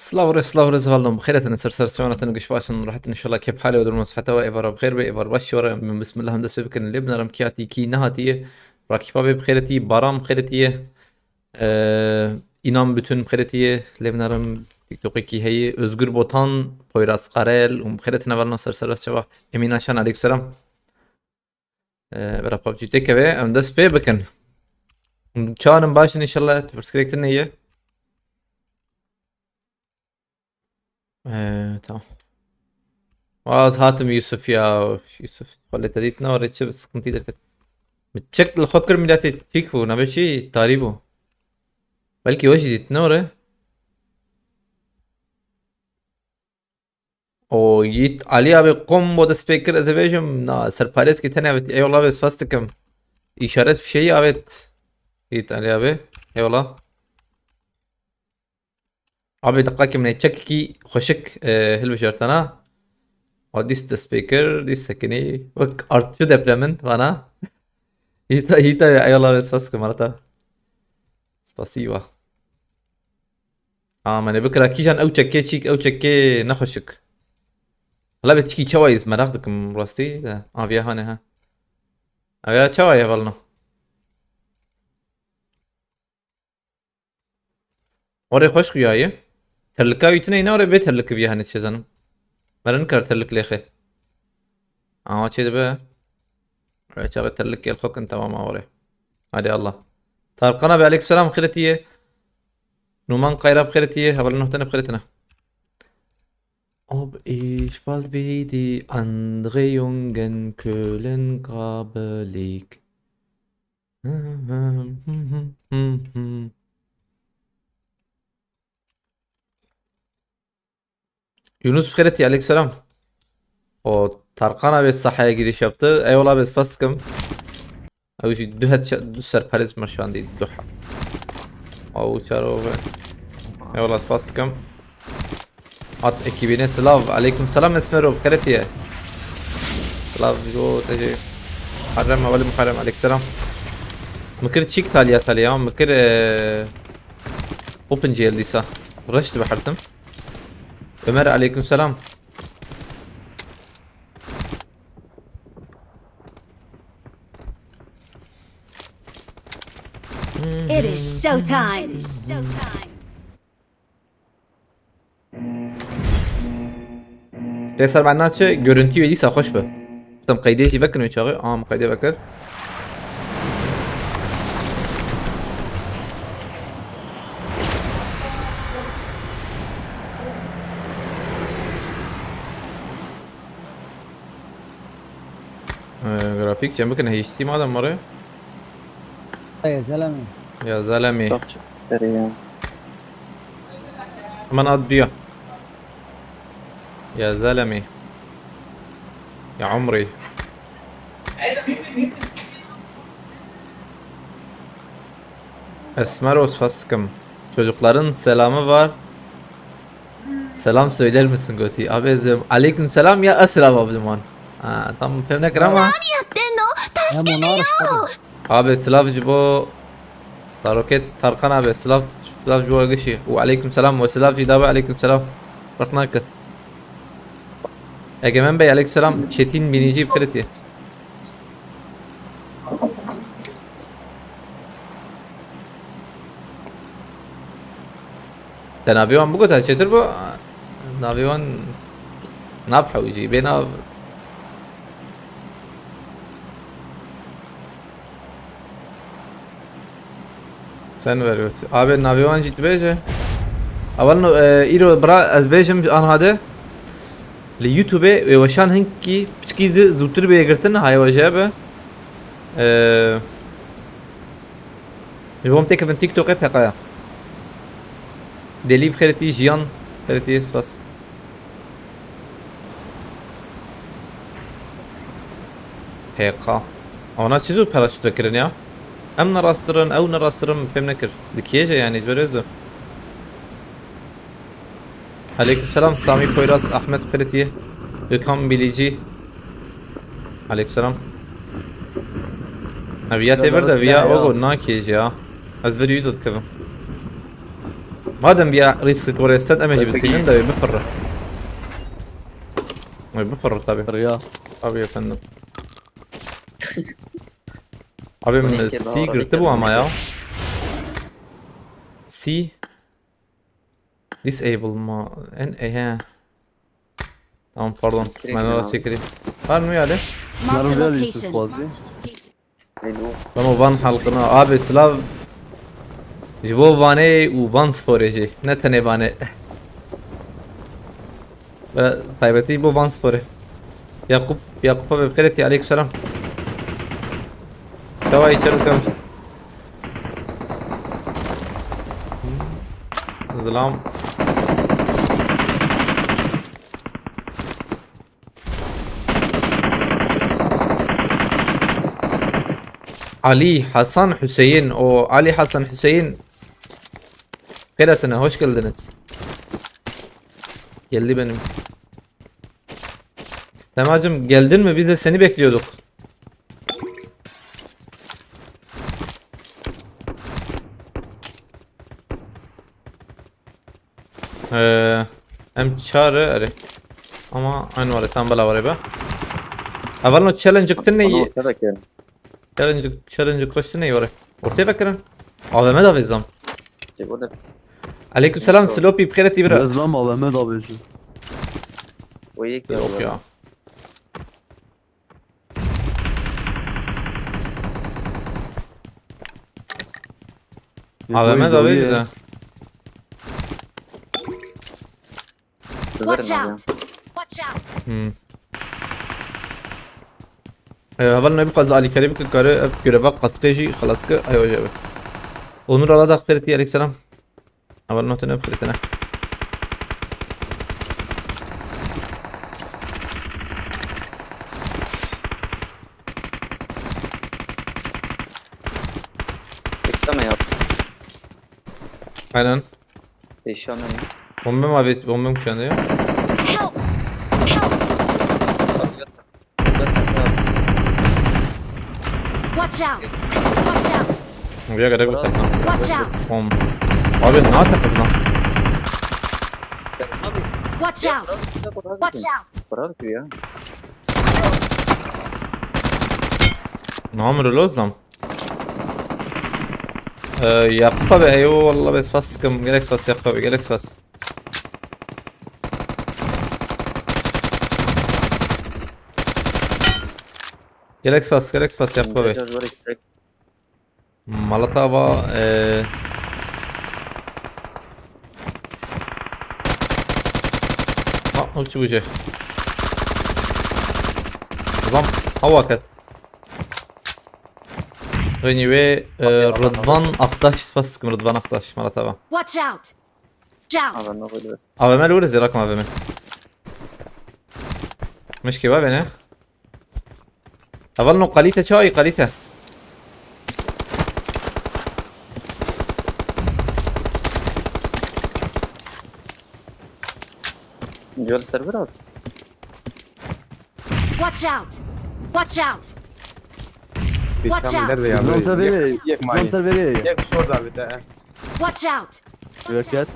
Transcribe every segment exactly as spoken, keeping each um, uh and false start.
Silav re, silav re, zivalno, bi xêr hatine ser, ser siyona tene giş başin, rahat in inşallah, kêf halê we, durum siheta we, êvara bi xêr be, êvar baş şiwara, min bismillah, em dest pê bikin, lê binarim kî hatî, kî nehatî ye, rakîpa bê bi xêr hatî, Baran bi xêr hatî ye, e, Înan Bütün bi xêr hatî ye, lê binarim TikTokê kî heye, Özgür Botan, Poyraz Karel, û bi xêr hatine valno ser, ser rast çava, Emîn Aşan, aleykum selam. Ee, bera PUBG têkeve, em dest pê bikin. Çanim baş in inşallah, pirsgirêk tune ye. Ee, tamam. Az hatim Yusuf ya. Yusuf, xwe lê te dît ne, orê çi sıkıntı derket. Min çek li xwe kir, miletê çîk bû, nebe çi, tarî bû. Belkî we jî dît ne orê. O Yiğit Ali abi combo dest pê kir, ez ê bêjim, na, serparêzkî tenê avêt, eyvallah abi, spas dikim. İşaret fişeği avêt. Yiğit Ali abi, eyvallah. Abi diqakî min ê çekekî xweşik, e, hilbijartana. O dîst dest pê kir, dîst sekinî. Wek artçı depremin vana. Yiğit, Yiğit abi, eyvallah abi, spas dikim arata. Spasî wa. Amene bikira kîjan ew çekê çîk, ew çekê nexweşik. Hala bê tişkî çawa yî, meraq dikim rastî de. Aviya hane ha. Aviya çawa ye valno? Orê xweş xuyaye. Terlika wî tune ne orê bê terlik viya hane çêzanim. Meren kar terlik lêxe. Ama çê dibe. Çaxê terlik gel xwe kin, tamam, a orê. Hadi Allah. Tarkan abi, aleyküm selam, xêretiye. Numan Kayra, xêretiye. Hevalin nohtene, xêretine. Ob ich bald wie die andere Jungen Köhlen grabe lieg. Yunus Xêretî, aleyküm selam. O Tarkan abi sahaya giriş yaptı. Eyvallah abi, spas dikim. Ew jî du het şa-, du serparêz mir şandî, du ha-, Ew çar o be. Eyvallah, spas dikim. At ekibine silav. Aleyküm selam Esmero, Xêretî ye. Silav jo te jî. Muharrem, Eveli Muharrem, aleyküm selam. Min kir çîk taliya taliya, min kir, e, Open G L dîsa. Reş dibe hertim. Ömer, aleykümselam. It is showtime. Tê ser ben naçe, görüntü ve dîsa xweş be. Tam qeydê jî vekin wê çaxê. Am qeydê vekir. Ee, grafik çem bikin, H D madem var ya. Ey, zelemi. Ya zelemi. Çok serî ya. Hemen at diyor. Ya zelemi. Ya umri. Esmer Osfastkım. Çocukların selamı var. Selam söyler misin gotî? Abi, aleyküm selam ya, esselam abi zaman. Ha, tam fêm nekir ama. 何やってんの？助けてよ。 Abi, silav ji bo Taroket Tarkan abi, silav, silav ji bo gişî. Û aleyküm selam, we silav jî dabe, aleyküm selam. Ferq nake. Egemen Bey, aleyküm selam. Çetin Binici, Piriti. Te navê wan bigota, çêtir bû? Navê wan nav hewcî, bê nav. Sen ver yot. Abi, navê wan jî dibêje. Awal no, e, îro bira ez bêjim ji anha de. Li YouTube wê weşan hinkî piçkî zi-, zûtir bê girtin, haye we jê be. E, Ji bo em têkevin TikTokê peqaya. Delî bi xêretî, Jiyan xêretî, spas. P K. Ona çi zû paraşüt vekirin ya? Em ne rastirin, ew ne rastirin, fêm nekir. Di kê je yani, ji berê zû. Aleykümselam Sami Poyraz, Ahmet Xiritiye, Gökhan Bilici. Aleykümselam. Ha, viya tê vir de, viya ogo nakê jî ya. Ez vir wî dikevim. Madem bir risk gore stet, em ê jî bisînin de wê bipirre. Wê bipirre tabii. Riya. Tabii efendim. Abi min C girtibû ama ya. C. Disable ma. En, e, he. Tamam, pardon. Direkt ben orası abi. Kırayım. Var mı yani? Marked a location. Alo. Tamam, van halkına. Abi, silav ji bo Vanê û Van Sporê jî. Ne tenê Vanê. Ve taybetî bo Van Sporê. Yakup, Yakup abi, bi xêr hatî, aleyküm selam. Çawa, içeri kam. Zilam. Ali Hasan Hüseyin. O Ali Hasan Hüseyin. Xêr hatine, hoş geldiniz. Geldi benim. Semacım, geldin mi? Biz de seni bekliyorduk. Ee, em çare, erê. Ama aynı var, tam bela var be. Hevalno challenge tine. Onu ortaya da koyalım. Challenge, challenge koştu ne var? Ortaya bak lan. A V M da vezam. Şey, burada. Aleykümselam, Sloppy, bi xêr hatî bira. Vezam A V M da vezam. O yek yok ya. A V M da vezam. Watch out! Watch out! Hmm. Ee, heval ne bu kadar alîkarî bike, kare ev göreva kaskê jî xelas ke, ayo jebe. Onur, Allah da xêr hatî, aleykümselam. Heval notene bixêr hatine. Bekleme ya. Aynen. Eşya ne? Bombe mi abi? Bombe mi kuşandı ya? Help! Help! Watch out! Watch out! Buraya kadar götür lan. Watch out! Bom. Abi ne yapacağız lan? Abi. Watch out! Watch out! Bırak ya. Ne yapıyor lan? Ee, Yakup abi, eyvallah, bes bas sıkım. Gerek bas Yakup abi, gerek bas. Gerek bas, gerek bas Yakup abi. Malatava, ee... Ha, uçu buje. Ulan, hava ket. Anyway, e, Rıdvan Aktaş, spas sıkım Rıdvan Aktaş, Malatava. Watch out! Down! Abi ne böyle? A V M li were zêrakim A V M. Meşkê va bene. Heval no kalite çay kalite. Gel server abi. Watch out! Watch out! Watch out! Yek, yek, yek mayın. Yek, yek short abi de. Watch out! Bereket.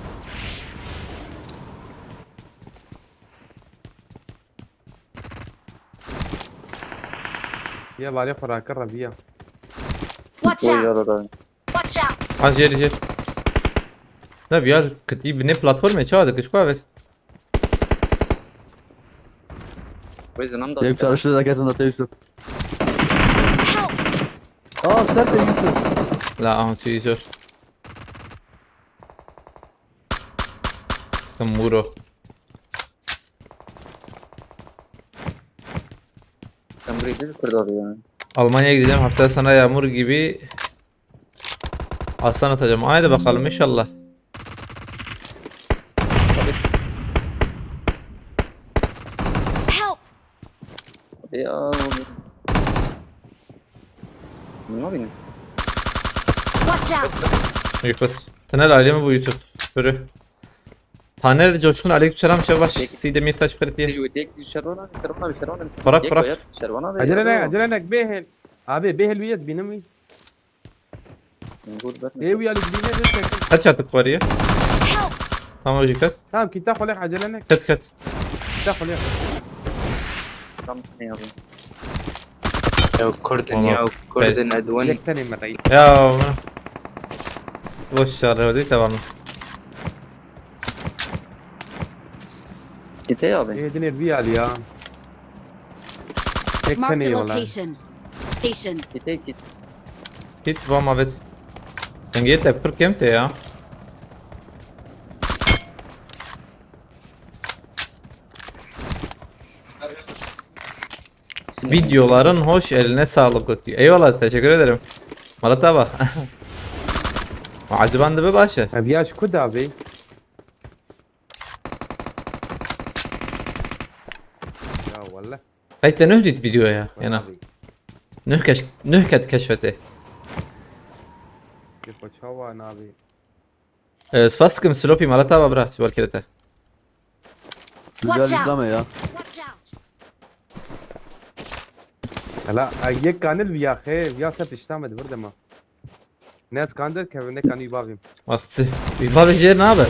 Ya bari xuraka rabiya. Watch out! Watch out! Ha, jêr, jêr. Ne, viyar kitî binê platformê çawa dikir, ku evet. Wê zinam da. Tek tarışlı da ketin da teysu. Help! Aa, sen de Yusuf. La, aha, şey, zor. Muro. Sen burayı düz kırdı abi ya. Almanya'ya gideceğim. Haftaya sana yağmur gibi aslan atacağım. Haydi bakalım inşallah. Help! Hadi ya. Ne yapayım? Watch out! Yıkız. Taner, aile mi bu YouTube? Sürü. Taner Coşkun, aleykümselam, Şevbaş. Tek- Side Mirtaş Kırıtiye. Tek- tek şervan abi, şervan abi, şervan abi. Bırak, tek bırak. Koyar, şervan abi. Acele ne, acele ne, behel. Abi, behel bir yet, benim. Dur, ben. Ev ya, bir yet, tek- Kaç atık var ya? Help! Tamam, jî ket. Tamam, kîta xwe lê, acele ne. Ket, ket. Kîta xwe lê. Tam ne abi. Ya Kurdin, tamam, ya Kurdin, edwin. Yek tenê me rey. Ya, boş ver, hadi tamam. Kite abi. Ê, dinê vî alî ya. Yek tenê wala. Location. Location. Kite kit. Kit, va ma vet. Dengê te pir kêm tê ya. Videoların hoş, eline sağlık, Guti. Eyvallah, teşekkür ederim. Malata bak. Acaba dibe başı. Ev yaş ku da bê? Ya wallah. Qey te nuh dît videoya, yana. Abi. Nuh keş-, nuh ket keşfete. Çawa nabi. Ee, spas dikim, Sloppy, malata bak bira, ji ber kirete. Watch out! Güzel izleme ya. Watch out! Hala, ay, yek kanil viya xe, viya se pişta me, vur dema. Ne skandir kevin, ne kanî bavim. Asti. Bir bavê jê nabe.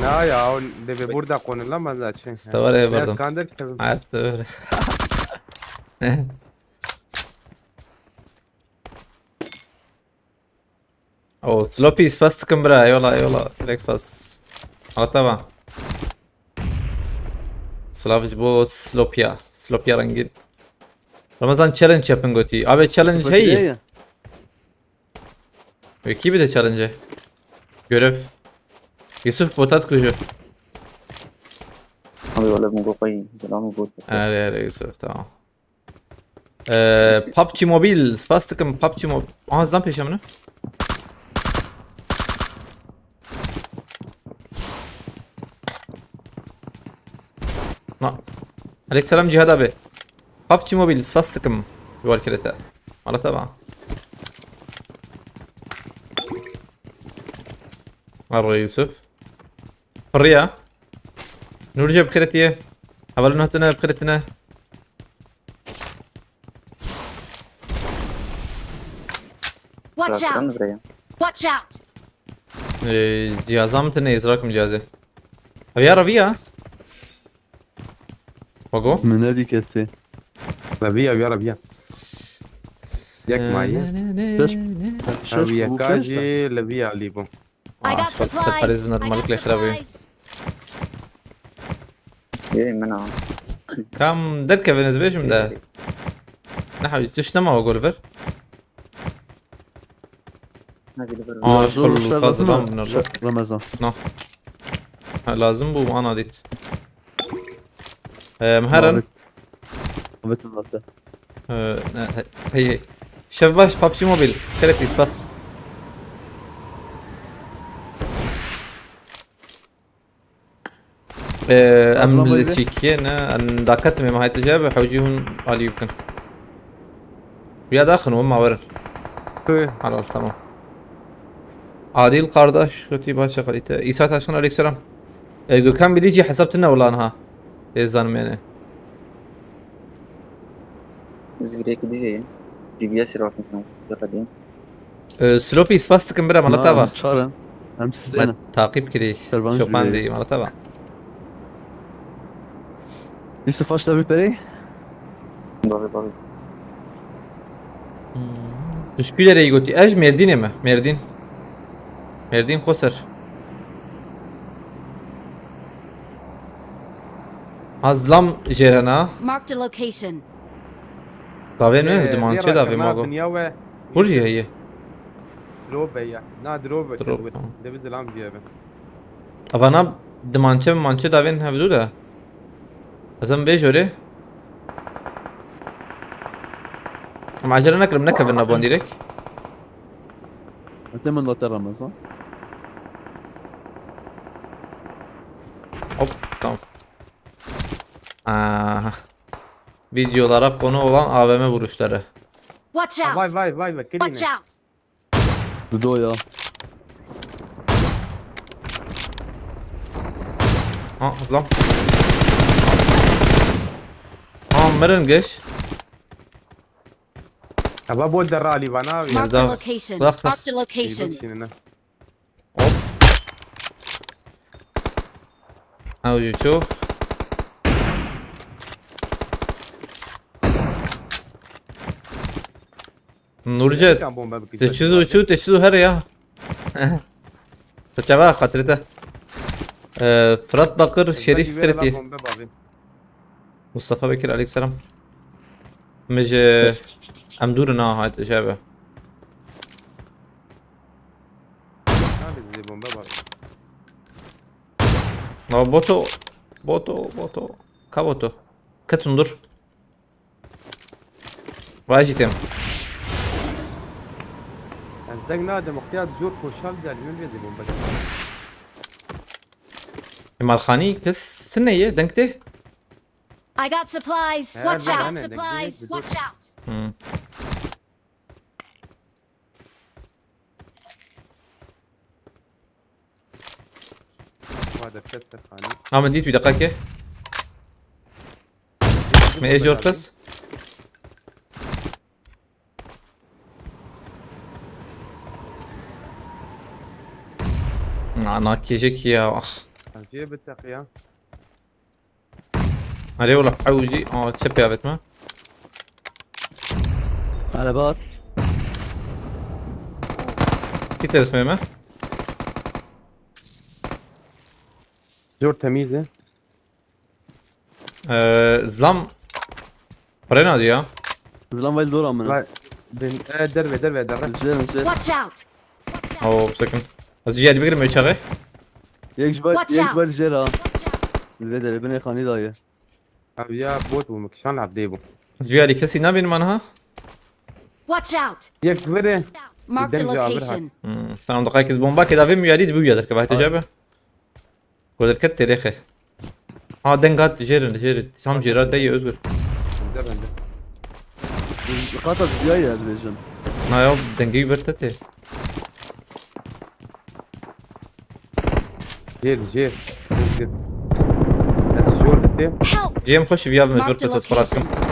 Na ya, o deve burada konulamaz da çi. Stavar eve verdim. Ne skandir kevin. Hayat da öyle. O, Sloppy, spas dikim bira, eyvallah, eyvallah. Direkt spas. Malata bak. Slav ji bo Sloppya. Sloppya rengîn. Ramazan, challenge yapın, Guti. Abi, challenge hey. Wekî bir de challenge. Görev. Yusuf, botat kuju. Abi, wala min got qey zilamî got. Erê, erê, Yusuf, tamam. Ee, PUBG Mobile, spas dikim, PUBG Mobile. Aha, zan pêşe min. Na. Aleyküm selam Cihad abi. PUBG Mobile, spas dikim. Yuvar kirete. Malata bak. Arra Yusuf. Pirriya. Nûrce bi xêretiye. Hevalin hatine bi xêretine. Watch out! Watch out! Ee, cihaza min tine, ez rakim cihazê. Ev ya reviya. Bago? Min nedî kesê. Reviya, ya reviya. Yek maye. Şeş, şeş. Ev yeka jî leviya lî bû. I got supplies. Separêz normal kile xirabî. Yê min a. Kam derkevin ez bêjim de. Ne hawi, tişt nema o gol ver. Aa, lazım şol lazım fazla mı? Bunlar. Ramazan. No. Ha, lazım bu ana dit. Ee, Meheren. Muhabbet anlattı. Ee, ne, he, hey, hey. Şevbaş, PUBG Mobile. Xêrek îspas. Ee, em li çîkiyê ne, em daketim ê mahayetê jê be, hewcî hûn alî bikin. Ya daxin, hûn ma werin. Halal, tamam. Adil kardeş, kötü başa kalite. İsa Taşkın, aleykümselam. E, Gökhan Bilici hesap tine ulan ha. Ez zanim yani. Zgirek diye. G B S rafin yakadayım. E, Sloppy, spas dikim bira, malata va. Çarin. Em siz ne? Takip kiri. Şopan di, malata va. Yusuf, aç da bir perey. Babi, babi. Hmm. Üsküdar'e goti. Ez Merdin'e mi? Merdin. Merdin Koser. Hazlam Jerena. Marked a location. Davê ne? Ee, dimançe davê mago. Hur jî heye. Drop be ya. Na drop be. Drop. Devi zilam diye be. Avana dimançe mançe davên hevdû de. Ez em vê jorê. Em acele nekirim, nekevin navon direkt. Ete min date Ramazan. Hop, tamam. Aha. Videolara konu olan A V M vuruşları. Watch out! Vay, vay, vay, vay. Watch out! Dudo ya. Ha, lan. Ha, mirin geç. Ava bol derra alî vana abi. Marked a location. Marked a location. Hop. Ew jî çû. Nurce, Kan bombe bikî. Te çiz û çû, te çiz û her ya. Te çava xatirê te. Ee, Fırat Bakır, Şerîf Fırat Kreti. Bombe bavê. Mustafa Bekir, aleykümselam. Min ji em dûr na hayt jebe. Kan bizê bombe bavê. La boto, boto, boto. Ka boto. Ketin dur. Vay jî têm. Ez deng nadim, ihtiyar zor koşal der, yön vê zê bombe. Kemalxanî kes sine ye, deng tê? I got supplies. He, Watch he, out. He, deng tê, deng tê. Hmm. Wa derket ser xanî. Ha, min dît wî deqekê. Me ê jor pes. Na, na kêjek ya, ah. Cê biteqiya. Erê wala, ew jî, aa, çepê avêt me. Erebe hat. Kî tersmê me? Zor temiz e. Ee, zilam. Parayı ne diyor ya? Zilam vay dora amına. Vay, ben, e, derve, derve, derve. Jê, jê. Watch out! Oo, bir second. Ez vîyalî bigirim, çağı. Yek ji bar, Watch yek ji bar out! Jê ra. Zê derê binê xanî dayê. Abi ya bot bu, mükşan abdê bu. Ez vîyalî kesî nabînim ana ha. Watch out! Yek vere. Marked a Deniz abi, location. Hmm, tamam, dakika bomba keda vê müyalî de bu yadır ki, vay tecrübe. Goderket terêxe. Ha, deng hat jêrin, jêrin. Tam jêra te ye, Özgür. Bende, bende. Qata diya ya dibêjim. Na ya, dengê wî ber te tê. Jêr, jêr. Özgür. Ez jor dite. Help! Cem xweş viya mecbur Marked a kes ez xerat kim. Location.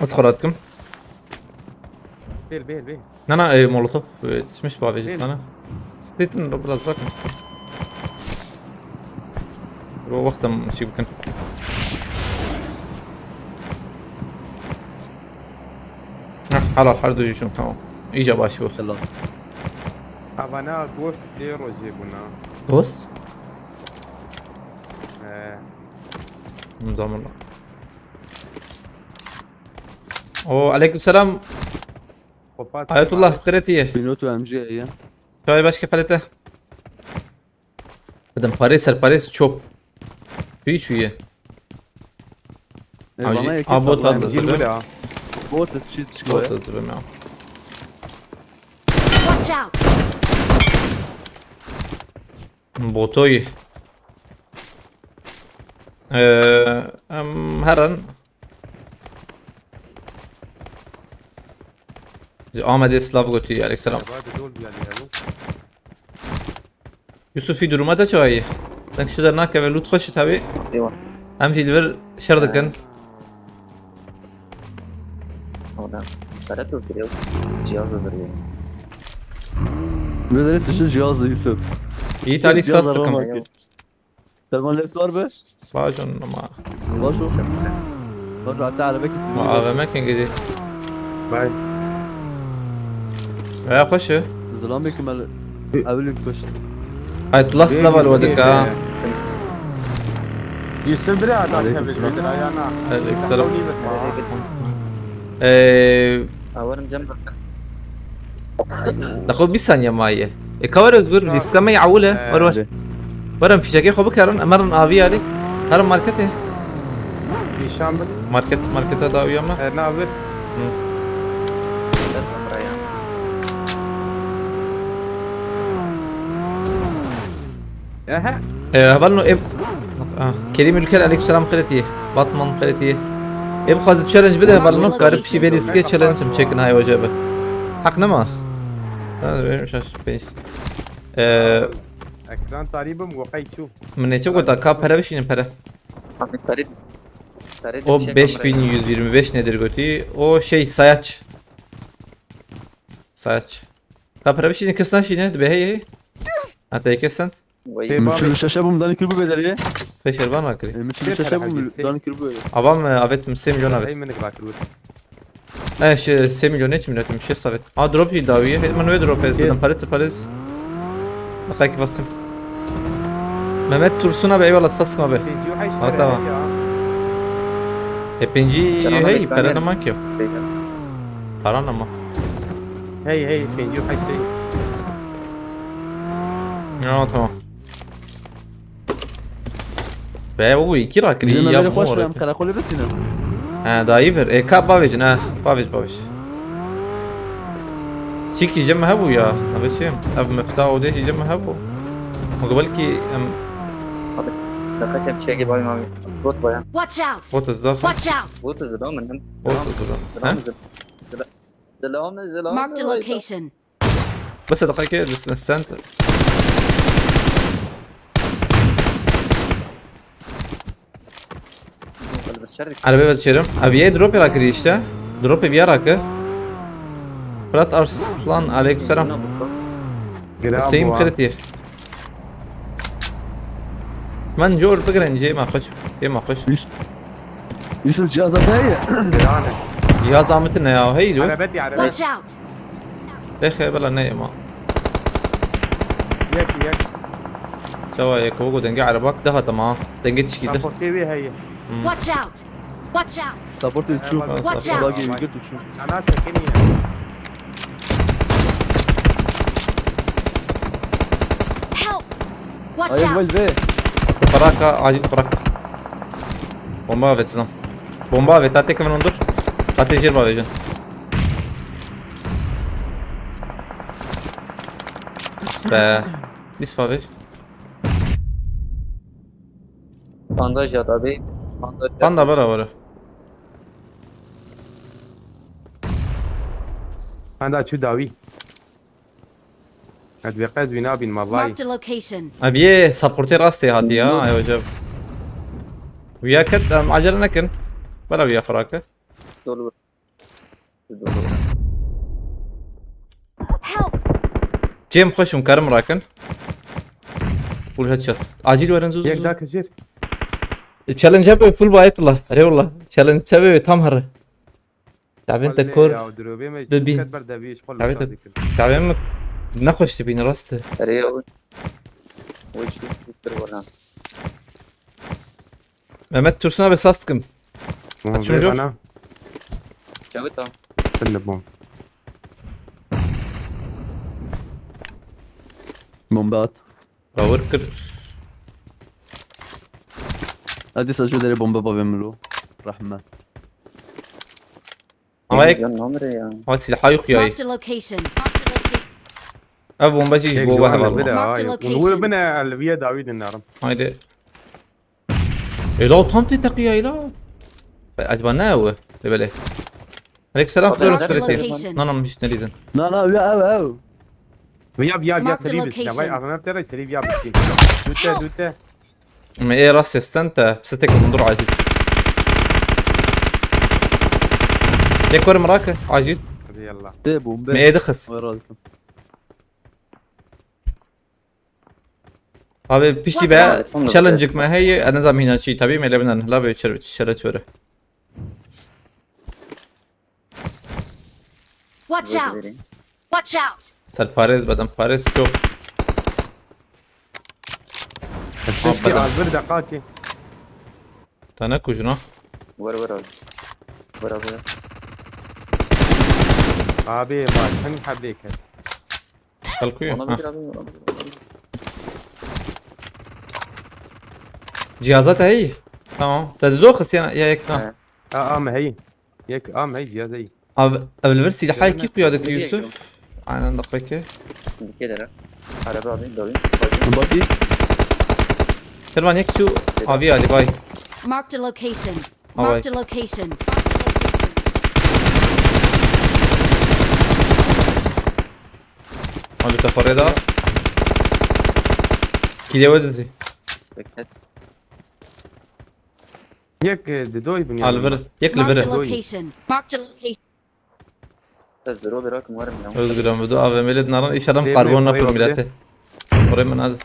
Ez xerat kim. Bêl, bêl, bêl. Na, na, e, molotof, e, düşmüş bu abi, Bêl. Sana. Sıkıntın biraz bırakın. Bu vaktim şey bakın. Heh, halal, her duyuşum, tamam. İyice başı bu. Helal. Havana ghost diye roje buna. Ghost? He. Zamanla. O, aleykümselam. Ayetullah, qiretiye. Binotu M G ya. Çay başka palete. Dedim parê ser parê çop. Tüy çüye. E, Avcı, bana yakın abi, bot sallıyor. Aldı. Bot da shit çıkıyor. Bot da zıbım ya. Watch out! Botoy. Ee, em, her an. Ji Amedê silav gotiye, aleykselam. Yusufî, duruma te çawa ye? Deng şi dernakeve, lût xweş e tabi. Eyvallah. Em jî li vir şer dikin. Oda. Pere tu kiriyo. Cihaz da duruyor. Gözleri tişin cihaz da Yusuf. İyi talih. Cihaz spas da dikin. Roman. Telefon lê sor be. Bajon ama. Baş o. Baş hatta araba gitti. Ma A V M kin gidi. Bay. Veya xweş e. Zilamê kim el. Evlî kuş. Ayetullah, silav al wedika. Yusuf bira da kevin ayana. Aleykümselam. Ee, Awarım cem. Daxo bîst saniye maye. E, ka were Özgür, lîstika me ya ewil e. Ee. Wer wer. Werin fîşekê xwe bikerin, em herin avî alî. Herin marketê. Nîşan bide. Market, marketa da uya me. Ee, ne abi? Hı. Aha. Ee, hevalno em-, ah, Kerîm Ülker, aleykümselam, xêretiye. Batman, xêretiye. Em xwazî challenge bide, hevalno, karib şî vê lîstikê challenge em çêkin, hay wece be. Heq nema. Ha, benim şaş, beş. Ee, Ekran tarî bim, weqey çû. Min neçe gota, ka pere bişînin pere. Abi, tarî, tarî O bir şey beş bin yüz yirmi beş nedir gotî? O şey, sayaç. Sayaç. Ka pere bişînin, kes naşîne, dibe hey hey. Hatta kes sent. Wayî. Min çil û şeş bûm, danî kir bû bedeliye. Fê şervan nakirî. Min çil û şeş bûm, danî kir bû bedeliye. Avam, e, avet min sê milyon avet. Hey, min nik bakir bû. E, şey, sê milyon ne çi milyon, min şeş avet. A, drop jî dawiye. Hey, min wê drop ez bidim. Parêz, parêz. Baqayekî basayım. Mehmet Tursun abi, eyvallah, spas abi. Pêncî û heşt. Ha, tamam. E, pêncî, hey, para nema ki. Para nema. Hey, hey, pêncî û heşt hey. Ya, tamam. Be, o iki rakri ya, bu xweş, em karakolê bisînin. Ha, daha iyi ver. E, ka bavêjin, ha. Bavêj, bavêj. Çîkî cem hebû ya. Abi şey, ev mefta odê jî cem hebû. Belki em... Abi, dakika, bir şey gibi abi. Bot var ya. Watch out! Bot is da. Watch out! Bot is da, min. Bot is da. Selam, selam. Selam, selam. Marked a location. بس دقيقة، بس استنى. Arabaya geçerim. Abi, ya drop rakir işte. Drop bir rakı. Fırat Arslan, aleykümselam. Hüseyin Kırıtı. من جور بگرن جێ مە خۆش، جێ مە خۆش. Yusuf, cihazat heye. Cihaz amiti ne ya, hey, dur. Arabet ya, arabet. Watch out! Dexe, bela ne ma. Yek, yek. Çawa yek, o denge arabak daha tamam. Denge tişki de. Raportê wê heye. Watch out! Watch out! Support çû. Watch out! Bagi girdi çû. Ana çekeni ya. Help! Watch out! Ay, vay be. Paraka, acil parak. Bomba avetsene. Bomba avet, ta tek hemen ondur. Ta tecir var vecin. Be. Mis paviş. Bandaj ya da bir bandaj. Panda bara var. Panda çu dawi. Ez vê qez wî nabînim, vallahi. Marked a location. Ev yê sapqurtê rastê hatî ya, ay hocam. Wîya ket, em, acele nekin. Bela wîya xurake. Dolu. Dolu. Help! Cem xweş hûn karim rakin. Full headshot. Acil werin zû zû. Yek daha kişir. Challenge abi full bayık la. Eyvallah. Challenge abi tam harı. Çavên te kor bibîn. Çavên te, çavên min nexweş dibîne, rast e. Erê, o, o çû, kir wala. Mehmet Tursun abi, spas dikim. Ez çûm jor. Çawit a. Bin de bom. Bombe at. Bawer kir. Hadi, sa şu dere bomba bavê min lo. Rahme. Ama ek... Ya namre ya. Ama silaha yok ya. Marked a location. Ev bomba jî ji bo weh valla. Marked a location. Hûn bine elviye dawî dinarim. Haydi. Ela tam tê teqiya ela. Acaba ne ew? Lebelê. Aleykümselam, Florence Kreti. Nana, hiç ne diyeceksin? Na, na, ya, ev, ev. Viya, viya, viya, serî bîst. Vay, ağzına bir tane serî viya bîst. Dute, dute. Me ê rast sestan te, sitek mundur acil. Tek korum rak, acil. Hadi yallah. De bombe. Me ê dixis. Abi piştî be challenge-êk me heye, ez nizam hîna çi, tabii me lê binan, la be çer-, çere çore. Watch out! Watch out! Serparêz, bedenparêz çok. Keşke az bir dakika ki. Tane kujuna. Var, var abi. Var abi. Abi, bak, sen habbe kes. Kalkuyor. Ona bir abi, ona bir abi. Cihazat heye. Tamam. Te dido xist ya, ya yek na. He. A, a, me heye. Yek, a, me heye, cihaz heye. Abi, ev li vir silahayekî xuya dike Yusuf. Aynen, dakika. Dike dere. Araba abi, dawî. Body. Servan yek şu avi Ali bay. Marked a location. Marked a location. Hadi teferruda. Kiliye ve dizi. Beklet. Yek, e, di doy bin ya. Al vir. Yek li vir. Marked a location. Marked a location. Ez diro bira kim warim ya. Özgür abi, du A V M'li naran inşallah karbon nafır millete. Oraya mı nadı?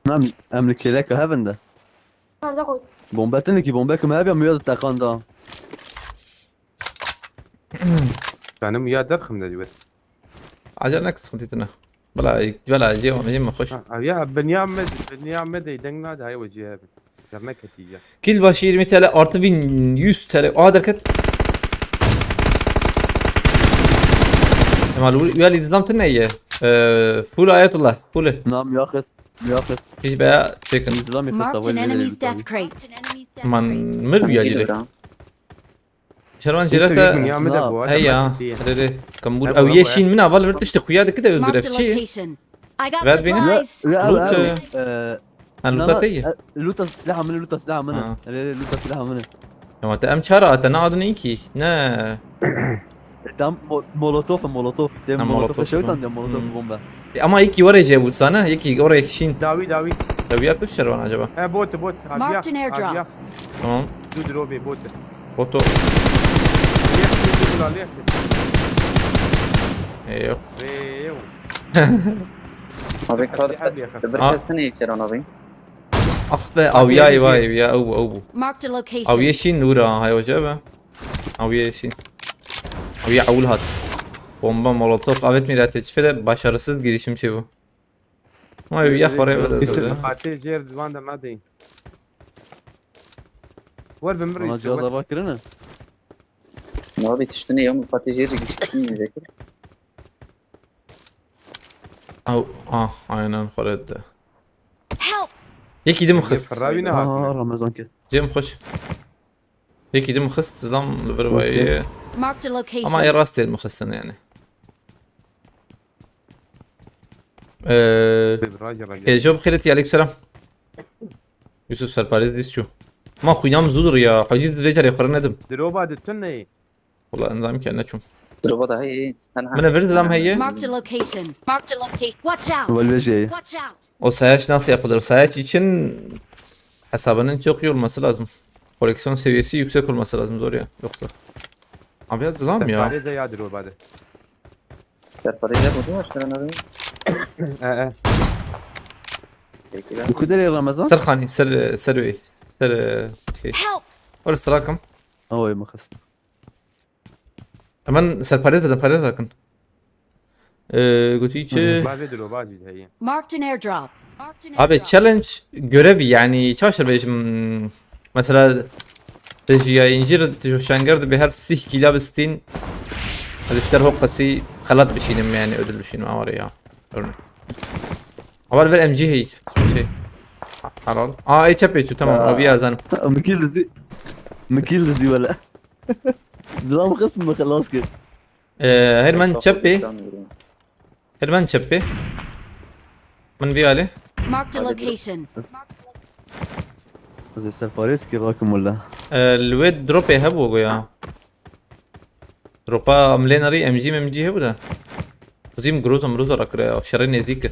Em, em li kêleka hev in de. Nerede koydun? Bombe tinekî, bombe kim hev ya, mi ya di teqan da. Benim ya derxim de diwet. Acele nek, sıkıntı tine. Bela, bela, cê, cê mi hoş. Ha, ya binya me, binya me de deng na da, hay weciye. Yerine ketiye. Kil başı yirmi T L artı bin yüz T L. Aa, derket. Kemal, u- uya li izlam tine ye. Ee, full ayetullah, full. Nam yaxis, yaxis. Hiç beya çekin. İzlam yakın Marked an tavayı enemy's verelim. Death Crate. Man, mır uya Cî cire. dibra. Şervan Neyse, jirete. yakın ya me de bu, Hey ya. ketiye. Rere. Kambur. Ebu, Ev ebu, yeşin ebu. Min aval vertişti xuya dikide Marked a özgürefçi. location. I got Red beni. supplies. Ya, ya, Loot, abi. e, Ee, Ha, na, loot'a na, değil. e, Lutas silah amına, Lutas silah amına. Ha. Rere, Lutas silah amına. Ya te em çara ate ne adını ki? Ne? Tam mo- molotof, molotof. Dem Ha, molotof molotof, şewitan tamam. dem molotof Hmm. bomba. E, ama iki var ece bu sana, iki oraya kişin. Dawi, dawi. Ya bir yapmış Şervan acaba? He, bot, bot. Abi ya, Marked an airdrop. abi ya. Tamam. Dur, dur, obi, bot. Foto. Liyek, dur, dur, liyek. E, yok. Ve, yo. Abi kar Hadi, hadi yakın. bir Ha. kesin iyi Keran abi. Ah be, aviya, aviya, aviya, avu, avu. Marked a location. Aviye şin nura, hay hoca be. Aviye şin. Aviye avul hat. Bomba, molotof, evet, mirate çife de başarısız girişim şey bu. Ama aviye xore be de. Fatih Jer divan de madeyim. Var ben bir Ona istiyorum. cihazla bak kirene. Abi tiştini ya mı Fatih Ceri geçti mi zekir? Au, ah, aynen xore de. Help! Yekî dim xist. Ferravi ne Aa, hatırlıyor? Ramazan kes. Cem xoş. Yekî dim xist, zilam li vir vayê. Marked a location. Ama ê rast têr mixistin yani. Ee, Raja, raja. Kejo bi xêret, aleyküm selam. Yusuf Serparêz dîs çû. Ma xwînam zû dir ya. Hacî, ez vê carê xwe nedim. Diroba de tu ne? Wala, nizam ke neçûm. Droba daha iyi. Sen ha. Min vir zilam heye. Marked a location. Marked a location. Watch out! Valve J'yi. Watch out! O sayaç nasıl yapılır? Sayaç için hesabının çok iyi olması lazım. Koleksiyon seviyesi yüksek olması lazım, zor ya. Yoksa. Abi ya, zilam ya. Fareze ya diroba de. Serparêz ya bu değil mi Keran abi? E, e. Peki lan. Bu kadar ya Ramazan. Ser xanî, ser, ser wê. Ser, e, şey. Help! Were silakim. Oy mixist. Hemen serparêz bidin, parêz hakin. Ee, gotî çi? Bavê diroba cî heye. Marked an airdrop. Marked an Abi, airdrop. challenge görevi yani, çaşır bejim. Mesela te ji yayıncı, te ji şengir de bir her sih kila bistin. Hadi işte ho qasî xelat bişînim yani, ödül bişînim, ama ya. Örnek. Ama ver M G hey. Şey. Ha-, Halal. Aa, ey çepê çû, tamam, Ya. Abi ya zanim. Mikil dizi. Mikil dizi wala. Zilam kısmı xelas kir. Ee, her men çepê. Her men çepê. Min vî alê. Marked a location. Zê serparêz kir rakim wala. Ee, li wê dropê hebû goya. Dropa em lê nerî M G M G hebû de. Xwezîm Groza Mroza rakire ya. Şerê nêzîk e.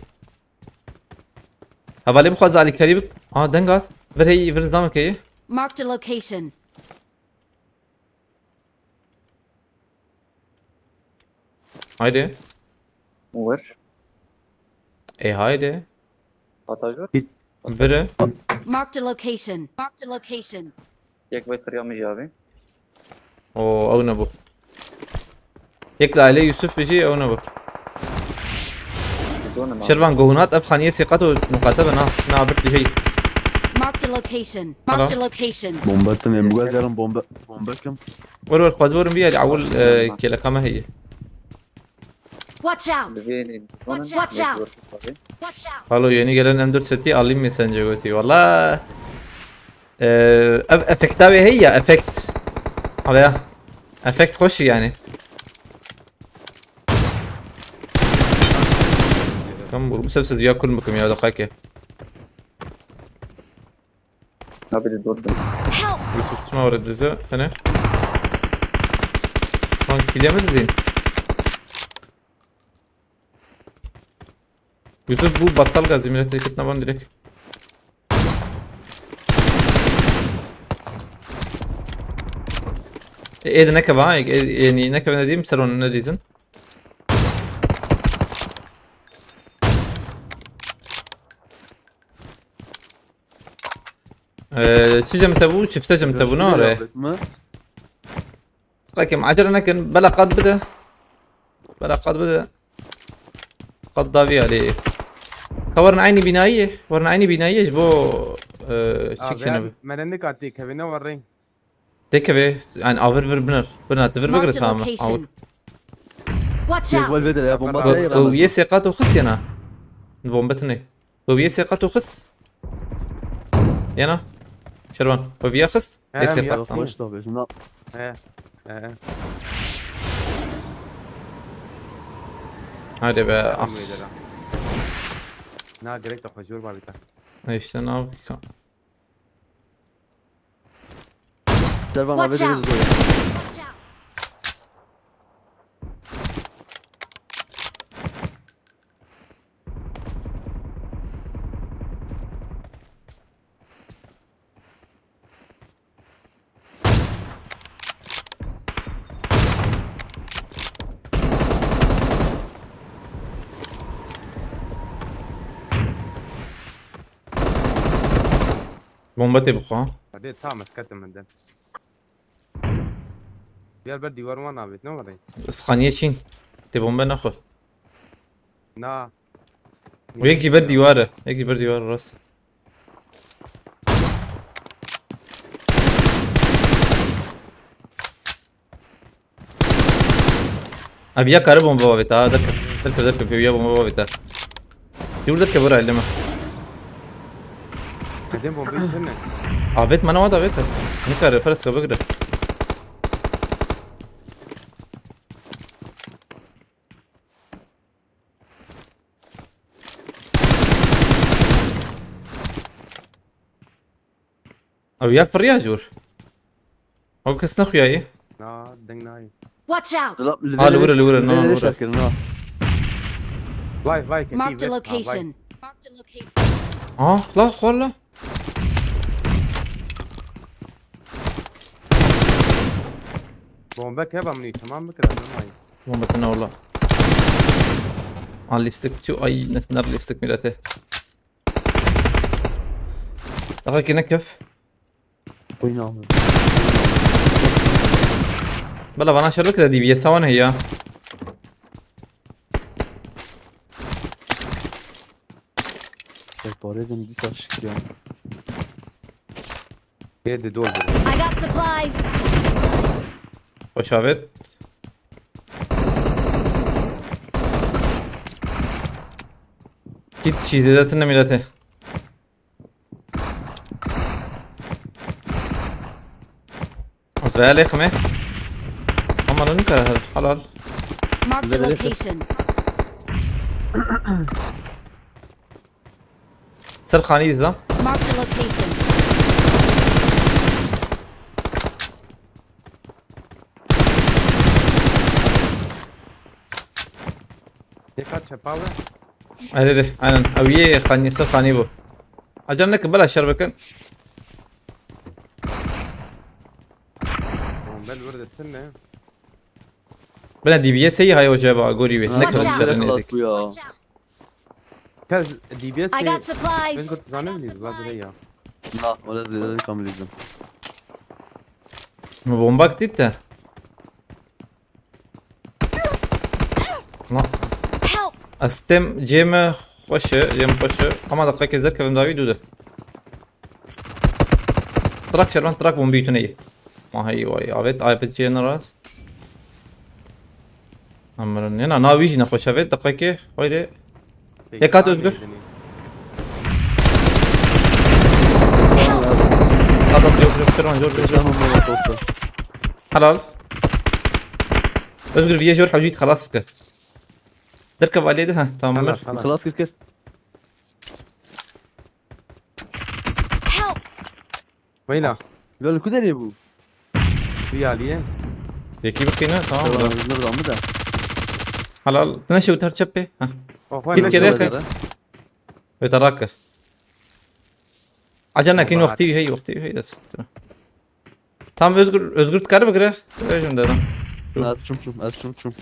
Hevalê bixwaze alîkarî bik. Aa, deng hat. Vir hey, vir zilamekê. Marked a location. Haydi. Uğur. Ê, haydi. Patajur. Vire. Marked a location. Marked a location. Yek vay kırıya mı abi? Oo, ew ne bu. Yek li ailê Yusuf bijî, ew ne bu. Biz onu mu? Şervan gohunat ev xaniyê sêqat û nuqate be, na, na bir dijey. Marked a location. Hello. Marked a location. Bombe tim em bu kadar bombe bombe kim? Wer wer, xwaz werin vî alî, ewil, e, kêleka me heye. Watch out! Beni. Watch out. Abi. Watch out! Xalo, yeni gelen M dört seti alayım mı sence, gotî? Valla. E, ev efekta wê heye ya, efekt. Hala ya. Efekt hoş yani. Tam vurmuş, hepsi dünya kul müküm ya, dakika. Abi de durdum. Help! Yusuf, çima were dize, hene? Lan, kiliye mi dizeyim? Yusuf, bu battal gazî, millet, têkit naban direkt. E, ê de nekeve ha, e, e, nî nekeve ne diyeyim, ser onu ne diyeyim? Ee, çi cem te bû? Çifte cem te bû, ne are? Kakim, acele nekin. Bela qat bide. Bela qat bide. Qat davî alî. Ka werin aynî binayî. Werin aynî binayî ji bo, e, çik çêne bi. Mene nikatî kevine warrê. Têkeve, yani, a vir vir biner. Biner, tu vir bigire, tamam. Marked a location. Watch out! Yek bol vede ya, bomba da ya. O yê sê qat o xist yana. Bombe tune. O yê sê qat o xist. Yana. Şervan. O viya xist. Yê sê qat, tamam. Hoş da be, şuna. He. He. Hadi be, ah. Na gerek de xojur var bir tane. Ne işte, ne yapayım? Şervan abi. Watch out! Bomba tê bixwe. Hadi tam esketim menden. Gel ber dîwar wan avêt, ne warê? Sixaniye çîn. Tê bombe nexwe. Na. Yek jî ber dîwar e. Yek jî ber dîwar e, rast. Abi ya kare bomba avêt ha. Derke, derke, derke, ya bomba avêt ha. Dur derke, bora elime. Dedim bombayı sen ne? Avêt, mana wada avêt. Ne kare, Feres, kabı gire. Ew ya firiya jor. Ew kes nexuyayî. Na, deng nayê. Watch out! Ha, li wir e, li wir e, na, li wir e. Vay, vay, ketî. Marked a location. Ah, la, xwala. Bombe keva min tamam bikira, ne mayî. Bombe tine wala. Al lîstik çû, ay, ne, ne lîstik milete. Daha ki ne kef. Oyun aldım. Bela bana şer bikire diye bir yesavan he ya. Parêzim dîsa şikiriyan. Yê di dol bir. I got supplies. Hoş avêt. Git çîzê de tine milete. Ez veya lêxime. Ama ne kadar halal. Marked a location. Ser xanî izle. Marked a location. Dikkat çepawe. Erê, erê, aynen. Ew yê xanî, ser xanî bû. Acele nekin, bela şer bikin. Oğlum, ben burada sen ne? Bela D B S heye hay hoca ba, gorî wê. Ha, ne kadar şer nêzik. Kez D B S I got supplies. Ben kurt zanen mi? Vazgeçe ya. Na, öyle de kamilizm. Mi bomba gitti de. Na. Help! Ez têm cê me xweş e, cê me xweş e. Ama deqekê ez derkevim dawî dû de. Trak şervan, trak bombi tune ye. Ma hey vay, avêt, avêt cê ne rast. Em mirin. Nêna, na wî jî nexweş avêt, deqekê. Haydi. Yek hat Özgür. Adam yok, yok, yok, yok, yok. Tamam, tamam, tamam. Helal. Özgür, viyê jor hewcît xelas bike. Derkev aliyê de, ha, tamam. Helal, helal. Xelas kir, kir. Help! Weyna. Gel ku derê bû? Riyaliye. Yekî bikîne, tamam. Tamam, da. Özgür da mı da? Halal. Tine şey utar çep pê. Ha. Oho, git ne gele şey ki. Ve taraka. Acele nekin, wextî hey, wextî hey de sıktı. Tam Özgür, Özgür tkar bigire. Vejim dedim. Dur. Ez çum çum, ez çum çum.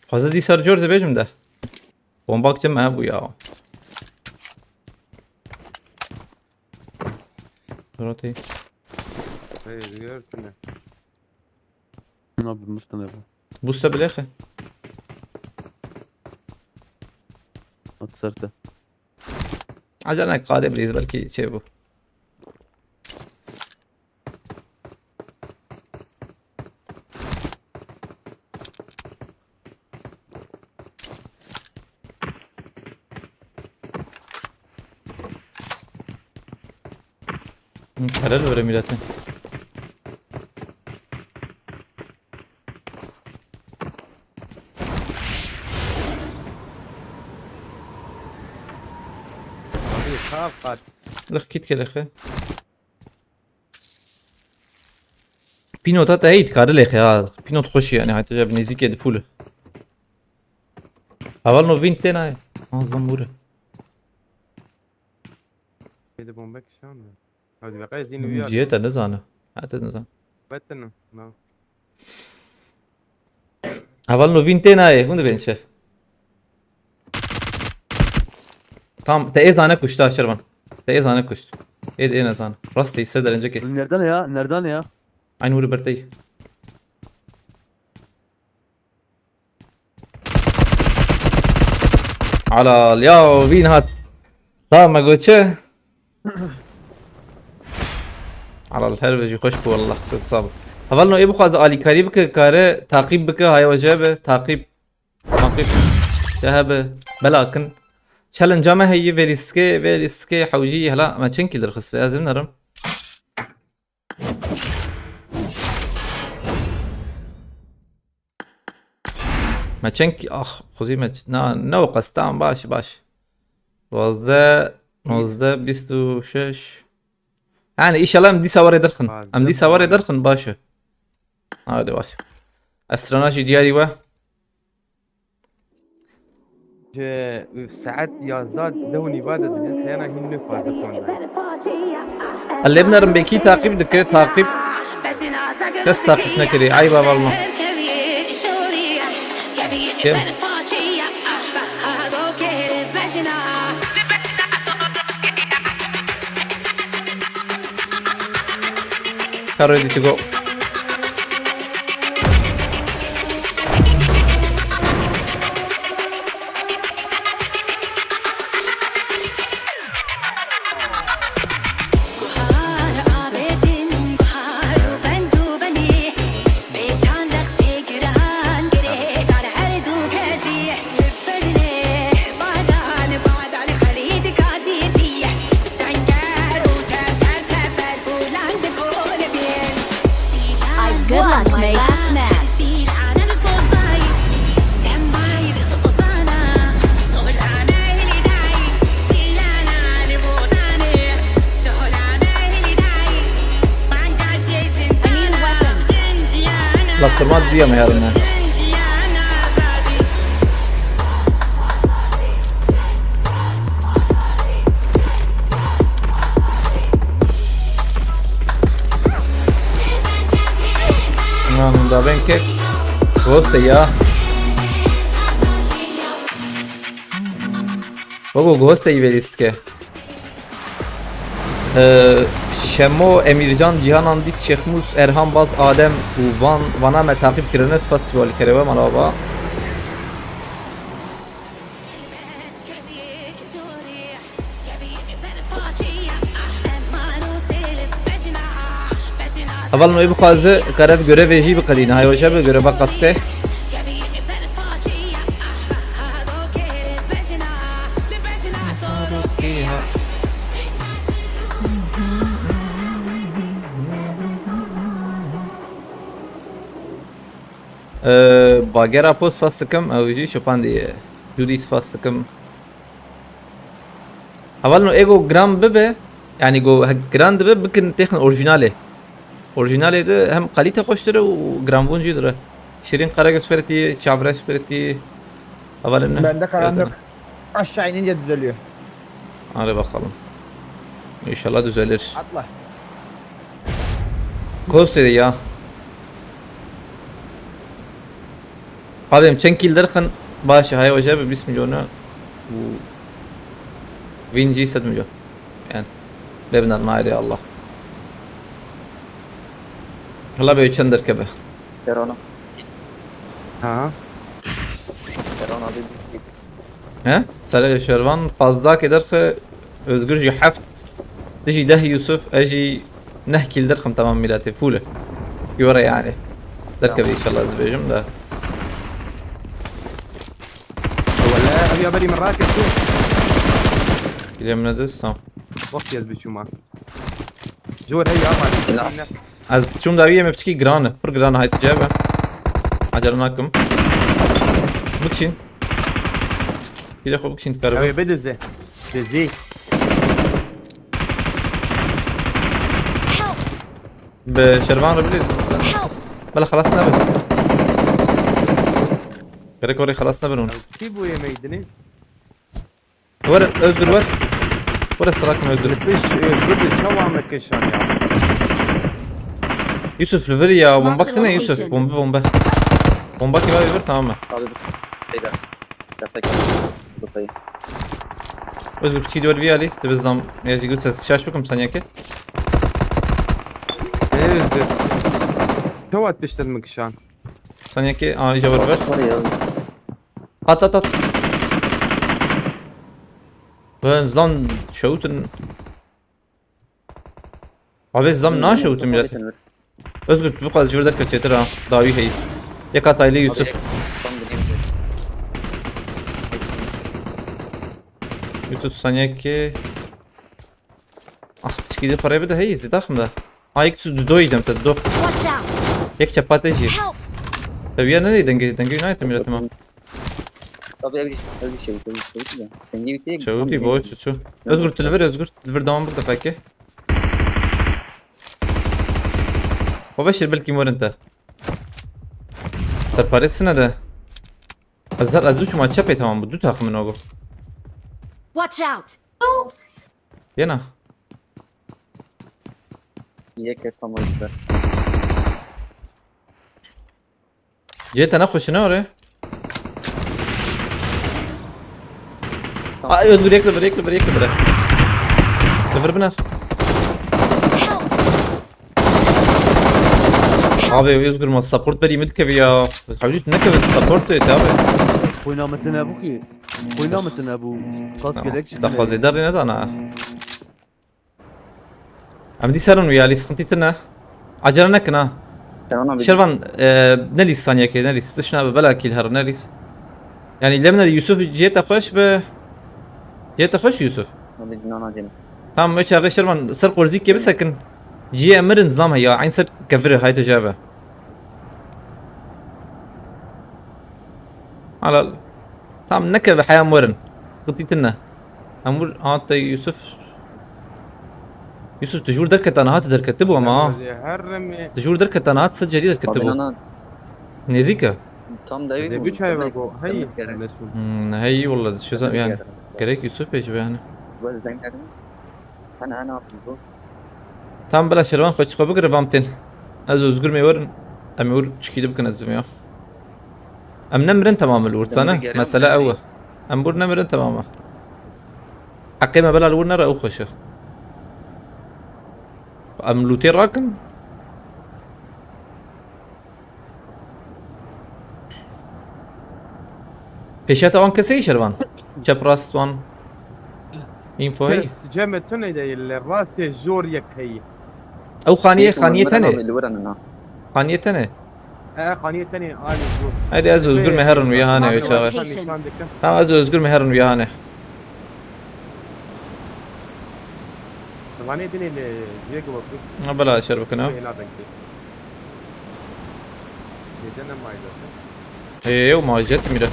Xweze dî ser cor dibêjim de. Bombak çi me hebû ya. Suratê. Hey, görsün. Abi mısın abi? Boost e bilêxe. At serte. Acele qade bilîz belkî şey bu. Kare li virê mîretin. Abi, kalk, kalk. Lix kît ke lixê. Pînota te heyî dikare lêxe ha. Pînot xweş yani, heta bi nêzîkê di full. Heval no vîn tê nayê. Ha, zan bûre. Bir de bomba kişi almıyor. Hadi be, gayet yeni üye. Cihê te nizane. Ha, te nizane. Betten. No. Heval no vîn tê nayê. Hûn dibên çi? Tam, te ê zane kuşta Şervan. Te ê zane kuşt. Ê, ê nezane. Rastî, ser derencekê. Nereden ya? Nereden ya? Aynı vuru bertey. Alal ya, vîn hat. Tamam, me goçe. Alal, her vejî xweş bû, wallah, qismet sab. Heval no ê bixwaze alîkarî bike, kare taqîb bike, haya we jebe, taqîb. Taqîb. Te hebe, belakin. Challenge me heye, vê lîstikê, vê lîstikê hewcî, hela, me çend kîl derxist, ez ê binerim. Me çend ki-, ah, xuzî me ç-, na, ne o qestan, baş, baş. Duwazdeh, nozdeh, bîst û şeş. Yani, inşallah em dîsa warê derxin. Em dîsa warê derxin, baş e. Hadi baş. Estrana jî diyarî we. Ji saet yazdeh, deh û nîva de dibî heyana hîn nê xwaze xwendin. Lê binerim, belkî taqîb dike, taqîb. Kes taqîb nekirî, eyba valma. Kim? Ka ready to go. Good luck, mate. Smash. I need a weapon. Platforma duyamıyorum ben. Lan da ben ke Ghost ya. Baba Ghost ey verîst ke. Ee, Şemo, Emircan, Cihan Andiç, Şehmuz, Erhan Baz, Adem û Van, Vana me taqîb kirine, spas siwalî kereve mala baba. Heval noyê bixwaze karev görevê jî biqedîne. Hay hoşa bi göreva qaske. Ee, bagera post fas dikim, ew jî şopandî ye. Jûdî spas dikim. Heval no ego giran bibe, yani go he-, giran dibe bikin têxin orijinalê. Orijinalê de hem kalite xweştir e û giranbûn jî dire. Şirin Karagöz Fereti, Çavre Fereti, hevalin ne? Bende karanlık. Aşağı inince düzeliyor. Hadi bakalım. İnşallah düzelir. Atla. Ghost dedi ya. Abim çend kill derxin baş e, hay hoca bi bîst milyona û vîn jî sed milyon. Yani bebiner nayri Allah. Hala be çend derkeve. Serana. Ha. Serana dedi. He? Sare Şervan pazdakê derxe, Özgür jî heft. Dijî deh Yusuf, ez jî neh kîl derxim, tamam milletê. Fûle. Yore yani. Derkeve inşallah ez bêjim de. Wele ev ya berî min rakir tu. Kîlê min nedis, tamam. Wextî ez biçûma. Jor hey ya mali. Ez çûm dawiyê me piçkî giran e. Pir giran e, hayt cebe. Acele nakim. Bikşîn. Kîlê xwe bikşîn dikare. Ew ê bidize. Dizî. Bi Şervan re bilî. Bela xelas nebe. Gerek orê xelas nebin hûn. Kî bûye meydinê? Were Özgür, wer. Were sırakim Özgür. Piş Özgür de çawa me keşan ya. Yusuf, li vir ya, bomba kine Yusuf, bombe bombe. Bomba kime bir, tamam mı? Abi dur. Şeyde. Yatak. Burayı. Özgür, çî dör viyalî, tu bizdan ya jî gut ses şaş bikim saniyekê. Özgür. Çawa tiştin mi kişan? Saniyekê, aa, iyice var ver. Var ya. At at at. Ben zlan şewtin. Abi zlam na şewtin millet. Özgür, tu bu kadar jürdek kaçırtır ha. Davi hey. Yeka taylı Yusuf. Tam dediğim gibi. Yusuf saniyekê. Ah, çikî de xorê bide hey, zî daxim de. Ha, yek tu doyacağım te do. Watch out! Yek çapate jî. Help! Tabii ya ne dengê, dengê United millet tamam. Abi ev bir şey, ev bir şey, ev bir şey ya. Sen gibi değil. Çavuti boş şu. Özgür, tu li vir, Özgür, tu li vir, devam burada belki. Baba şir belki morente. Serparesine de. Azar azu çuma çapê tamam bu. Du takımın o bu. Watch out! Yena. Yek et ama işte. Cê te nexweşine orê. Ay Özgür, yek li vir, yek li vir, yek li vir. Li vir biner. Abi Özgür ma support berî min dikevi ya. Hewlî tu nekevi support et abi. Xwîna min tune bû ki. Xwîna min tune bû. Qas gelek jî Daxwazê derê nedana. Em dî serin wî alî, sıkıntı tine. Acele nekin ha. Sen ona bir Şervan, e, ne lîs saniyekê, ne lîs. Tişna be, belakî li her ne lîs. Yani lemne Yusuf ciyete xweş be. Ciyete xweş Yusuf. Abi nana cem. Tamam, meçe ağabey Şervan, ser qorzîkê bisekin. Ciye mirin zlam he ya, aynı ser keviri, hayte cabe. Halal. Tam nekeve heya mirin. Sıkıntı tine. Em wir, ha, te Yusuf. Yusuf, tu ji wir derketana, ha, tu derketibû ama, ha. Herremê. Tu ji wir derketana, ha, tu ser cerî derketibû. Nana Nêzîk e. Tam da evi Dê bir çay ve go. Hey. Mesul. Hmm, hey, wallah, şu zam-, yani, gerek Yusuf pêş be, yani. Wez deng dedim. Hana hana bu. Tam bila Şervan xwe çi xwe bigire, vam tên. Ez Özgür me werin. Em wir çikî de bikin ez bim ya. Em nemirin, tamam, li wir sane. Mesele ew e. Em wir nemirin, tamam e. Heqê me bila li wir nere, ew xweş e. Em lûtê rakin. Pêşiya te wan kesê Şervan? Çep rast wan. Info hey. Kes cem tune de li rastê jor yek heyî. Ew xaniyê, xaniyê tenê. Xaniyê tenê. E, xaniyê tenê alî jor. Hadi ez Özgür me herin wî hane wê çaxê. Tamam, ez Özgür me herin wî hane. Vanê dinê li Diego bakıyor. Ha, bela şer bikin ha. Hela bekle. Gece ne mayda? Ê, ew ma jet mîre.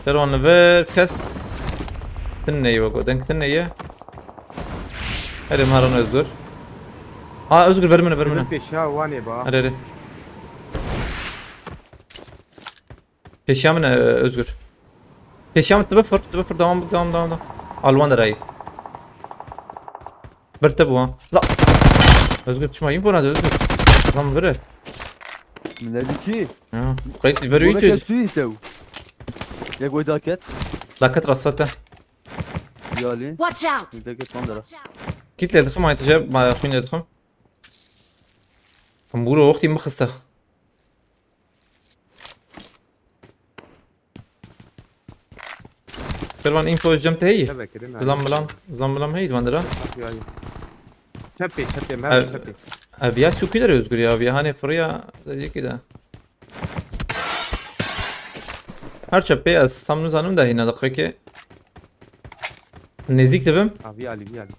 Serwan li vir kes tune ye, wego deng tune ye. Herê ma ran Özgür. Ha, Özgür, ber min e, ber min e. Pêşa wanê ba. Herê, herê. Pêşiya min e, Özgür. Pêşiya min, tu bifir, tu bifir, devam, devam, devam, devam. Alwan derayî. Bir te bu ha. La. Özgür, çima info nade Özgür? Tam vire. Min ne dî ki? Ya. Kayıt bir üç. Kes tu itew. Yek wê daket. Daket rasate. Yalî. Watch out! Daket tam dera. Kitle dixim, ayet je, ma xwîn dixim. Kambûro wextî min xiste. Şervan, info cem te heyî? Tevekirî me. Zilam milam, zilam milam heyî di van dira. Çepê, çepê, me çepê. Ev ya çû kî derê Özgür ya, ev ya hanê firiya yekî de. Her çepê ez tam nizanim de hîna deqekê. Nêzîk dibim. Ha, vî alî, vî alî.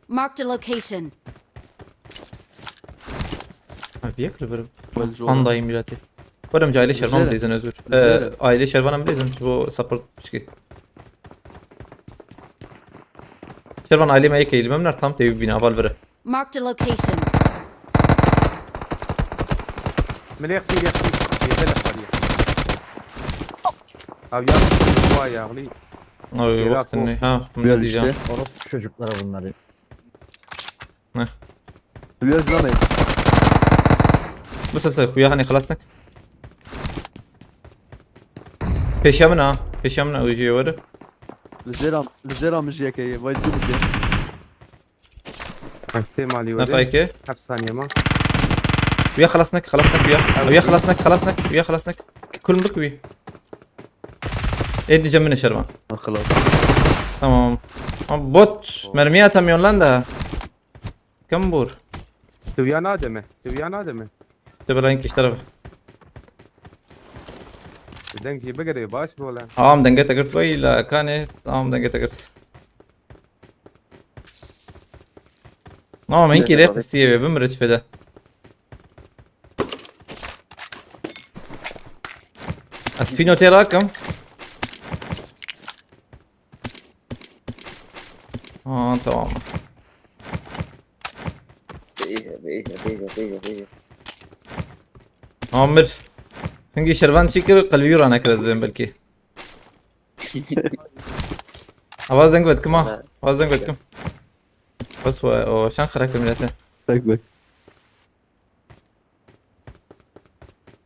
Marked a location. Ha, vî yek li vir. Wezîr Pandayî miletî. Werem ji ailê Şervan bilêzin Özgür. Ee, ailê Şervan em bilêzin ji bo support pişkî. Şervan ailê me yekê li me minar tam tê bîne aval vire. Marked a location. Milê qî, yek qî. Yê belê qî. Abi ya, vay ya, vlî. Oy, Yara wextin ko. Ne? Ha, bunu Biraz diyeceğim. Işte. Orospu çocuklara bunları. Ne? Biraz lan. Bısa bısa, kuya hani xelasnak. Peşe min ha. Peşe min ha, ucu yavadı. Li jêra, li jêra min jiyekê ye, vay zû bike. Hestê malî wede. Nefayke. Hep saniye ma. Uya xelasnak, xelasnak uya. Uya xelasnak, xelasnak, uya xelasnak. Kulum dik uya. Ê dîce min e Şervan. Xelas. Tamam. Ama bot, mermiya atamıyon lan da. Kim bur? Tu uya nademe, tu uya nademe. Te belayın kişi tarafı. Deng jî bigirê baş bole. Tamam, denge te girt vay la kanê. Tamam, denge te girt. Tamam, hinkî lê xistiye ve, bimire çi fede. Ez pîno tê rakim. Aa, tamam. Bêje, bêje, bêje, bêje, bêje. Amir. Hingî şervan çi kir, qelbî rane kir ez bên belkî. Avaz deng vetkim ha. Evet. Avaz deng vetkim. Bas we, o şan xira kir milete. Bak, bak.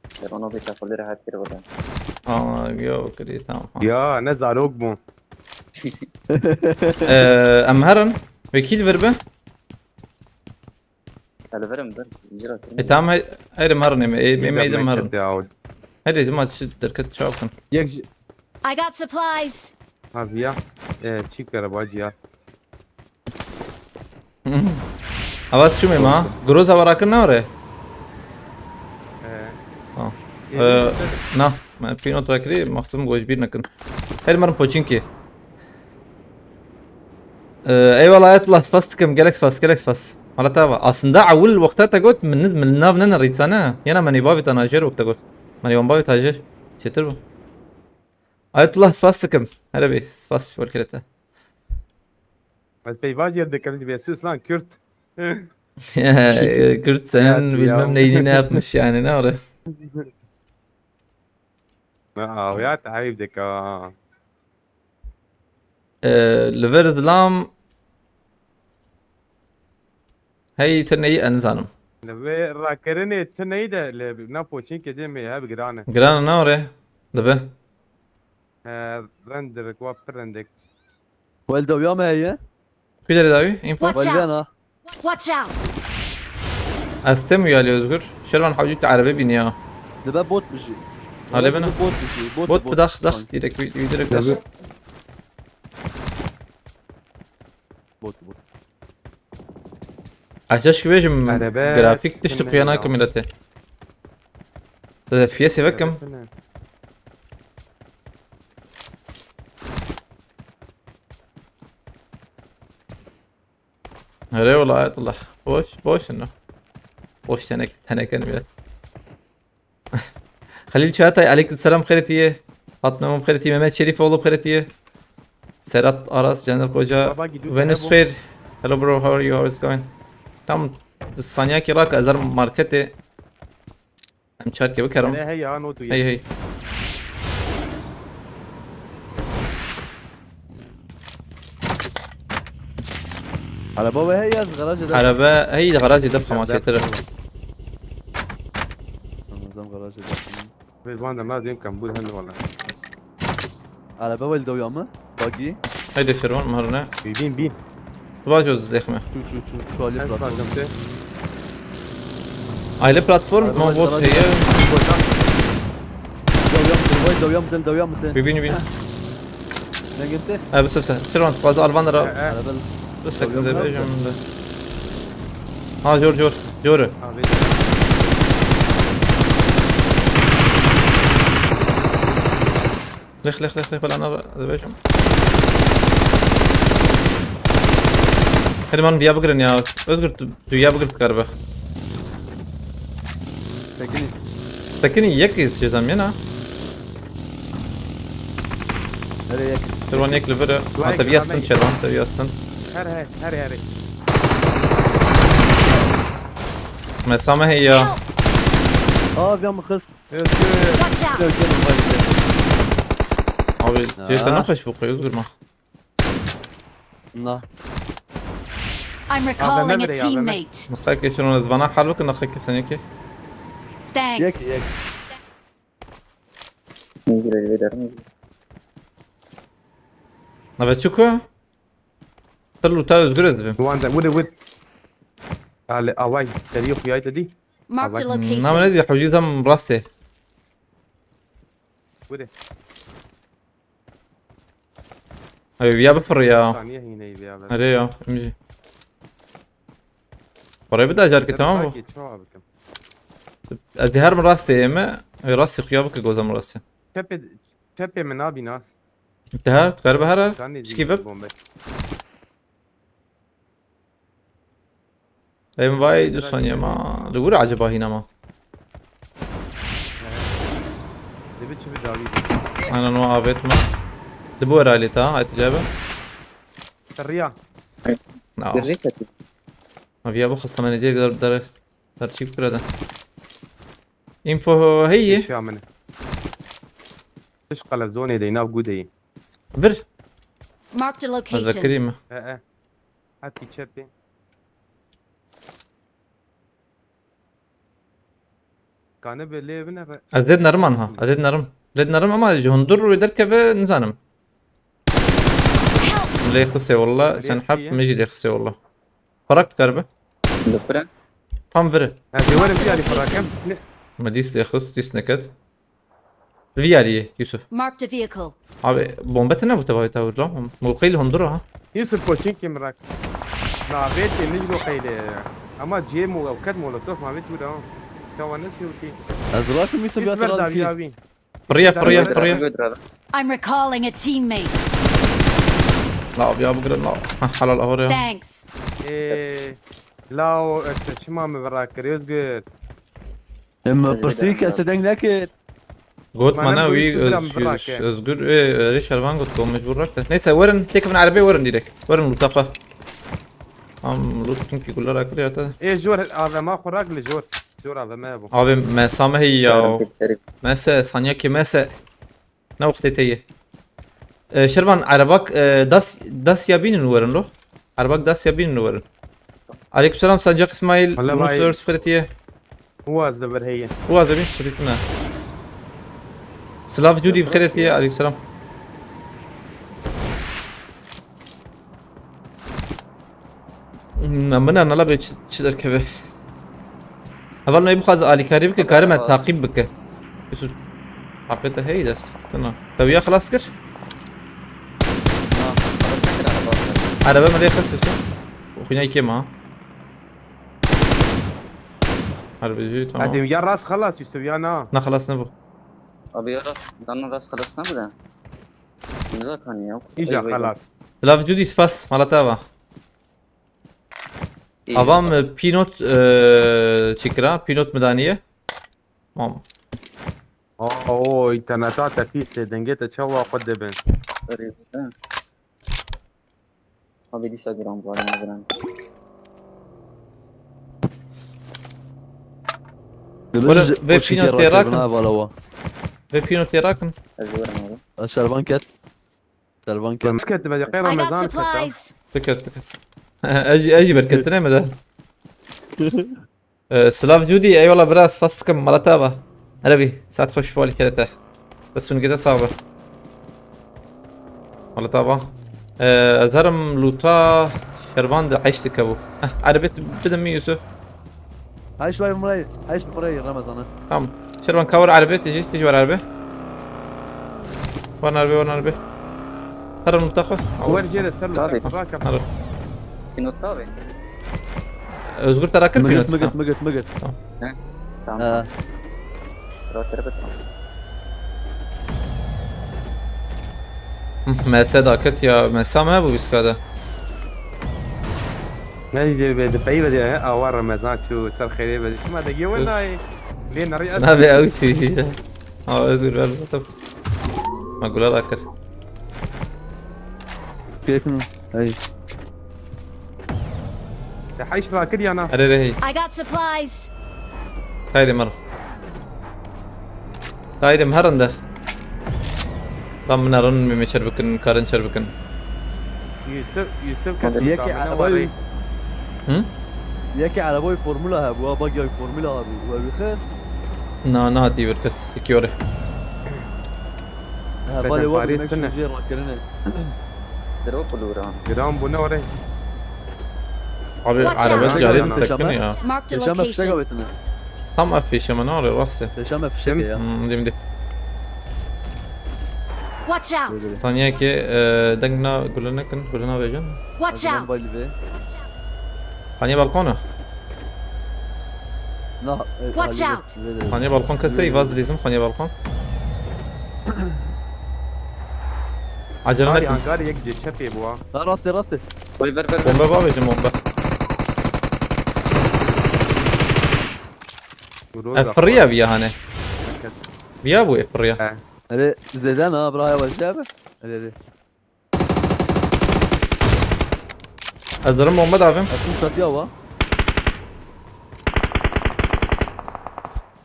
Ser ona bir çapulları hat kir burada. Aa, yo, kiri, tamam. Ha. Ya, ne zarok bu. Ee, em herin. Wekî li vir be. Elverim bir, icra E, tamam, he-, herim herin, em, em, em, em herin. Ya. Herê dima çi derket çaw kin. Yek ji- I got supplies. Haziya, e, çi kere bacı ya. Avaz çi me ma? Groza varakin ne ore? Ee, Ha. Ee, na, me pîno trakirî, maxsim gojbîr nekin. Her merim poçinkî. Ee, eyvallah Ayetullah, spas dikim, gelek spas, gelek spas. Mala te ava. Aslında ewil wexta te got, min, min nav nene rîtsane. Yena menî bavî te najêr wek te got. Menî wan bavî tajêr. Çêtir bû. Ayetullah, spas dikim. Here bê, spas ji bo kirete. Ez peyva jêr dikim, dibê Ruslan Kürt. Kürt senin bilmem neyini ne yapmış yani, ne ore? Awiyat ayıp dika. Ee, li vir zilam hey, tu neyî, ez nizanim. Li vê rakirinê tu neyî de li nav poçinkê dê me hev giran e. Giran e, ne ore? Dibe. He, rendir, wa pir rendik. Wel dawiya me heye. Kuyleri dawi? Info? Watch out! Watch out! Ez têm ya li Özgür. Şervan hawcî te erebe bîniya. Dibe bot bijî. Hale bena. Bot bijî. Bot, bot, bot. Dax, dax. Direkt, direkt dax. Bot, bot. Aşağı şikibêjim, grafik tişt xuya nakim milete. Te fiye sevekim. Here wela Ayetullah. Boş, boş ne? Boş tenek, teneke ne bile. Xelîl Çağatay, aleyküm selam, xêretiye. Fatma Mum xêretiye, Mehmet Şerifoğlu xêretiye. Serhat Aras, Caner Koca, Venüs Xeyr. Hello bro, how are you? How is going? Tam sanyaki rak ezer markete. Em çarkê bikerim. Hele hey ya, no tu ye. Hey, hey. Araba ve hey ya, garajê de. Araba hey, garajê de xema çêtir. Ramazan garajê de. Ve van de ma dên kambûr hem wala. Araba wel dawiya me. Bagi. Hey de Şervan, marne. Bin, bin. Tu bajo zexme. Çu, çu, çu. Şu alî bırak. Bacım te. Aile platform, ma bot heye. Dawiya min, dawiya min, dawiya min. Bibîn, bîn. Dengê te? E, bise, bise. Sirvan, tu xwazî alvan ra. E, e. Araba. Bise, dawiya min zevê, araba. Jom de. Ha, jor, jor. Jor. Abi. Lix, lix, lix, lix, bela nava, dibêjim. Hadi man viya bigirin ya. Özgür, tu, tu viya bigir bikar be. Tekinî. Tekinî yek cezam yena. Nereye yek? Şervan yek li vir e. Like, ha, te viyastin, like. Şervan, te viyastin. Her, her, her, her. Mesame hey ya. Help! Aa, viya min xist. Özgür. Watch out! Özgür, Özgür. Abi, ya. Ceyhun ne kaç bu kadar Özgür ma? Na. I'm recalling a teammate. Naqayê şino ez vana hal bikin, naqayê senekê. Thanks. Yek, yek. Özgür, Özgür. Nave çi ku? Tir lûta Özgür ez dibim. Wan de, wide, wide. Ale, away, seriyo xuyay dedi. Marked a location. Name ne diye, hocî zam rastê. Wide. Ay, ya bifir ya. Saniye hîneyî ya. Hadi ya, imji. Parayı bir daha carke, tamam mı? Belki çoğu abi kim? Ez her mi rastê me? Ay, rastê xuya bike gozam rastê. Tepe, tepe mi nabi nas? Te her, tu karibe her her. Çikî vip? Bombe. Em vay du saniye ma. Li wir acaba hîna ma? Dibi çi bi dawî bi. Ana no avêt ma. Dibi wera lê ta, ay ticabe. Riya. Na. Gerçek. Ma viya bu xista me ne diye dar dar dar çik burada. Info heye. Eşya min. Tiş qala zonê de nav gudeyî. Bir. Marked a location. Zekirî mi? He he. Hetî çepê. Kane be lê bine be. Ez lê nerim anha. Ez lê nerim. Lê nerim ama ji hundur rûyê derkeve nizanim. Lê xisê walla, sen hep min jî lê xisê walla. Parak dikaribe. Dikure. Tam viri. Ha, dê were vî alî parak em. Ne? Me dîst lê xist, dîst neket. Vî aliyê, Yusuf. Marked a vehicle. Abi, bombe te nebû tevayê tawir lan. Mewqeyî li hundur ha. Yusuf Koçinkî mirak. Na, vê tê nijlo qeyle. Ama cê mo-, ket molotof ma vê tûra. Tawa nesî wî. Ez rakim Yusuf ya. Yusuf ver dawiya wî. Fırıya, fırıya, fırıya. I'm recalling a teammate. La abi ya, bu gırın la. Hah, halal ahır ya. Thanks. Ee, la o, işte, çima mı bırakır, Özgür? Em pirsî kes deng nekir. Got mana wî Özgür, Özgür, e, e, Rêşervan got, got mecbur rak te. Neyse, werin, têkevin erebê, werin direk. Werin lutafa. Am lut çünkü guller akıllı ya ta. Ê jor A V M xwe rak li jor. Jor A V M bû. Abi, me same heye ya. Mese, sanyakê mese. Ne wextê te ye? E, Şervan, erebak, e, das, das ya bînin werin lo. Erebak das ya bînin werin. Aleykümselam, Sancak İsmail, Rus Örs Fretiye. Uaz de ber heye. Uaz de bin Fretine. Slav Cudi Fretiye, aleykümselam. Hmm, min nala bê çi, çi derkeve. Heval neyê bixwaze alîkarî bike, kare me taqîb bike. Yusuf, haqê te heye dest tuna. Te wiya xilas kir? Na, xilas nekir, araba. Araba me lê xist Yusuf. Xwîna yekê ma. Harbi jî, tamam. Hadi ya rast xilas Yusuf ya na. Na xilas nebû. Abi ya rast, dan rast xilas nebû de. Nizakanî ya. Îja xilas. Silav Cudî, spas, mala te ava. Ava min pînot, e, çi kira? Pînot min daniye. Mam. Aa, o înterneta te pîs e, dengê te çawa xwe dibin. Erê, he. Abi dîsa giran bu arada giran. Were, vê pînot tê rakin. Vê pînot tê rakin. Ez werim abi. Şervan ket. Servan ket. Ket be, qey Ramazan ket ha. Tiket, tiket. Ez jî, ez jî berketine me de. Ee, Silav Cudi, eyvallah bira, spas dikim, mala te ava. Erebî, saet xweş, bali kere te. Bes hûn gide sax be. Mala te ava. Ee, ez herim lûta Şervan de heşt dike bû. Heh, erebê tu bide min Yusuf. Heş vay murey, heş murey Ramazan'ı. Tamam. Şervan, ka wer erbe, tijî, tijî wer erbe. Wer erbe, wer erbe. Her nokta xwe. Wer jê re ser Tabii. nokta. Rakem. Alo. Pinot tabi. Özgür Tarakır Mıgıt, Pinot. mıgıt, Ha. mıgıt, mıgıt. Tamam. Ee, Rahat rahat. Mese daket ya, mesa me bu biskada. Ne jê be de pey be de awa Ramazan çû ser xêrê be. Şima de gê wenayê. Lê nerî ez. Nabe ew çi. Ha, Özgür ver bu. Ma gula rakır. Keyfim. Hey. Te heş rakir yana. Are re hey. I got supplies. Tayrim her. Tayrim her inde. Lan min erin mi çer bikin, karin çer bikin. Yusuf, Yusuf Hadi. kesin Yeke kamera arabayı, var. Hı? yeke arabayı formula ha bu, bak ya formula abi. Bu bir kız. Na, na hati bir kes. İki ore. Ha, Zaten bale var Paris demek sene. şu şey rakirine. Diro kuluran. Giran bu ne oraya? Abi Watch araba out. cari Peşeme. sakın ya. Marked a Peşeme fişek location. avetine. Tam affeşe ama ne oraya rase. Peşeme fişek Kim? ya. Hmm, dim dim. Watch out. Saniye ki e, dengna gulüne kin, gulüne vecan. Watch out. Bali be. Saniye balkona. Na, e, Watch Ali, out. Ali, Ali. Saniye balkon kese, vaz lezim saniye balkon. Acele Hangar, nekin. hangar yek de çepê bu ha. Ha, rastê, rastê. Oy ver ver ver. Bomba babacım bomba. Roza E, fırıya bir ya hani. Bir ya bu e fırıya. He. Hele zeden ha, bra yavaş abi. Hele hele. Hazırım bomba da abim. Aslında çatıya var.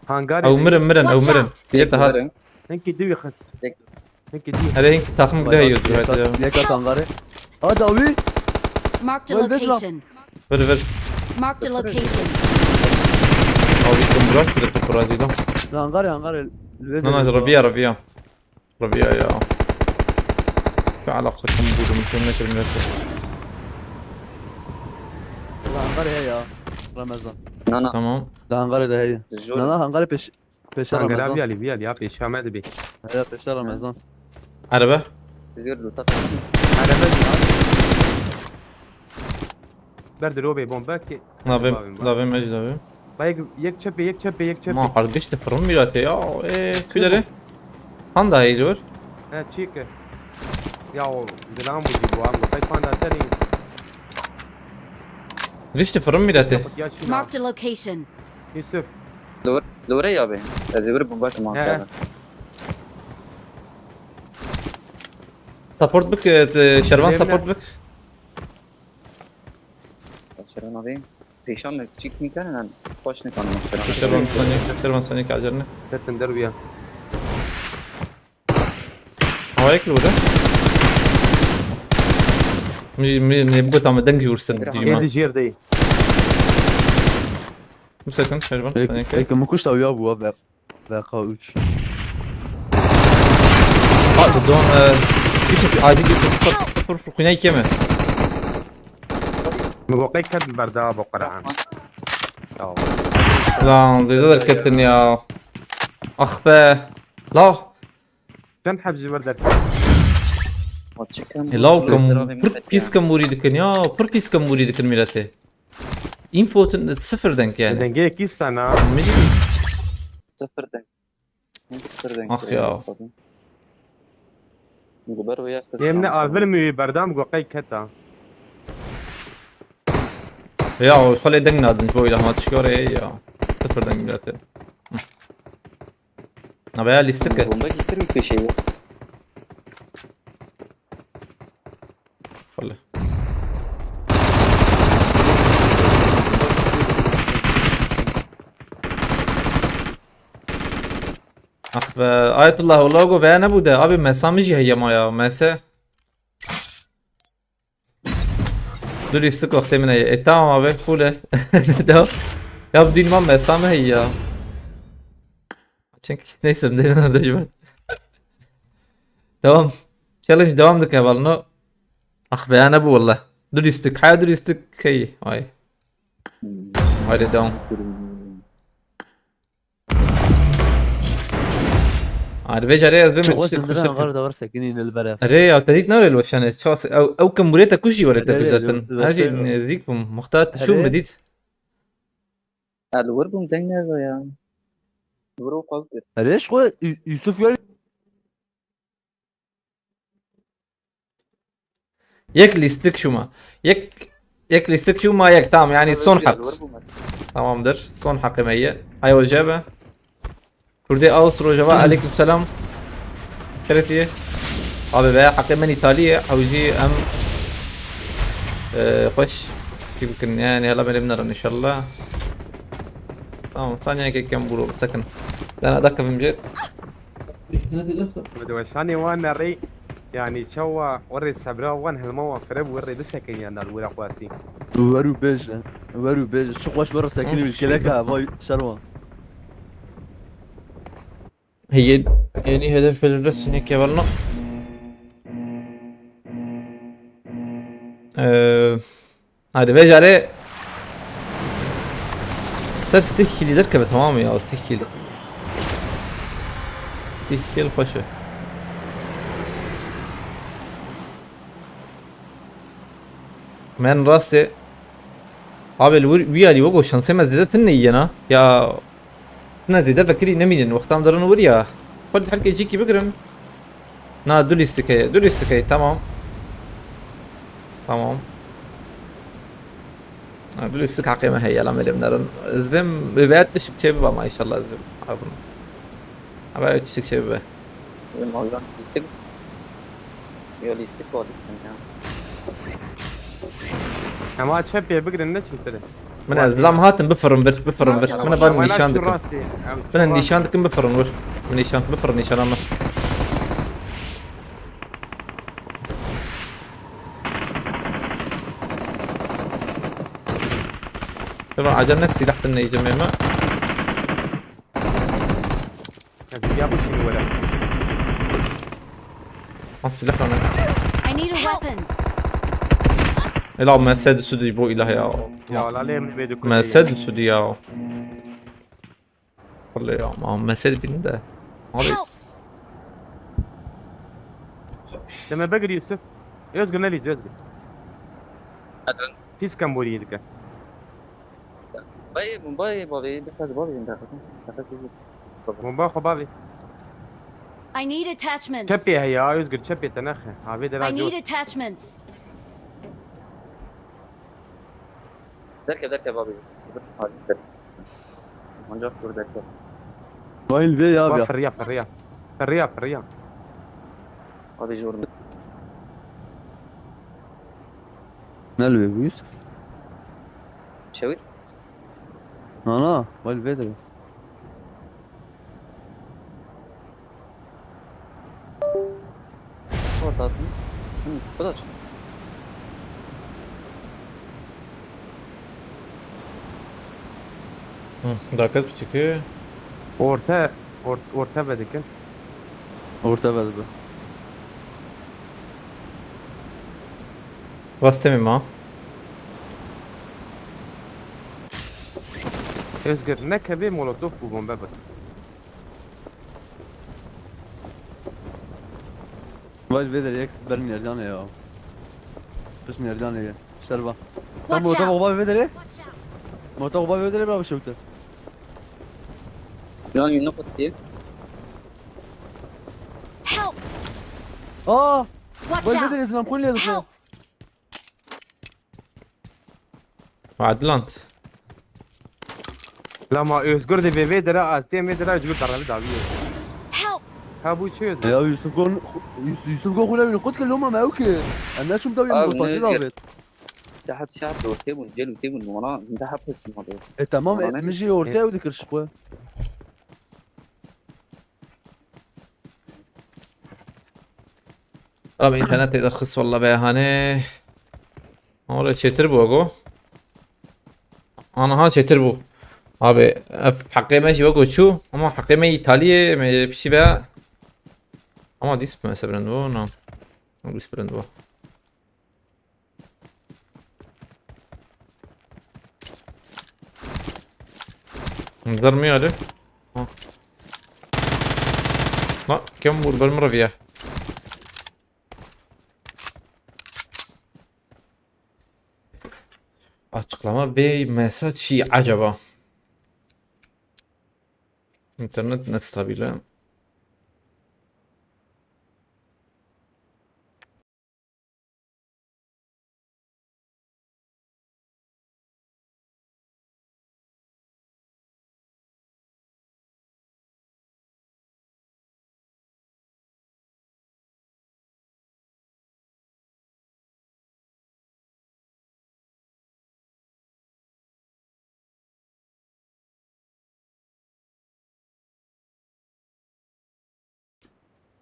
Hangar. Ew mirin mirin ew Watch mirin. out. Yek daha. Verin. Hinki diwi xis. Tek- Hinki diwi. Hele hink takım gidiyor yüzü. Yeka, yeka tangare. Hadi abi. Marked a Wait, wait, location. Ver ver. Marked a location. Abi kum bırak bir de tutur acıydı. Tangare, tangare. Nana, Rabia, Rabia. Rabia ya. Şu alakasını buldum. Şunu ne kelime yapıyor. Tangare he ya. Ramazan. Na na. Tamam. Tangare de he. Jor. Nana tangare peş peşe Hangar abi Ramazan. ali bir ali ya peşame de bir. He peşe Ramazan. Araba. Zor luta tamam. Araba. Berdir o be bomba ki. Nabim, Babim, bak. nabim, ej nabim. Bak yek, yek çepê, yek çepê, yek çepê. Ma kardeş de fırın mirate ya. Eee, tüyleri. Handa heyli var. He, çi ki? Ya o, dilam bu bu abi. Kay panda seni. Rişti fırın mirate. Yapık ya şuna. Marked a location. Yusuf. Dur, dur ya abi. Ez bir bomba ki He. mantıklı. Support bık, e, Şervan Bilemle. Support bık. Şervan abi. Pêşan me çîk nîkene, em xweş nîkanim. Şervan saniye, Şervan saniye ki acerine. Ketin derviya. Havaya kir burada. Mi, mi, ne bu tam deng jursun diyuma. Yedi jerdeyim. Bu sakın Şervan Peki, saniye ki. peki Mukuş da ya bu abi. V K üç. Ha, don, e, geçip, acil geçip, fır, fır, fır, kuyuna ikeme. Min got qey ket berda bo Qur'an. Ya. Lan, zêde derketin ya. Ah be. La. Çend heb ji ber derket? Açıkım. E, la, kom, pir pîs kemûrî dikin ya. Pir pîs kemûrî dikin milletê. Info tun-, sıfır denk yani. Dengê kî sana? Ne bileyim. Sıfır denk. Sıfır denk. Ah ya. Guber o ya kız. Yemne avil mi berdam got qey keta. Ya, o xwelê deng nadin ji bo îlahma çikare ya. Sıfır denk milletê. Hı. Na veya lîstik e. Bomba getirmiş bir şey yok. Xwelê. Ah be, Ayetullah, o logo veya ne bu de? Abi, mesa mi jî heye ma ya, mese. Dur, istik wextê min heye. E, tamam abi, cool e. Devam. Ya bu dîn ma mesa mi heye ya? Çünkü neyse, ne nerede ben. Tamam. Challenge devam dike hevalno. Ah be, ya ne bu valla. Dur istik, haya dur istik, hey, ay. Haydi devam. Arê vê carê ez bêm Çok tiştek başım kuştek. Var da var sekinî li beref. Erê ya, te dît nare li weşanê. Ças ew, ew kim burê te kujî were te Erê, bizetin. Yo, yo, Hacî yo. Nêzdîk bûm. Muxtar tu çû Erê. Min dît. Ez li wir bûm, deng neda ya. Li wir û qal kir. Erê, ji xwe Yu-, Yusuf ya Yek lîstik şûma. Yek, yek lîstik şûma yek, tamam, yani son hak. Tamamdır. Son hakkı me ye. Ay hoca be. Kurdê Aust Rojava, aleyküm selam. Şeref ye. Abi be, hakkı men İtaliye, hawji em, e, xweş. Kim kin, yani, hela benim naran inşallah. Tamam, saniye kek kem buru, sakın. Dana dakika vimce. Bi weşanê wan nerî, yanî çawa werê sebra wan hilma wan fireb werê bisekin yan dal wira xwatî. Wer û bêje, wer û bêje. Çi xweş werê sekinî Of, û keleka vay şerwa. Heye, yeni hedef belirle sinek yavalına. Ee, Hadi vê carê. Ser sih kilî derkeve, tamam mı ya, sih kilî. Sih kilî xweş e. Men rastê. Abi li wir wî alî wego şansê me zêde tune yena. Ya Ne zêde vekirî nemînin, wexta em derin wir ya. Xwe li herkê cîkî bigirin. Na, du lîstik heye, du lîstik heye, tamam. Tamam. Ha, du lîstik heqê me heye, lan velim nerin. Ez bêm, rivayet tişik çê biba ma inşallah ez bêm. Abim. Ama öyle tişik çê bibe. Benim Allah'ım gittim. Yo, lîstik var, lîstik ya. Ema çepê bigrin, ne çintire. Min ez dilam hatin bifirin bir, bifirin bir. Min ban nîşan dikim. Min nîşan dikim bifirin wir. Min nîşan, bifirin nîşan ama. Tamam, acele nek silah bin neyce mema. Ya dünya bu şimdi böyle. Al silah lan. I need a weapon. Ela mesed sudi bu ilah ya. Ya la lem ne bedu. Mesed sudi ya. Vallahi ya, ma mesed bin de. Abi. Help. Deme begir Yusuf. Özgür ne lîz Özgür. Pis kam borî dike. Bay, bay, bavê, dikkat bavê, dikkat. Bomba xwe bavê. I need attachments. Çepê heye, Özgür, çepê te nexe. Havê de I need attachments. Derke, derke, bavê. Ancak şur derke. Bayıl ve ya. Firriya, firriya. Firriya, firriya. Abi jor. Ne lüye bu Yusuf? Çevir. Ana, wal vedre. Orta atın. Hı, bu da açık. Hı, dakika çıkıyor. Orta, or-, orta ve dikkat. Orta ve dikkat. Bastım ima. Özgür, ne kebê molotof bu bombe bir. Vay, vê derê yek ber nerdan ya. Pis nerdan ya. Serva. Tam Watch orta out. Baba vê derê. Orta baba vê derê, bravo şevte. Can yönüne pat diye. Help! Aa! Watch out! Vay, vê derê, selam, Konya da. Help! Adlant. Lama Özgür de vê vê dere, az têm vê dere, Özgür daravi davi. Help! Ha, bu çi Özgür? Ya Yusuf gon, Yus-, Yusuf gon xula bir kot ke loma mevki. Em ne çum tabi. Abi, bu ne taşi Özgür? Davet. Daha bir saat ortaya bu, gel ortaya bu, numara, daha pes numara. E, tamam, e, mi jî ortaya ew dikir şi xwe. Abi internetê derxist valla be hane. Ama çêtir bû go. Anaha çêtir bû. Abi, ev heqê me jî wego çû, ama heqê me Îtaliyê, me pişî be. Ama dîs me sebirend bû, na. Dîs birend bû. Zırmıyor hadi. Ha. Ma, kim vur, ber min reviye. Açıklama B M S çi acaba? İnternet ne stabil ha?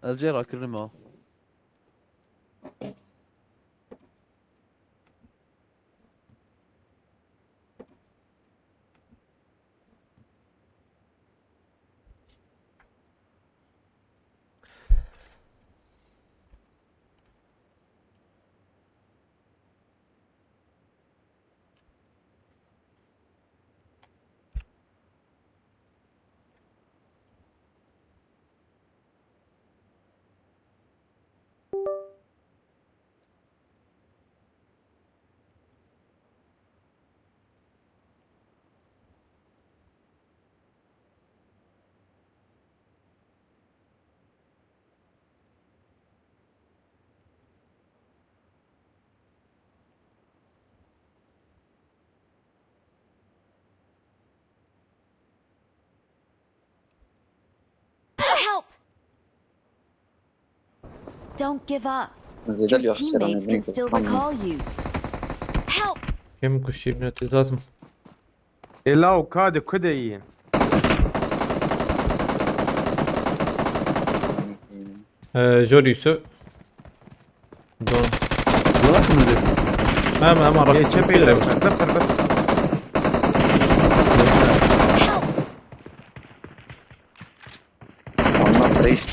Ez jê rakirim ha. Help! Don't give up. Zêde Your teammates can still recall you. Help! Kim kuşiyim ne zaten. Ê law ka de ku de yî? Ee, Jor Yusuf. Don. Yavaş mı dedi? Hemen hemen Ê rakip çepê de. Bak bak bak. Help! Anlat reis.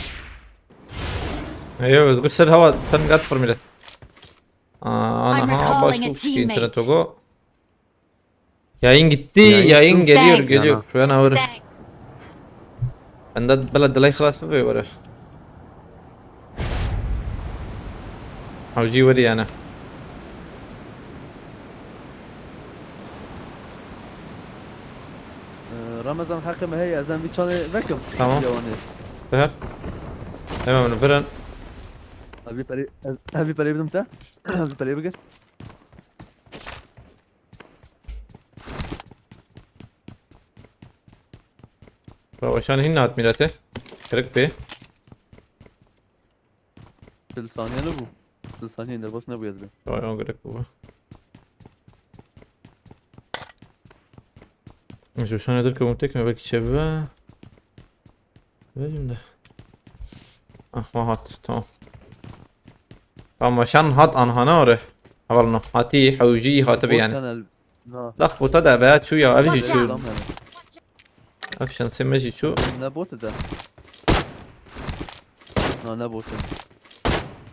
Eyo, Özgür, ser hava, sen gat for millet. Aa, I'm aha, recalling baş a bu teammate. İnternet ogo. Yayın gitti, yayın, yayın geliyor, thanks, geliyor. Yana. Ben alırım. Thanks. Bende bela delay خلاص bibe were. Hewcî werî yani. Ee, Ramazan, heqê me heye, ez em vî çalê vekim. Tamam. Yawanê. Ver. Hemen bunu veren. Ev vî perê, ev, ev vî perê bidim te. Ev vî perê bigir. Weşan hîn hat milete. Kırık bir. Çil saniye ne bu? Çil saniye derbas ne bu yazdı? Vay, o gerek bu. Şu şan nedir ki, umut etme belki çevre. Vereyim de. Ah, hat, tamam. Tamam, şan hat anhana ore. Havalno. Hati, hewji, hati bir yani. Bot kanal. Na. Lax bota da be, çu ya, ev jî çu. Tamam yani. Ev şansê me jî çu. Ne botu da? Na, ne botu.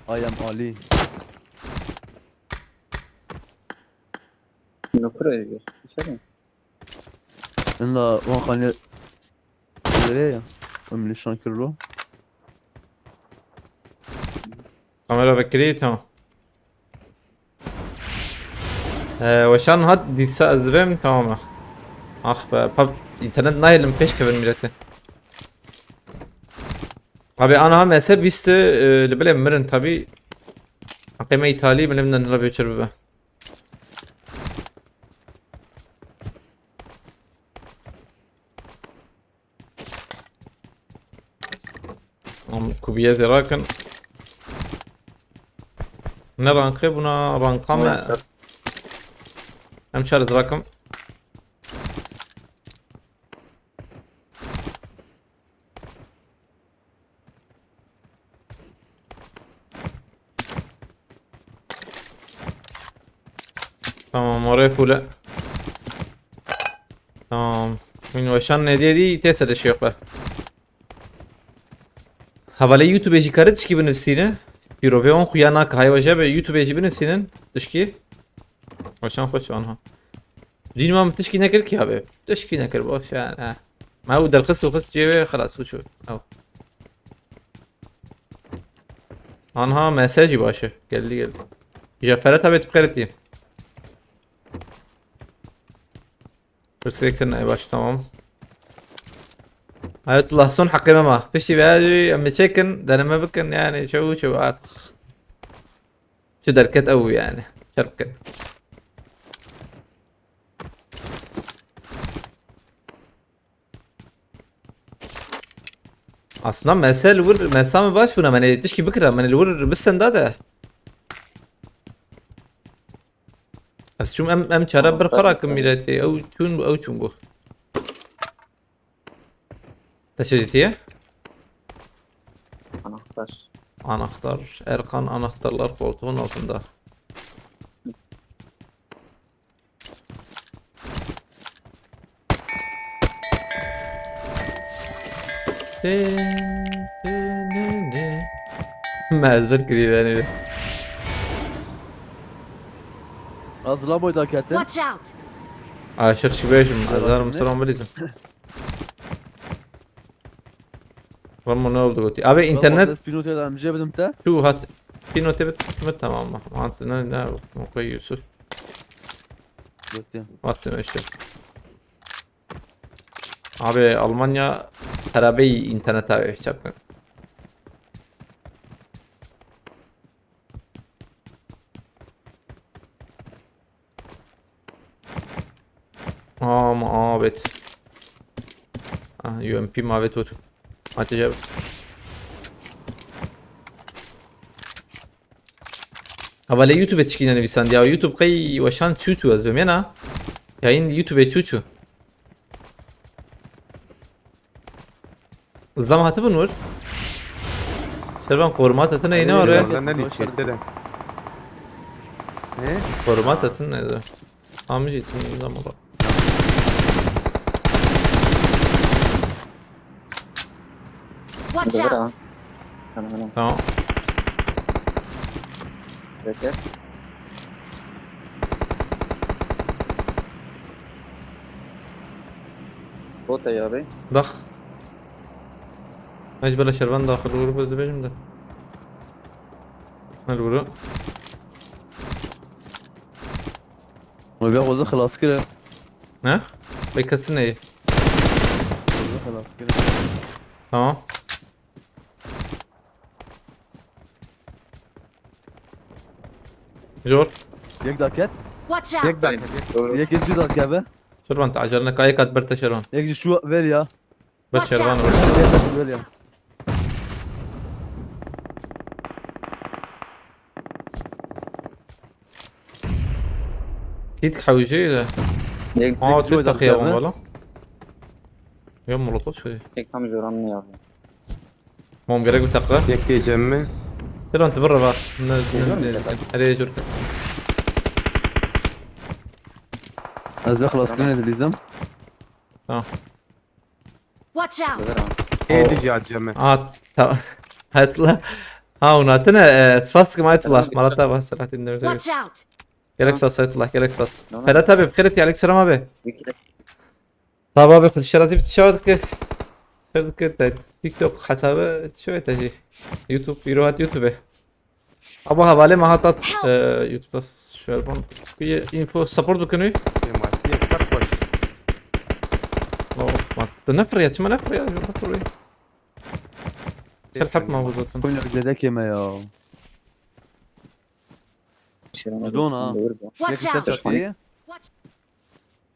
I am Ali. Nokura ev. İçeri. Inda wan xanî lêrê ya. Em nîşan kirlo. Kamera vekirî, tamam. Ee, weşan hat dîsa ez divêm, tamam ah. Ah be, pap, internet nayê li pêş kevin milletê. Abi ana M S bîst, e, li bilê mirin tabi. Heqê me îtalî, milim ne nila vêçer bibe. Em kubiyê zêrakin. Ne rankê buna ranka me. Em çar zêrakim. Tamam, oraya full. Tamam. Min weşan ne diye di test de şey yok be. Havale YouTube jî kare tişkî binivîsîne. Pîrovê wan xuya nake. Hay weje be YouTube jî binivîsînin. Tişkî. Weşan xweş anha. Dîn ma min tişkî nekir ki abi. Tişkî nekir, boş yani. Ha. Ma ew derxist û xist cêwê, xelas, bû çû. Ew. Anha mesajî baş e. Geldi geldi. Jeferet abi tu qeretî. Pirsgirêk kirin, ê baş, tamam. Ayetullah, son heqê me ma. Piştî vê em çêkin, deneme bikin, yani çew çew artık. Çi derket ew yani. Çerkin. Aslında mesel vur, mesa mi baş bûna, me ne tişkî bikira, me ne li wir bisenda de. Ez çûm em, em çare bir xera kim mîretê. Ew çûn, ew çûn go. Te çi dîtiye? Anahtar. Anahtar. Erkan anahtarlar koltuğun altında. Me ezber kiriye yani. Az lamoy da ketin. Watch out! Aşık şibêjim, Yalan azarim ne? Sıram bilizim. Ramo ne oldu goti? Abi internet. Spinote da amca bidim te. Şu hat. Spinote bit, bit tamam mı? Mantı ne, ne, Mokay Yusuf. Götü. Batsın işte. Abi Almanya terabeyi internet abi çapın. Ama abet. Ah, U M P mavet ot. Atacağım. Hava le YouTube çikîne nivîsand ya. YouTube qey weşan çû çû ez bimêna. Yayın YouTube çû çû. Zlam hatibû Nur. Şervan korumata tine yine var ya. Benden ne çektiler? Ne? Korumata tine de. Amca için zlam olur. Watch out! Tamam, tamam. Tamam. Bekle. Bota ya be. Bak. Mecbur şervan daxil olur bu dibêjim de. Mecbur. Ama bir xwezî xilas kire. Ne? Bê kesin neyê. Xwezî xilas kire. Tamam. Jor. Yek daket. Watch out! Yek daket. Yek jî daket be. Şervan te acele neka, yek hat ber te Şervan. Yek jî şu ver ya. Ber Şervan. Ver ya. Git hewce de. Yek Aa, tu taxiya wan wala. Ya molotof şey. Yek tam joran ne ya? Mam gerek bir takla. Yek diyeceğim mi? Şervan te birre va. Ne, ne, ne, nereye jor? Ez de xelas kirin ez lîzim. Tamam. Watch out! Ê dijî aceme. Aa, tamam. Hayatullah. Ha, hûn hatine, e, spas dikim Hayatullah. Tamam, Malat abi, Selahattin Demirci. Watch out! Gelek spas Hayatullah, gelek spas. Tamam. Ferhat abi, bi xêr hatî, aleyküm selam abi. Peki. Tabi abi, xwe şeratî bi tişa dike. Xêr dike te TikTok hesabı, çi ve te jî? YouTube, îro hat YouTube. Aba hevalê me hat hat, Help! E, YouTube şervan. Bir info support bikin wî. Ê ma, yek tak baş. Oh, ma, tu ne fırıya, çima ne fırıya? Şurada fırıya. Tel hep ma bu zaten. Konya zedek yeme ya. Şirin Dona. Doğru bu. Watch out! Yek çatıya.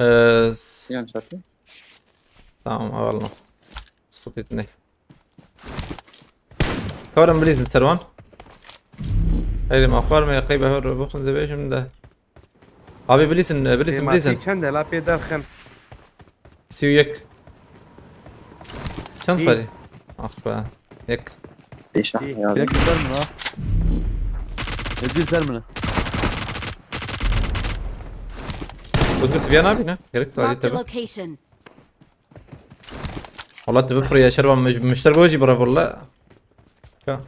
Ee, s- Yan çatı. Tamam, eyvallah. Sıkıntı etme. Karim bilizin Serwan. Hayır, ma xwar me qey behor bixin dibêjim de. Abi bilizin, bilizin, bilizin. Çend de la pê derxin. Sî û yek. Çend Sî. Ferî? Ah be. Yek. Pêşa Sî. Ya. Yek ser min ha. Yek ser min. Özgür, tu viya nabî ne? Gerek tu alî Marked a tabi. Location. Valla tu bipir ya şerba müş-, müşter bojî bira valla. Ya.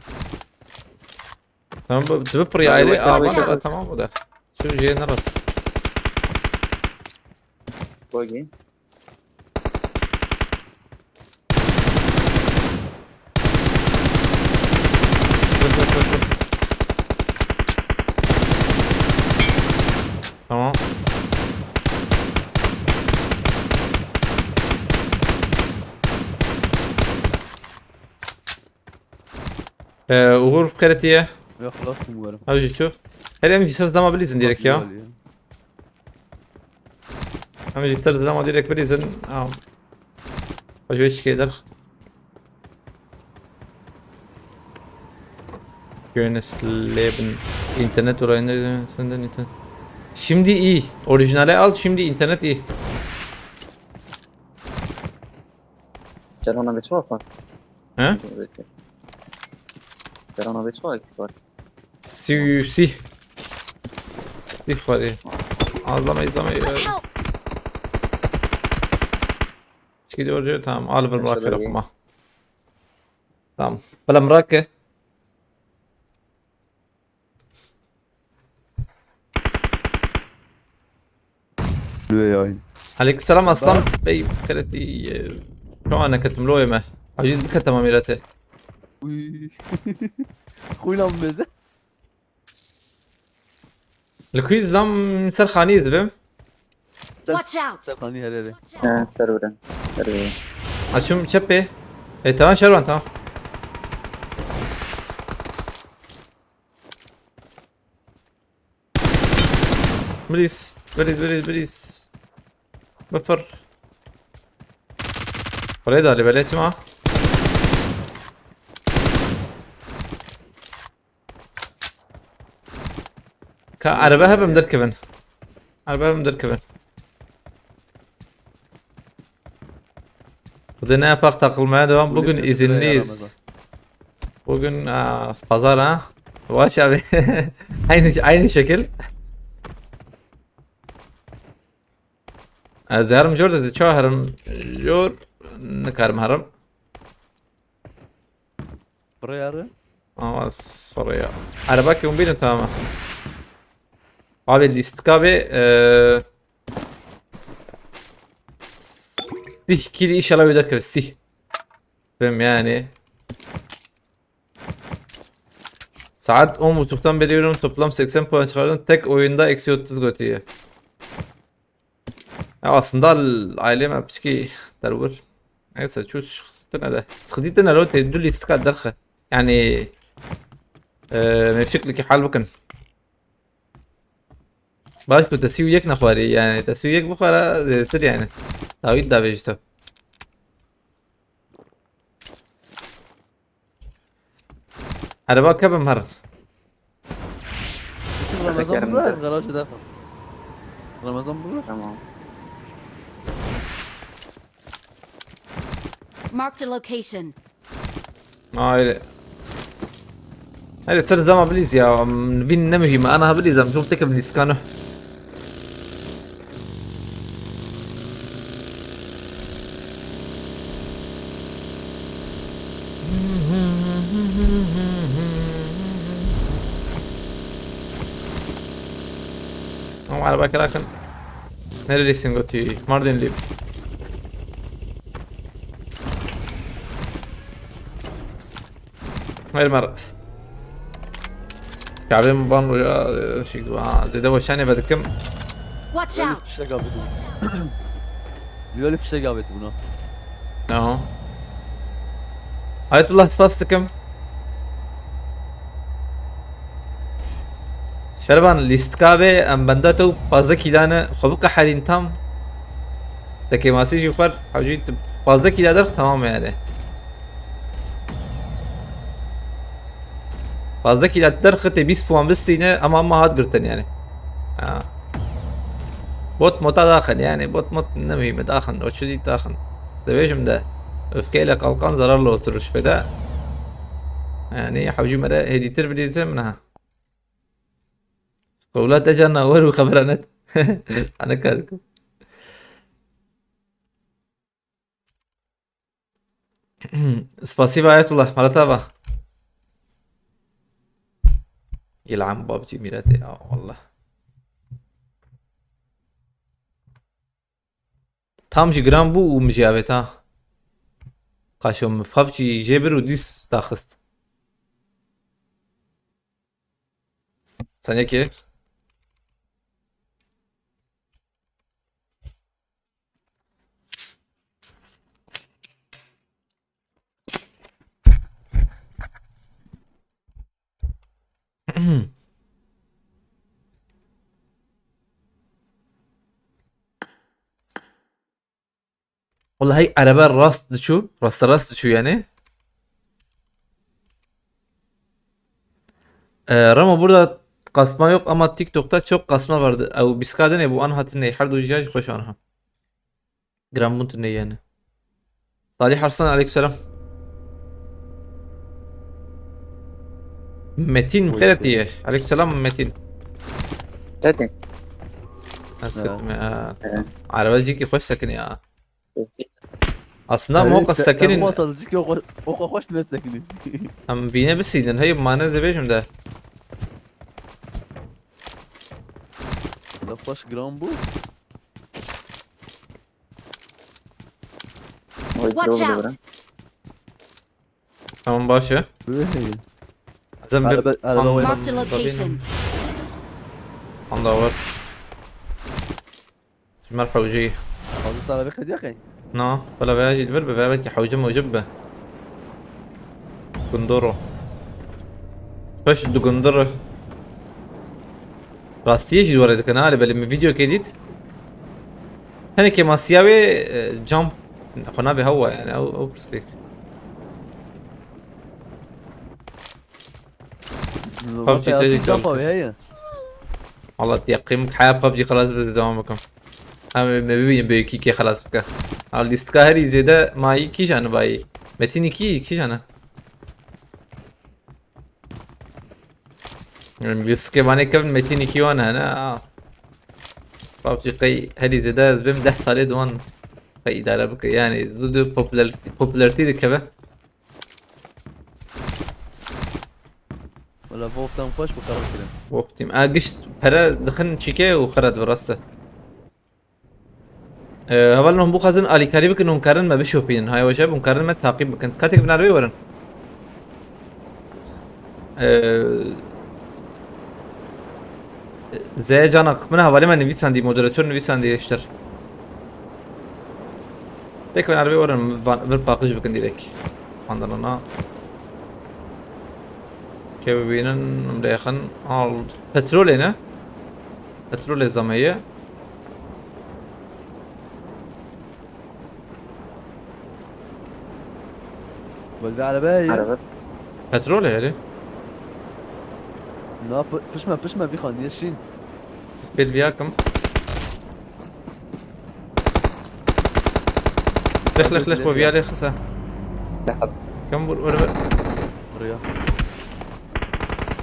Tamam bu, tu bipir ya ayrı. Tamam, tamam bu da. Şu jeye ne rat? Bogey. Dur, dur, dur, dur. Ee, Uğur keretiye. Ya xelas bûm werim. Ew jî çû. Her em jî ser dema bilîzin direkt ya. Em jî ser dema direkt bilîzin. Am. Hoş beş keder. Schönes Leben. Internet orayında senden internet. Şimdi iyi. Orijinale al, şimdi internet iyi. Canona bir tuhaf var. He? Canona bir tuhaf eksik var. Si, si. Si xwarê. Azlama, azlama. Help! Çiki diyor diyor, tamam. Al bir Aşağıda bırak iyi. Tamam. Bala mırake. Lüye yayın. Aleykümselam aslan. Bey, kereti. Şu an ketim loyeme. Aciz bir ketema mirete. Uy. Xuylan beze. Li ku î zlam ser xanî zibim. Watch out! Sen hani her yere. He, serveren. Serveren. Açım çepê. E, tamam Şervan, tamam. Please, please, please, please. Buffer. Buraya da alibele çima. Ka araba hebim derkevin. Araba hebim derkevin. Hadi ne yapak, takılmaya devam. Bugün izinliyiz. Bugün aa, pazar ha. Baş abi. Aynı aynı şekil. Ez herim jor dedi. Çaw herim jor. Nikarim herim. Buraya arı. Ama sıfır ya. Araba ki umbidin tamam. Abi listka ve eee sih kili inşallah öder ki sih. Bim yani. Saat on buçuktan beri yürüyorum, toplam seksen puan çıkardım. Tek oyunda eksi otuz götüye. Ya aslında ailem hepçiki dervur. Neyse, çu sıkıntı ne de. Sıkıntı ne lo te dul istika derxe. Yani eee meçikli ki hal bakın. Baş ku tesî û yek nexwarî yani, tesî û yek bixwara zêdetir yani. Dawî davêjî te. Ereba kebim her. Bütün Ramazan Tekerim burada, de. garajı da. Ramazan burada. Tamam. Marked a location. Hayır. Hayır, ser dama biliz ya. Bin ne mühim. Ana biliz am. Çok tekim niskano. Ama araba kirakin. Nerelisin götü? Mardinliyim. Hayır mer. Kabim van roja şey ha zede boşane verdim. Watch Böyle out! fişek abi bu. Böyle fişek abi buna. No. Ayetullah spas dikim. Şervan listka ve em benda tu pazda kilane xwe bike herîn tam. Tekê masî jî xwer hewcî tu pazda kila derx tamam yani. Pazda kila derx te bîst puan bistîne ama ama hat girtin yani. Ha. Bot mota daxin yani bot mot ne mühim daxin o çi daxin. Dibêjim de öfkeyle kalkan zararla oturur şüphede. Yani hewcî mere hêdîtir bilîzim ne. Qewla te can nawer û xeberanet. Ana kar dikim. Spasiba Ayetullah, mala te ava. Yil'an babcî mîrete ya wallah. Tam jî giran bû û min jî avêt ha. Qaşo min PUBG jê bir û dîs daxist. Senekê? Vallahi araba rast diçû, rasta rast diçû yani. Ee, Ramo, burada kasma yok ama TikTok'ta çok kasma vardı. Ew biskadine bu an hatine. Her du jiyaj xoş anha. Gram bûn tune yani. Salih Arslan, aleykümselam. Metin, buyur, buyur. Xêretiye. Aleykümselam Metin. Metin. Nasıl ya? Araba jî ki xoş sekin ya. Aslında ama o qas sekinin. Tamam, o qas sekinin. Em bîne bisînin, hey, mane dibêjim de. Laflaş gram bu. Watch out! Tamam, baş e. Zem bir. Araba, araba. Marked a location. Anda var. Ji me re hewce ye. Hazır sana bir kediye kay. Na, bela veya jî li vir bi, veya belkî hewce mewce bibe. Gundoro. Xweş digundire. Rastiyê jî were dikine, ha, li belê min vîdeokê dît. Tenê kêmasiya wê, e, cam xwe nabe hewa yani, ew, ew pirsgirêk. PUBG te jî çapa wê heye. Allah, teqîm heya PUBG xelas bibe, devam bikim. Em me bibînin, belkî kê xelas bike. Ha, lîstika herî zêde mayî kîjan e bayî? Metin iki kîjan e? Em lîstikê vanê kevin Metin iki wan hene. Ha. PUBG qey herî zêde ez bêm deh salê di wan qey îdare bike. Yani, du, du popüler-, popülerîtî dikeve. Wala Wolf Team xweş bi karar kirin. Wolf Team. A, gişt pere dixin çîke û xira dibe, rast e. Ee, hevalên hûn bixwazin alîkarî bikin, hûn karin me bişopînin. Hay weşe, hûn karin me taqîb bikin. Katek binarê werin. Ee, Zeye Canak, min hevalê me nivîsandî, moderator nivîsandî, eşter. Tek ben arabê werin, van-, vir paqij bikin direk. Andanana. Ke bibînin, em lê yaxin. Al, petrolê ne? Petrolê zameye. Wele vê arabeyê ye. Araba. Petrol e herî. Na, pi-, pişme, pişme, vî xaniyê şîn. Ez pêl viya kim. Lex, lex, lex, bo viya lê xisa. Lehab. Kim vur, vur, vur. Vuruyor.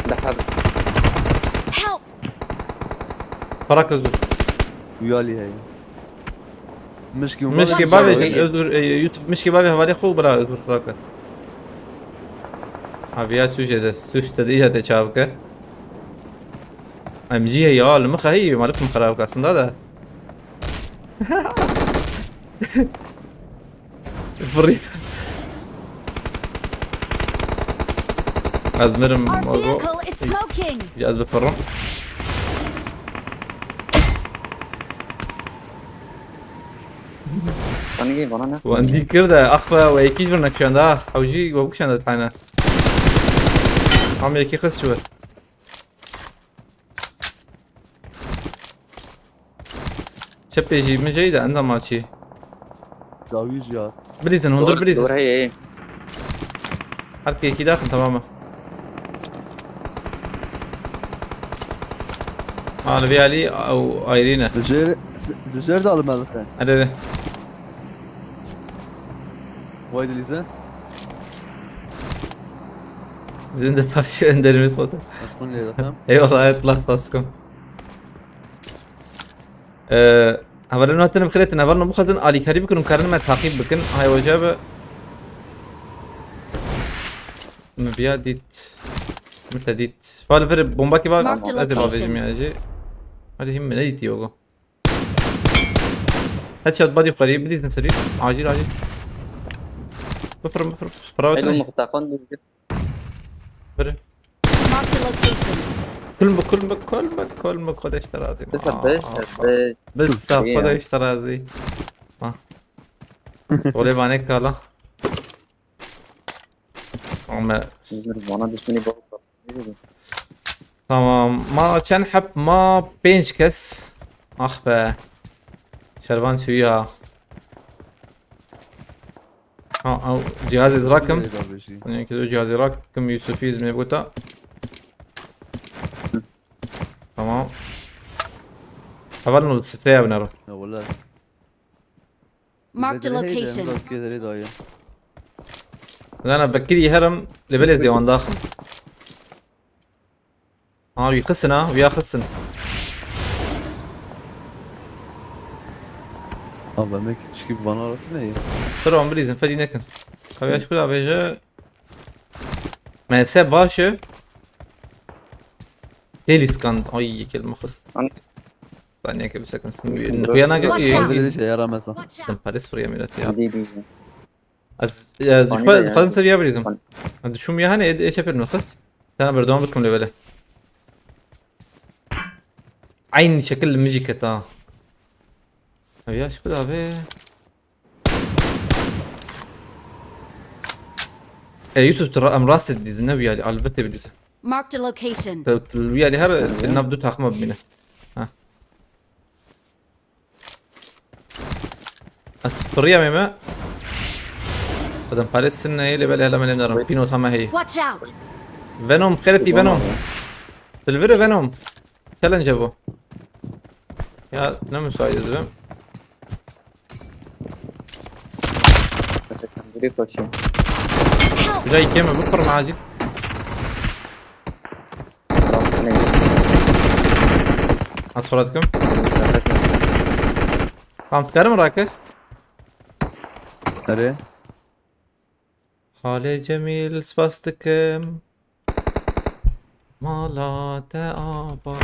Lehab. Help! Para kazıyor. Uyali heye. Mişkî û Mişkê bavê. Bavê jî, Özgür, e, YouTube, Mişkê bavê hevalê xwe bira Özgür xirab ke. Abi ya çû jê de, suç te de îja te çav ke. Em jî heye ya, li min xehî, malik min xirab ke aslında da. Vurî. Ez mirim. Our vehicle is smoking. Ya ez bipirim. Tanigê bana ne? Wan dî kir de, ax be, we yekî ji vir nekişand, ah, hewcî we bikişand hene. Tam yekî xist ji wir. Çepê jî min jeyî de endama çî. Dawî jî ya. Bilîzin, hundur bilîzin. Doğru, heye, heye. Her kekî daxin, tamam mı? Alî, Alî, ew ayrî ne? Di jêr, di jêr de alim elixin. Hadi, hadi. Vay dilîze. Zinde paşa önderimiz foto. Aşkın ne zaten? Eyvallah, hayat, last bastım. Ee, hevalên hatin bi xêr hatin, hevalên bixwazin alîkarî bikin û karin me taqîb bikin. Hay weca be. Min viya dît. Min te dît. Fal vir bombakî va. Marked a location. Ez ê bavêjim ya jî. Hadi him min nedîtiye ogo. Headshot body xwerî, bilîzin serî. Acil, acil. Bifrim, bifrim. Bravo. Elo, muxtaqan dûr. Biri. Marked a location. Kul mu, kul mu, kul mu, kul mu, Xwedê ji te razî. Bisa, ah, bisa, ah, be. Bisa, Xwedê ji te razî. Ah. Olê vanê kala. Ama. Zir vana düşmeni bak. Tamam. Ma çend heb ma? Pênc kes. Ah be. Şervan suyu ha. Ha, ew cihazê rakim. Nereye dalmışım? Yanî ki cihazê rakim Yusufî izmê bota. Tamam. Heval nol sprey ev nero. Ya wala. Marked a Bedeli heydi, location. Bak geliri daha iyi. Zana bekirî herim levelê zêwan daxim. Ha, wî xistin ha, wî ya xistin. Abi ben belki çıkıp bana arasın ne ya? Sero em bilîzin, fedî nekin. Qeviya ji ku da bêje. M S baş e. Têlî skand. Ay, yekê li min xist. An- Zaniyeke bisekin. Xuya nake Watch ki out. Böyle şey yaramaz ha. Dem paris furiya millet ya. Dî bî jî. Ez, ez Pani xwe de xwe yani. ser ya bilîzim. Pan- Ez şûm ya hene ê çepir min xist. Sana berdewam bikim lê bele. Aynı şekil min jî keta. Ev ya şikil abi. E, Yusuf, tu ra-, em rastê didîzin, ne wî alî, alvetê bidîzin. Marked a location. Te, tu wî alî her, e, nav du taxima bimîne. Ha. Ez firiya me me. Adam paris sinne, lê belê hela me lê narim. Pîno tame heye. Watch out! Venom, xeretî Venom. Silver'ı Venom. Challenge bu. Ya, ne müsait izledim. Biri koşuyor. Güzel, iki yeme, bu fırın acil. Tamam, ne? Az fırlatım. Tamam, tıkarım rakı. Nereye? Xalê Cemîl, spas dikim. Mala te ava.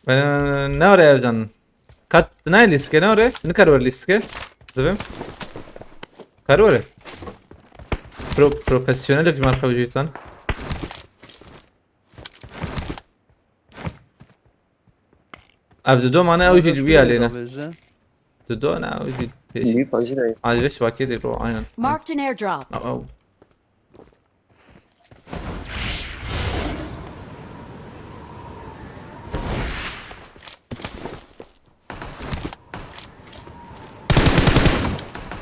Ben ne oraya Ercan? Kat ne listke ne oraya? Ne kadar listke? Zıbım. Karı oraya. Pro profesyonel bir marka vücuttan. Ev dido mane ew jî li wî alê ne. Dido ne ew jî pêş. Büyük acı da. Alveş vakê de ro aynen. Marked an airdrop. Au, au.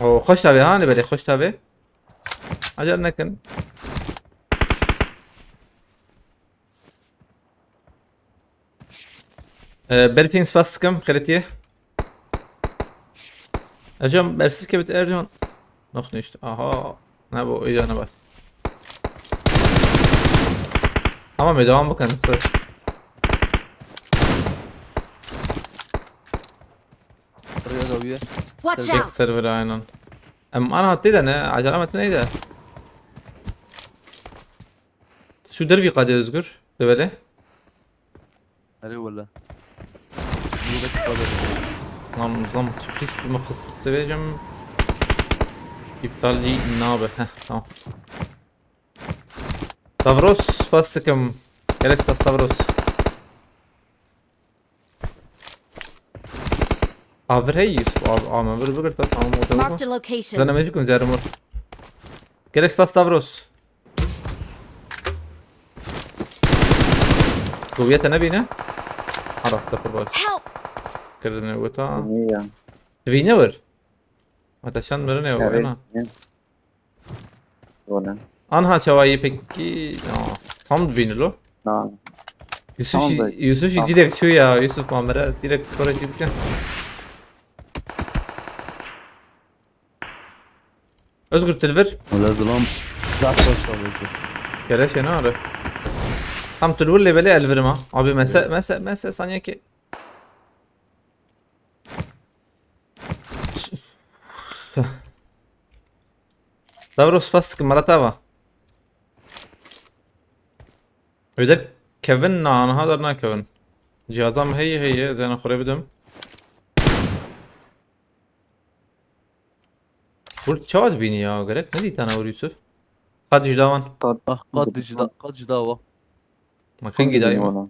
O xweş tabe ha, ne belê xweş tabe. Acele nekin. Ee, Berfin spas dikim, xêretiye. Ercan, bersiv kevit Ercan. Noch nicht. Aha. Ne bu, öyle ne var. Ama me devam bakın. Buraya da üye. Watch Tek out! server aynen. Em ana hattı da ne? Acele metin neydi? Şu dervi kade Özgür. De böyle. Nereye valla? Burada çıkmadı. Lan, lan, pis mi seveceğim? İptal değil, ne abi? Heh, tamam. Stavros, spas dikim. Gerek spas Stavros. Avir hey Yusuf abi, ama bir bir tamam, o da Marked bu. a location. Zana mecik mi zerim var? Gerek spas Stavros. Goviyete ne bine? Arafta kurbaş. Help! Kırdın öyle ta. İyi ya. Vine var. Hatta şan mırın ya, Evet. ana. Böyle. Anha çavayı peki. Aa, tam dibînî lo. Ha. Yusuf Tamam jî, be. Yusuf jî Tamam. direkt çû ya, Yusuf Mamere direkt xora çî dike. Özgür Tilvir. Valla zilam. Zaten başlamıştı. Kereşe ne arı? Tam Tilvir lê belê elvirim ha. Abi mese, mese, mese saniye ki. Davro spas dikim, mala te ava. Wê der kevin, na, niha dernakevin. Cihazam heye heye, ez ena xwe rê bidim. Hûr çawa dibînî ya, gerek nedîtana hûr Yusuf. Qad ji dawan. Ah, qad dijda, qad dijda wa. Ma kengî dayî ma.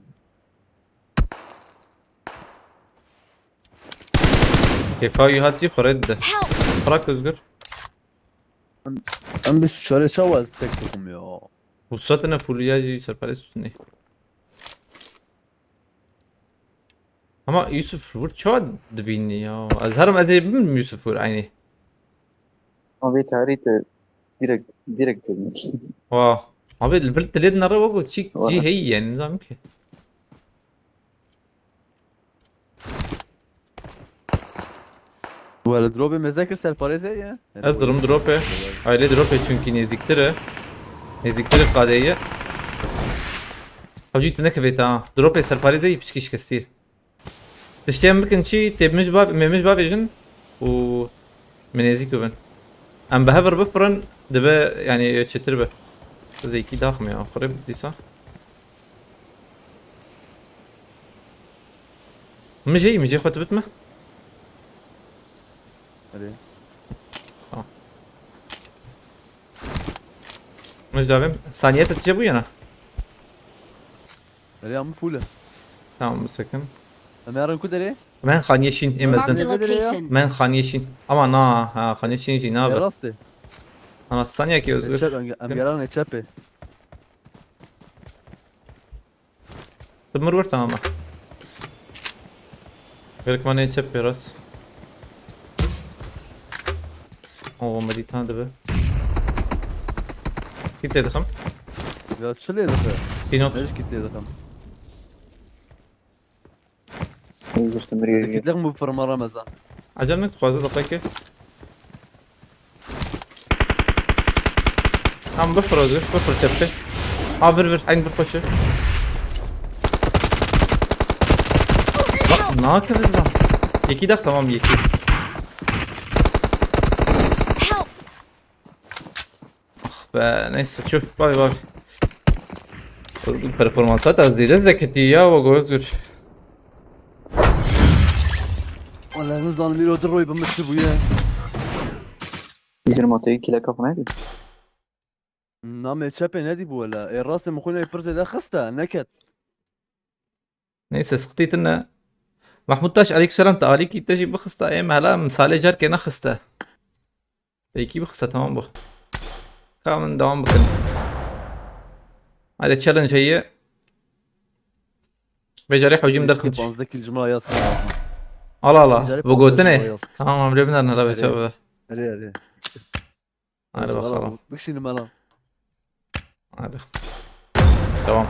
Kefa wî hatî xwe rê dide. Help! Bırak Özgür. Em bi şare çawa ez tek dikim ya. Vuslatine fulya jî serperest ne. Ama Yusuf wir çawa dibînî ya? Ez herim ez ê bibim Yusuf wir eynî. Ama vê tarî te direkt, direkt têbînî. Wa. Abi li vir dilê dinere wek çîk Wa. Cî heyî yani nizam ki. Wele dropê meze kir serparêzê ye. Ez durum dropê. Aile dropê çünkü nêzîktir e. Nêzîktir qadeye. Hacî tu nekevê ta. Dropê serparêzê yî piçkî şikestî. Tiştê em bikin çi? Tê min ji bav-, me min ji bavêjin û min nêzîk bibin. Em bi hev re bifirin dibe yani çetir be. Zêkî daxim ya. Xirib dîsa. Mijê, mijê xwe tu bitme. Erê. Tamam. Mij davêm. Saniye te tije bûyana. Erê, em full e. Tamam, bir second. Em yarin ku derê? Ben xaniye şîn, em Marked a ezin. Location. Ben xaniye şîn. Ama na, ha, xaniye şîn jî nabe. Rast e. Ana saniye ki Özgür. Çep, em, em yaran çep e. Tu mir wir tamam. Gerek mane çep biraz. O meditan de be. Git dedim. Ya çile de. Pino. Ne git dedim. Gittim bir yere. Gittim bu fırma Ramazan. Acele ne fazla dakika. Tam bifir Özgür, bifir çepte. Ha, bir, bir, aynı bir koşu. Bak, ne yapıyoruz lan? Yekî de tamam, yekî. Help! Ah be, neyse, çok bay bay. Özgür performansa da zêde zeketî ya, bak Özgür. Wala nizanim îro du roy bi min çi bûye. Zirmateyî kile kafa neydi? Namê çepê nedî bû wele. Ê rastê min xwînê pir zêde xiste, neket. Neyse, sıkıntı tine. Mahmut Taş, aleykümselam, te alîkî te jî bixista, ê me hela misalê carkê nexiste. Te yekî bixiste, tamam bu. Ka min devam bikin. Hadi challenge heye. Becerê hewcîm derxim. Panzdeh kil cima yaz. Ala ala. Becerê bu gotine. Tamam, em lê binerin hela beçe be. Erê, erê. Hadi bakalım. Bikşinim lan. Hadi. Devam.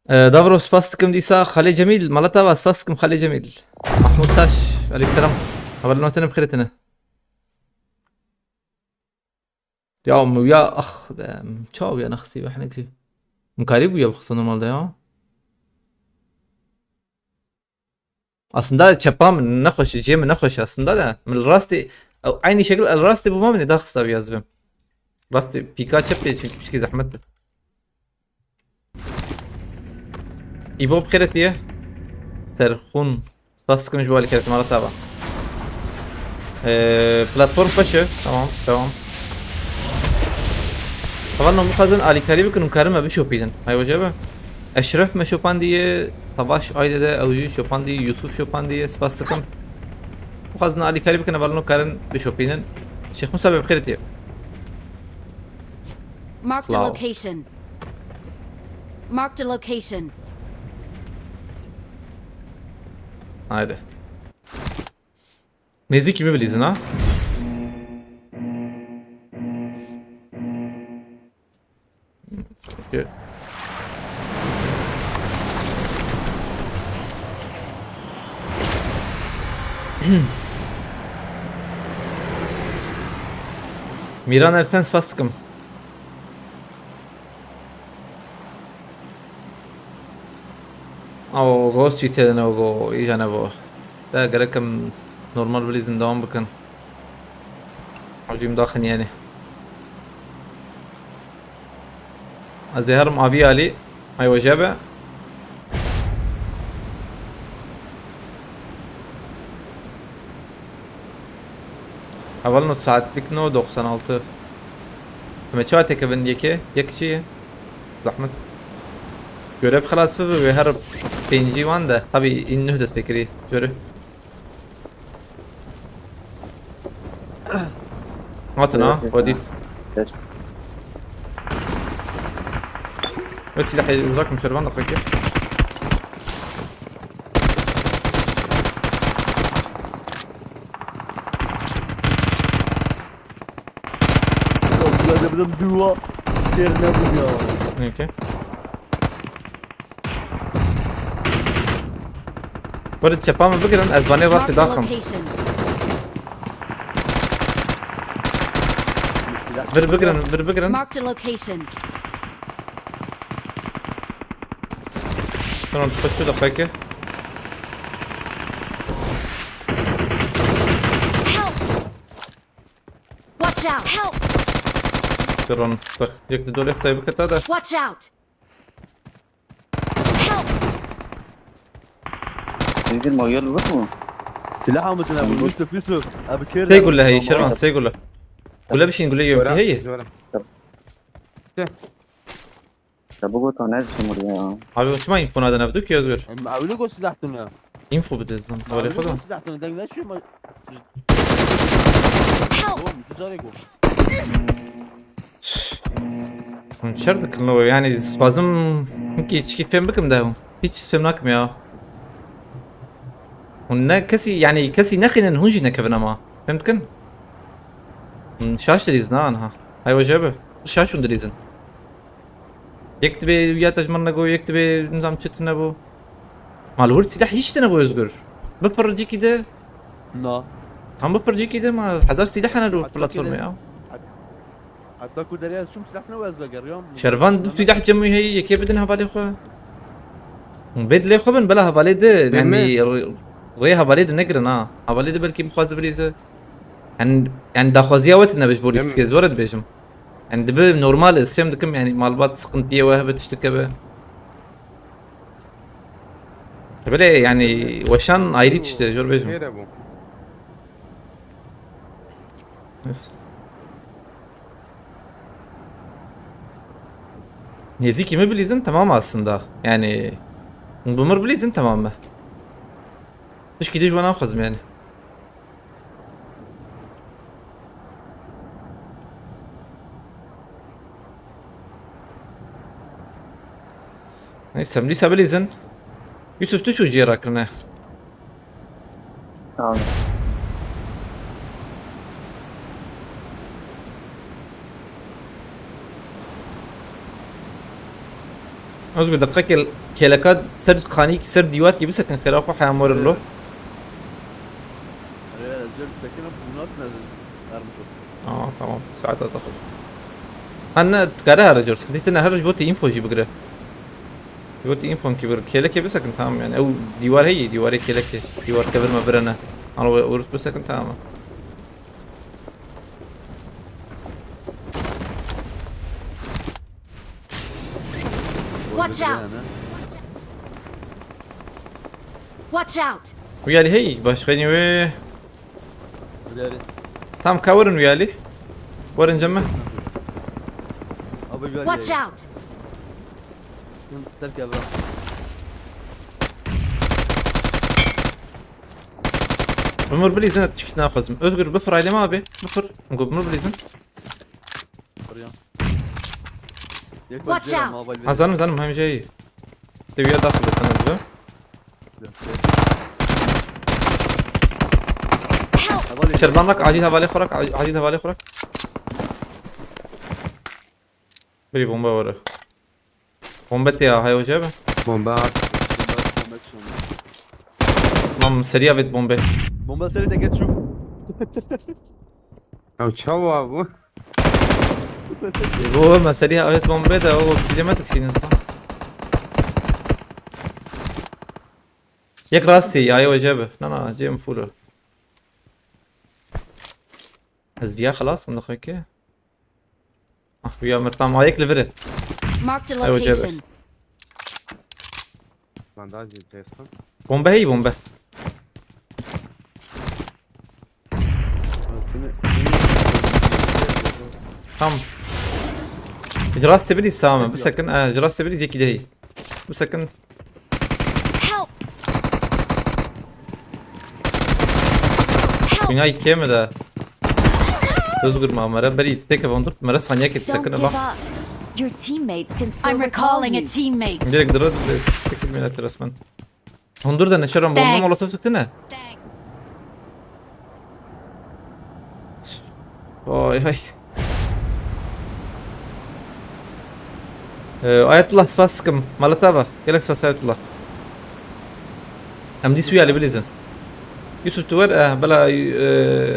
Ee, Davro, spas dikim dîsa. Xalê Cemîl, Malatava, spas dikim Xalê Cemîl. Mahmut Taş, aleykümselam. Hevalno tene bixêr tine. Ya, mu ya, ah, be, çawa ya nexsî be, hinekî. Min karî bû ya bixisa normalde ya. Aslında çepa min nexweş, cihê min nexweş aslında de. Min li rastî, ew eynî şekil el rastî bûma min ê daxista vî ez bim. Rastî pîka çep tê çünkü piçkî zehmet e. Îbo bi xêrê tî ye. Serxûn. Spas dikim ji bo alîkariya te, Malat Ava. Ee, platform xweş e. Tamam, tamam. Hevalno bixwazin alîkarî bikin û karin me bişopînin. Hay wece be. Eşref me şopandiye, Savaş Ayde de ew jî şopandiye, Yusuf şopandiye, spas dikim. Bixwazin alîkarî bikin, hevalno karin bişopînin. Şêx Musa be bi xêrê tî ye. Marked a Slow. Location. Marked a location. Haydi. Nêzîkî min bilîzin ha. Okey. Mîran Erten spas dikim. Aw, go sîtê ne go, îja ne bo. Te gerek em normal bilîzin devam bikin. Hocîm daxin yani. Ez ê herim avî alî. Ay wece be. Hevalno saatlik no doksan altı. Em ê çawa têkevin yekê? Yek çi ye? Zahmet. Görev xelas bibe wê her pêncî wan de. Tabii in nuh dest pê kirî. Görü. Hatin ha, Evet, evet, wadît. Evet. Ve silahı uzak mı şervan da fakir. Dedim duwa. Kêr nebû ya. Okey. Were çepa min bigirin, ez vanê rastî daxim. Marked a location. Bir bigirin, bir bigirin. Marked a location. Tamam, tut şu da peki. Help! Watch out! Help! Drone, bak, yek de dole sayı bu kata da. Watch out! Help! Zengin, ma yol yok mu? Silah almışsın abi, Yusuf, Yusuf. Abi kêr. Sê gule heye, Şervan, sê gule. Gule bişîn, gule yê heye. Çabuk ol, ne işin var ya? Abi, çima info nadin ev tu ki, Özgür? Em, ew ne got silah tune? Info bide zan. Ew ne got silah tune, deng ne şu ma- Help! Oğlum, tu zarê got. Hûn çer dikin lo, yani, spazm, hinkî çikî fêm bikim de hûn. Hiç fêm nakim ya. Hûn ne kesî, yani, kesî nexînin, hûn jî nekevin ama. Fêm dikin? Hûn şaş dilîzin ha, niha. Hay weje bi. Şaş hûn dilîzin. Yek dibê ya te ji min nego, yek dibê nizam çi tune bû. Ma li wir sîleh hiç tune bû, Özgür. Bipir cîkî de. Na. Tam bipir cîkî de ma hezar sîleh hene li wir platformê ya. Heta ku derya çûm silah ne ez vegeriyam. Şervan du silah cemû heye, yekê bidin hevalê xwe. Bê dilê xwe bin, bela hevalê de, yani, rê, rê hevalê de negirin ha. Hevalê de belkî bixwaze bilîze. Yani, yani daxwaziya we tune be ji bo lîstikê, ez were dibêjim. Yani dibe normal, ez fêm dikim, yani malbat sıkıntıya we hebe, tiştike be. Böyle yani weşan ayrı tişt e, jor bêjim. Neyse. Nêzîkî min bilîzin tamam aslında. Yani bimir bilîzin tamam mı? Tişkî dij wana xwezim yani. Neyse, em dîsa bilîzin. Yusuf, tu çû ciyê rakirine? Tamam. Özgür, deqekê kêleka ser xanî, ser dîwarkî bisekin, xêra xwe heya morin lo. Aa, tamam. Saeta daxil. Ha, ne, dikare here cor. Sıkıntı ne, her ji bo te info jî bigire. Ji bo te info ki bir kêlekê bisekin, tamam yani. Ew dîwar heye, dîwarê kêlekê. Dîwar kevir me birene. Ano, urut bisekin, tamam. Watch out! Watch out! Wî alî hey, başxenî wê. Tam ka werin wî alî. Werin cem me. Watch out! Terk ya bırak. Ömür bilîzin et çift naxwazim. Özgür, bifir aileme abi. Bifir. Go bimir bilîzin. Watch out! Ha, zanim, zanim, hem şey. Te bir yer daha fırlatın hızlı. Şervan rak, acil havale kurak, acil havale kurak. Bir bomba var. Bombe te ya, hay hoca be. Bombe at. Bombe, bombe, bombe. Tamam, seri evet bombe. Bombe seri de geç şu. Ya çawa bu? Bu mesele evet bombe de o kilometre finans. Yek rastî ya, yo jebe. Na, na, cem full. Ez viya xelas, onu xeke. Ah, viya mir tam ayek li viri. Marked a location. Bandaj bir telefon. Bombe hey bombe. Tamam. Ji rastê bilîz tamam. Bir sakın, e, ji rastê bilîz yekî de hey. Bir sakın. Help! Help! Dünya ikiye mi de? Özgür ma mera beri teke vondur mera saniye ket sakın bak. Don't give up. Your teammates can still recall you. I'm recalling a teammate. Direkt dura direkt çekilmeyin resmen. Hondur da ne şeron bomba molotof sıktı ne? Thanks. Oy oy. Ee, Ayetullah, spas dikim. Mala te ava. Gelek spas Ayetullah. Em dîs wî alî bilîzin. Yusuf, tu wer, eh, bela, eh,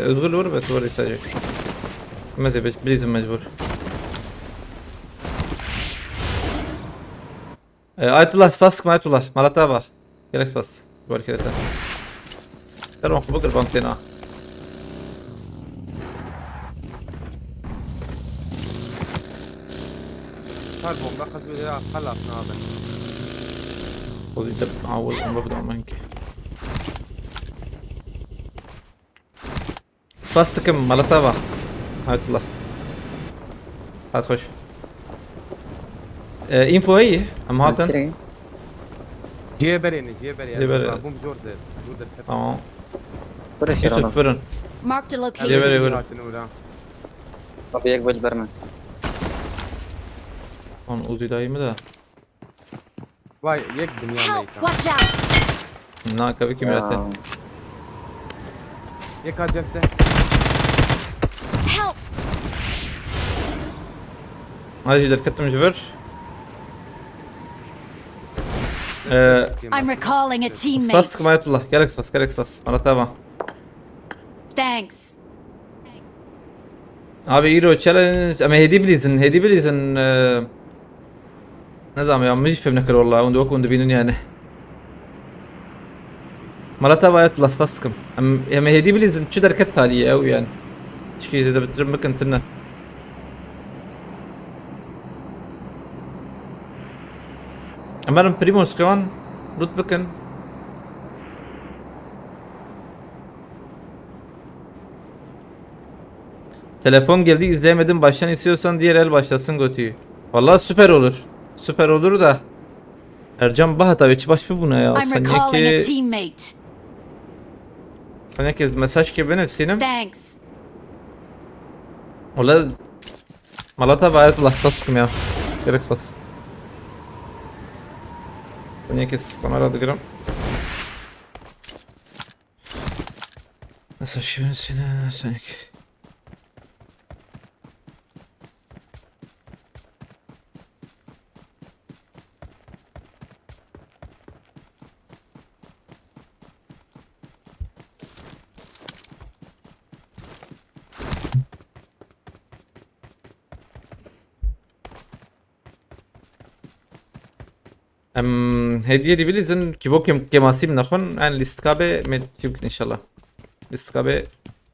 Özgür li wir be, tu wer dîsa jî. Em ê zê bilîzin mecbûr. Ee, Ayetullah, spas dikim Ayetullah. Mala te ava. Gelek spas. Barkerê te. Ser wan xwe bigir, bang têna. Her bombe qet wê xelas nabin. Xwezî te awil bombe bidam ben ki. Spas dikim, mala te ava. Ayetullah. Hat xweş. Ee, info heye, em hatin. Cihê berê ne, cihê berê. Cihê berê. Bûm zor der, zor der. Tamam. Yusuf, firin. Marked a location. Cihê berê, firin. Abi yek bel berme. Lan Uzi dayı mı da? Vay, yek dinya meydan. Help! Watch out! Na, kavi kim yate? Yek acente. Help! Hadi derketim ji vir. Ee, I'm recalling a teammate. Spas dikim Ayetullah. Gelek spas, gelek spas. Mala te ava. Thanks. Abi, îro challenge, em ê hêdî bilîzin, hêdî bilîzin, e, ne zanim ya, min jî fêm nekir walla, hûn di wek hûn dibînin yani. Mala te ava Ayetullah, spas dikim. Em, em ê hêdî bilîzin, çi derket talî ye ew yani. Tişkî zêde bitirin bikin tine. Em herin Primos kewan, loot bikin. Telefon geldi, izleyemedim. Baştan istiyorsan diğer el başlasın götüyü. Vallahi süper olur. Süper olur da. Ercan Baha tabii hiç baş mı buna ya? I'm recalling a teammate. Sanki mesaj ki benim Sinem. Thanks. Valla Mala te ava Ayetullah, spas dikim ya. Gerek spas. Sanki kamera digirim. Mesela şimdi seni sanki. Em hediye de bilizin ki bu kem-, kemasî min nexwin, en lîstika be me çi bikin inşallah. Lîstika be.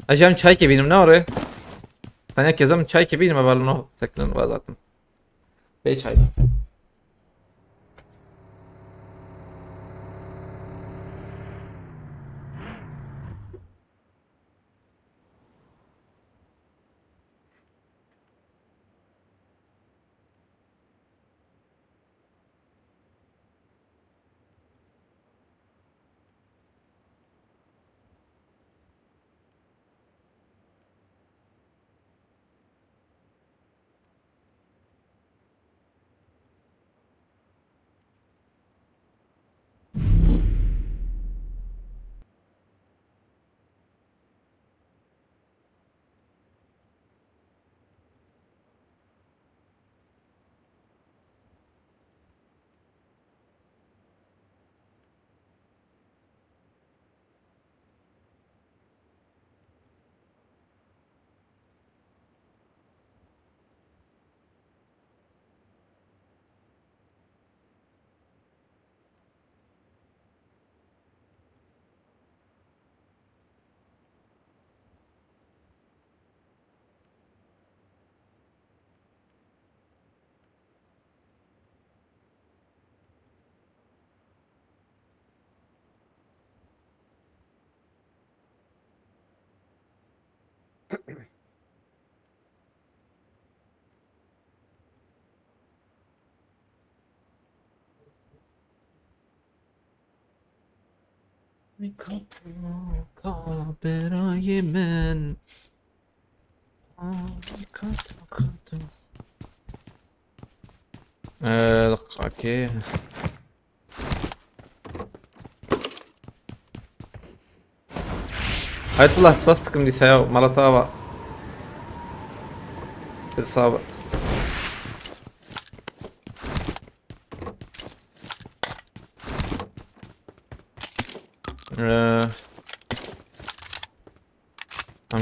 Ajan çay ke bînim ne ore? Sanya kezem çay ke bînim, eval no seklin va zaten. Bê çay. Kapı kaberayê min. Ay, kato, kato. Ee, okey. Ayetullah, spas dikim dîsa ya, mala te ava. Siz sağ ol.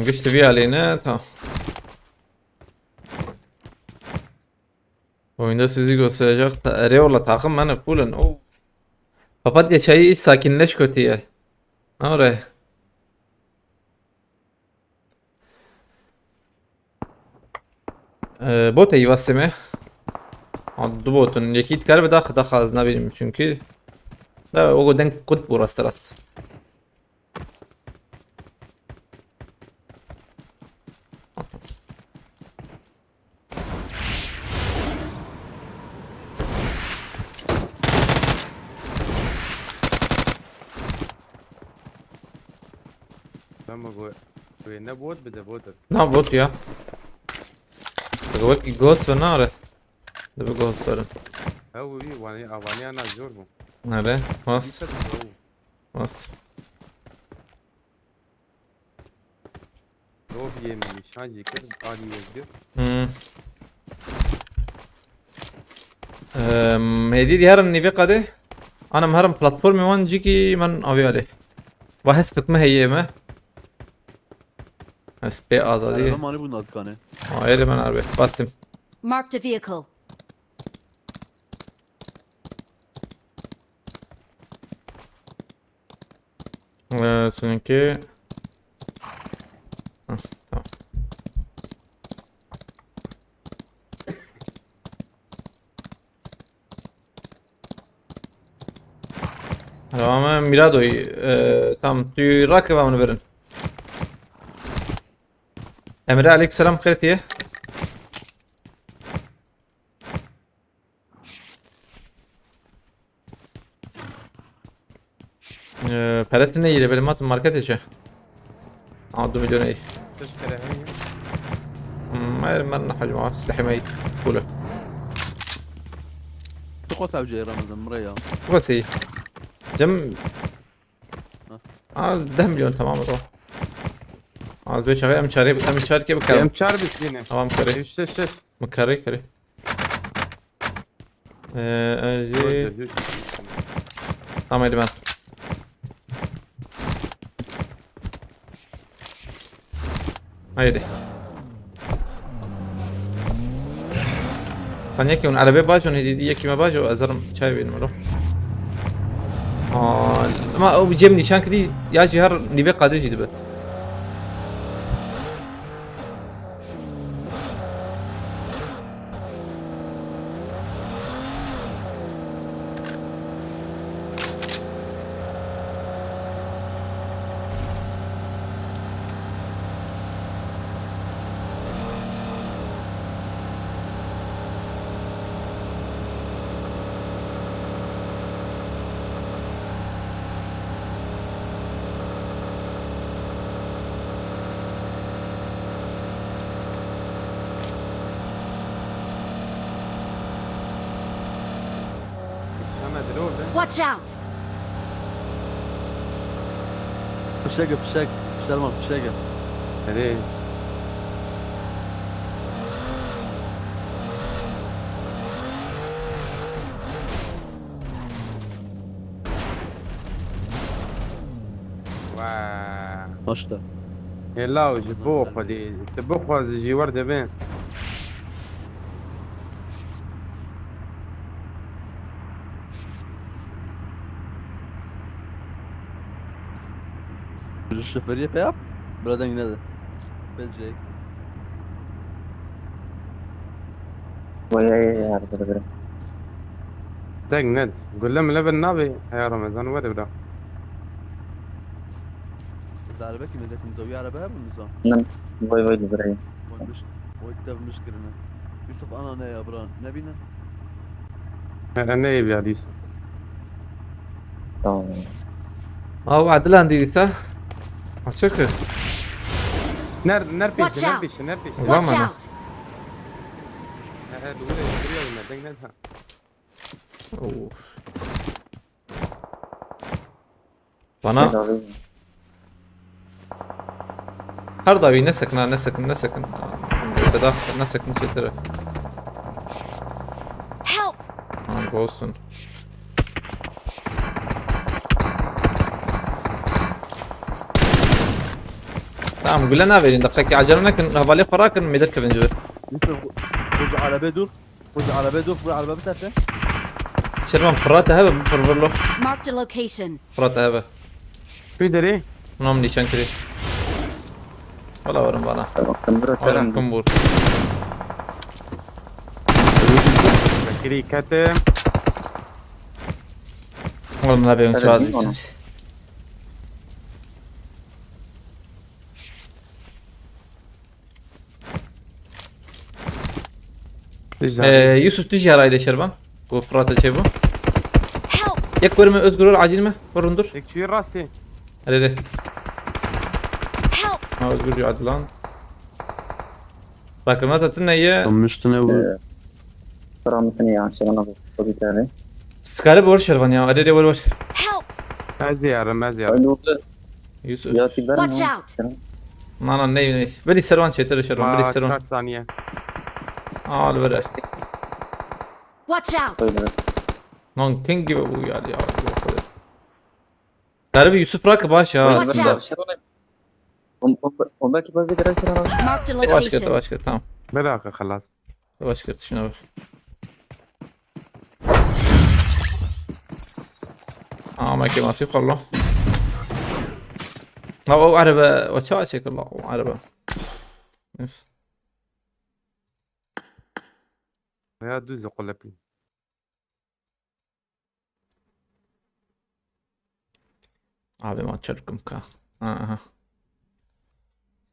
Güçlü bir aleyhine, tamam. Oyunda sizi gösterecek. Ta-, Eyvallah, takım beni full'un. Oo. Papatya çayı hiç sakinleş kötü ya. Ne oraya? Ee, bot ey vastime. Ha, du botun. Yekî dikare bi dax, dax az ne bileyim çünkü. Da o denk kut bu rast rast. Tamam, bu, bu ne bot, bir de bot. Na bot ya. Wekî ghost ve nare. Dibi ghost verin. Ew wî wanî avaniya na zor bû. Nere? Mas. Dîsa tu ew. Mas. Lobiyê min nîşan jî kir, alî wê kir. Hmm. Em, hêdî dî herin nîvê qadê. Anam herin platformê wan cîkî min avê alê. Va hespik me heye me. Hespê azadî. Araba mani bû nadikane. Ha, êrê min arabê. Bastım. Marked a vehicle. Ee, seninki. Hah, tamam. Tamam, Miradoy, e, tamam, tu rakı var onu verin. Emre, aleykümselam, xêr diye. Ee, pere tine yire benim atım market içi. Aa, du milyon ey. Tişt kere heye. Hmm, hayır, ben ne hacım abi, silahım ey. Kule. Tu qas ew cê Ramazan, mirê ya. Bu kadar şey. Cem. Ha. Aa, deh milyon tamam o. Az bir çare, em çare, em çare ki bu kadar. Em çar bittiğine. Tamam, kare. Üç, üç, üç. Bu kare, kare. Ee, e, Dur, dur, dur. Tamam, hadi ben. Haydi. Sen yekî hûn erebê bajon hêdî, yekî me bajo, ez herim çay bînim ro. Aa, ama o cem nîşan kidî ya jî her nîvê qadê jî dibe. Watch out! Fişek, fişek. Şerman, fişek. Hadi. Wa. Başla. Hêla ji bo xwedî, tu bixwazî jî werde bê. Şoföriyê pê yap. Bira deng nede. Pê cek. Vay, ay, ay, ay, arada bira. Deng ned. Gulle mile bin nabe. Heya Ramazan were bira. Zarbe ki mezetim zawiya araba hep mi zan? Nan, vay, vay, bira. Vay, biş-, vay, dev miş kirine. Yusuf ana ne ya bira? Ne bine? He, ne ev ya dîsa? Tamam. Aa, Adilan dîsa. Açık. Ner, ner Watch pêşe, ner out! Pêşe, ner pêşe. Watch Zaman. Out! He, he, doğru, doğru ya, ner, denk, denk, ha. Oo. Bana. Her davi ne sakın ha, ne sakın, ne sakın. Seda, ne sakın çetire. Help! Ha, olsun. Tamam, gule naverîn. Deqekî acele nekin. Hevalê xwe rakin, mêdir kevin ji vir. Yusuf, xwe ji arebe dûr. Xwe ji arebe dûr, xwe arebe biterte. Şervan, pirate hebe, pir vir lo. Marked a location. Pirate hebe. Pî derê? Nam nîşan kirî. Wala werin bana. Tamam, kim bira Werin çeren? Kim bûr? Kirî kete. Oğlum, ne yapıyorsun? Hadi şu an değil mi onu? Ee, Yusuf, tu jî herayê de Şervan. Bu Fırat'a çê bu. Help! Yek görme Özgür ol, acil mi? Vurun dur. Yek çiğ rastı. Hadi, hadi. Help! Ha, Özgür jî acil lan. Rakirina te tune ye. Tomuştune bu. Ee, Fırat'ın ya, Şervan abi, pozitif yani. Sikarî bor Şervan ya. Hadi, hadi, vur, vur. Help! Ez yarim, ez yarim. Aynı oldu. Yusuf. Ya, Tiber Watch mi? Out! Nana, ne, ne? Beri servan çetir Şervan, beri servan. Çar saniye. Al, beri. Watch out! Öyle. Lan, king gibi bu ya, ya. Garibi Yusuf bırak baş ya. Watch aslında. Out! On, on, ondaki bazı direkt sıra var. Marked a location. Başka, başka, tamam. Bir dakika, halas. Başka, şuna bak. Aa, makine nasıl kollo? Ha, o araba, o çava çekil, o araba. Neyse. Ya düz kolepin. Abi, ma çarpım ka. Aha.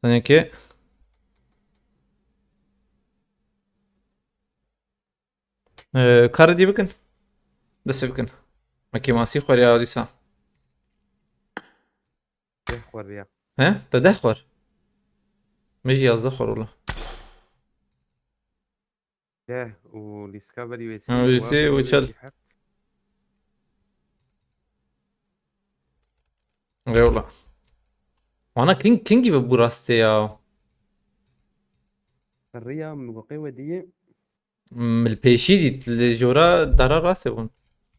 Seninki. Ee, karı diye bakın. Nasıl bakın? Makine masî xweriya dîsa. Deh xweriya. He? Te deh xwer? Min jî yazdeh xwer ola. Deh û Discovery ve Ha, sî û çel. Eyvallah. Ana king, king gibi bu rastê ya. Riya min goqê we diye. Min pêşî dît, li jora dara rastê bûn.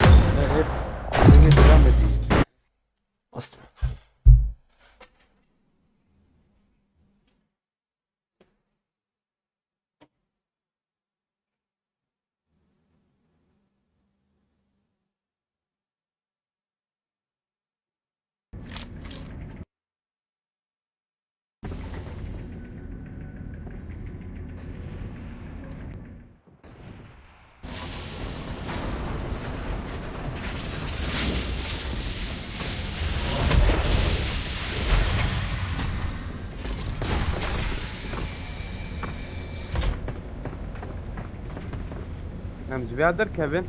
Hep, hep, hep devam edin. Ast. Em ji vêya derkevin.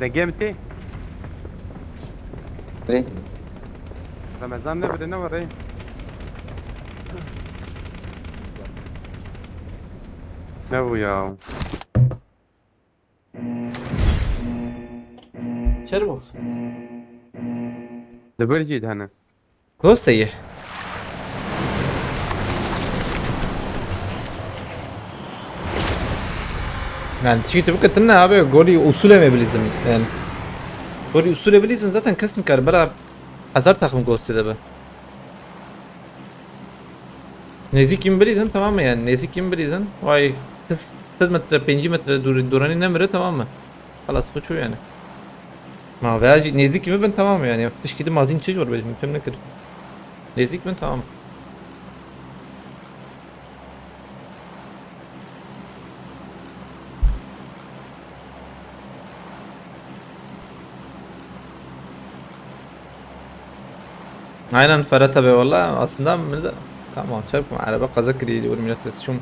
Dengê min tê. Rê. Remezan ne bide ne var rê. Ne bu ya? Çermûf. Li vir jî hene. Kosteyê. Yani, çi tu bikin, ne abi, golî usulê me bilîzin, yani. Golî usulê bilîzin zaten kes nikar, bera hezar takım Kosteyê de be. Nêzîkî min bilîzin, tamam mı yani? Nêzîkî min bilîzin. Vay, kız, kız metre, pêncî metre dûr-, dûranî nemire, tamam mı? Xelas, xwe çû yani. Ma veya jî nêzdîkî min bin, tamam yani. Tişkî di mazîn çi jor bêjim, fêm nekir. Nêzdîk bin, tamam. Aynen Ferhat abi, valla aslında min de tamam, çarpım araba kaza kiriyor diyor millet, şum.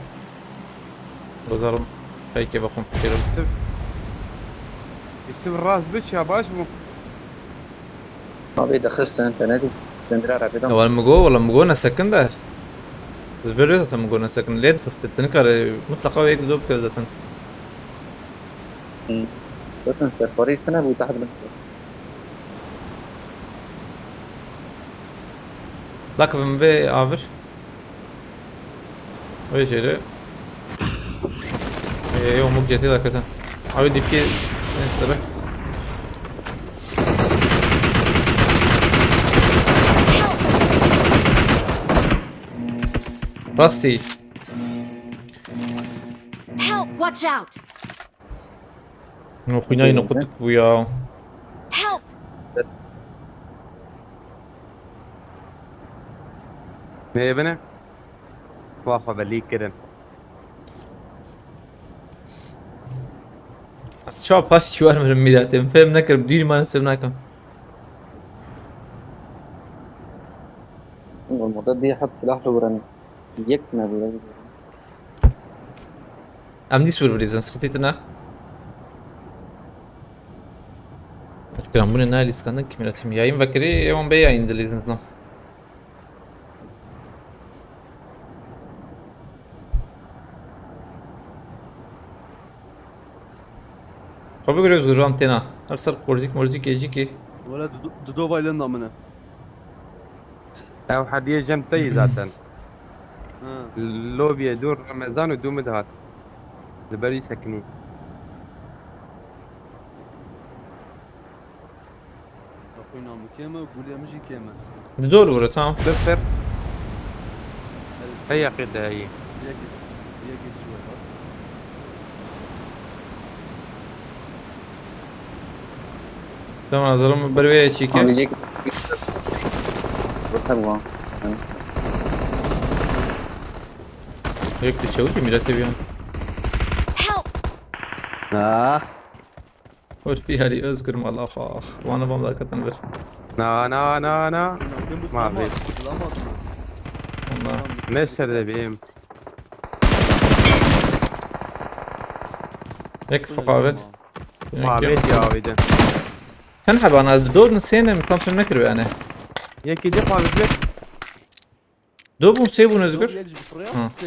Dozarım peyke bakım. Yusuf. Yusuf, rast biç ya, baş mı? Abi, daxistin te nedî. Kendira arabeden. Ya wala min got, wala min got nesekin de. Zibir zaten min got nesekin. Lê dixiste, tu nikare mutlaqa wê ek do bike zaten. Hı. Zaten serparî tine bû, tahmin. Dakivim vê avir. Vê jêre. Ê, ê, omuk cetê dakete. Abi dipki, neyse be. Rastî. Help! Watch out! No xwînayî noqut bû ya. Help! Nêbine. Xwe xwe belî kirin. Ez çawa paş çiwar mirim mîratê. Min fêm nekir, bi dûrî man sev nakim. Normalde diye hep silah lo vuran. Yek ne böyle. Em dîs wir bilîzin, sıkıntı ne? Kiran bunu ne lîskandin ki milletim? Yayın vekiri, ewan be yayın dilîzin zam. Xwe bigire ez guram têna. Her ser qorcîk morcîk êcîkê. Wele dudo vaylen da min e. Ew hediye jem te yî zaten. Ha. Lobiyê dûr Remezan û dû min dihat. Li ber wî sekinî. Xwîna min kêm e, gulê min jî kêm e. Di dor vure, tamam. Sifir. Hey yaqî de heyî. Yekî, yekî ji we hat. Tamam, hazırım. Bir ve çike. Abi cek. Bakalım. Yok bir şey yok ki, millet seviyor. Help! Ah. Urfi hali özgür mal, ah, ah. Bana bana hakikaten bir. Na na na na. Xwîna min kêm bû, Ma silamaz, be. silamaz. Ondan. Ne şerde bêm. Ek fakavet. Muhabbet ya abi de. Sen habana dor mu sen mi tam sen ne kırıyor yani? Yekî de muhabbet. Do bûn, sê bûn, Özgür. Yek ji bi firya Ha. gitti.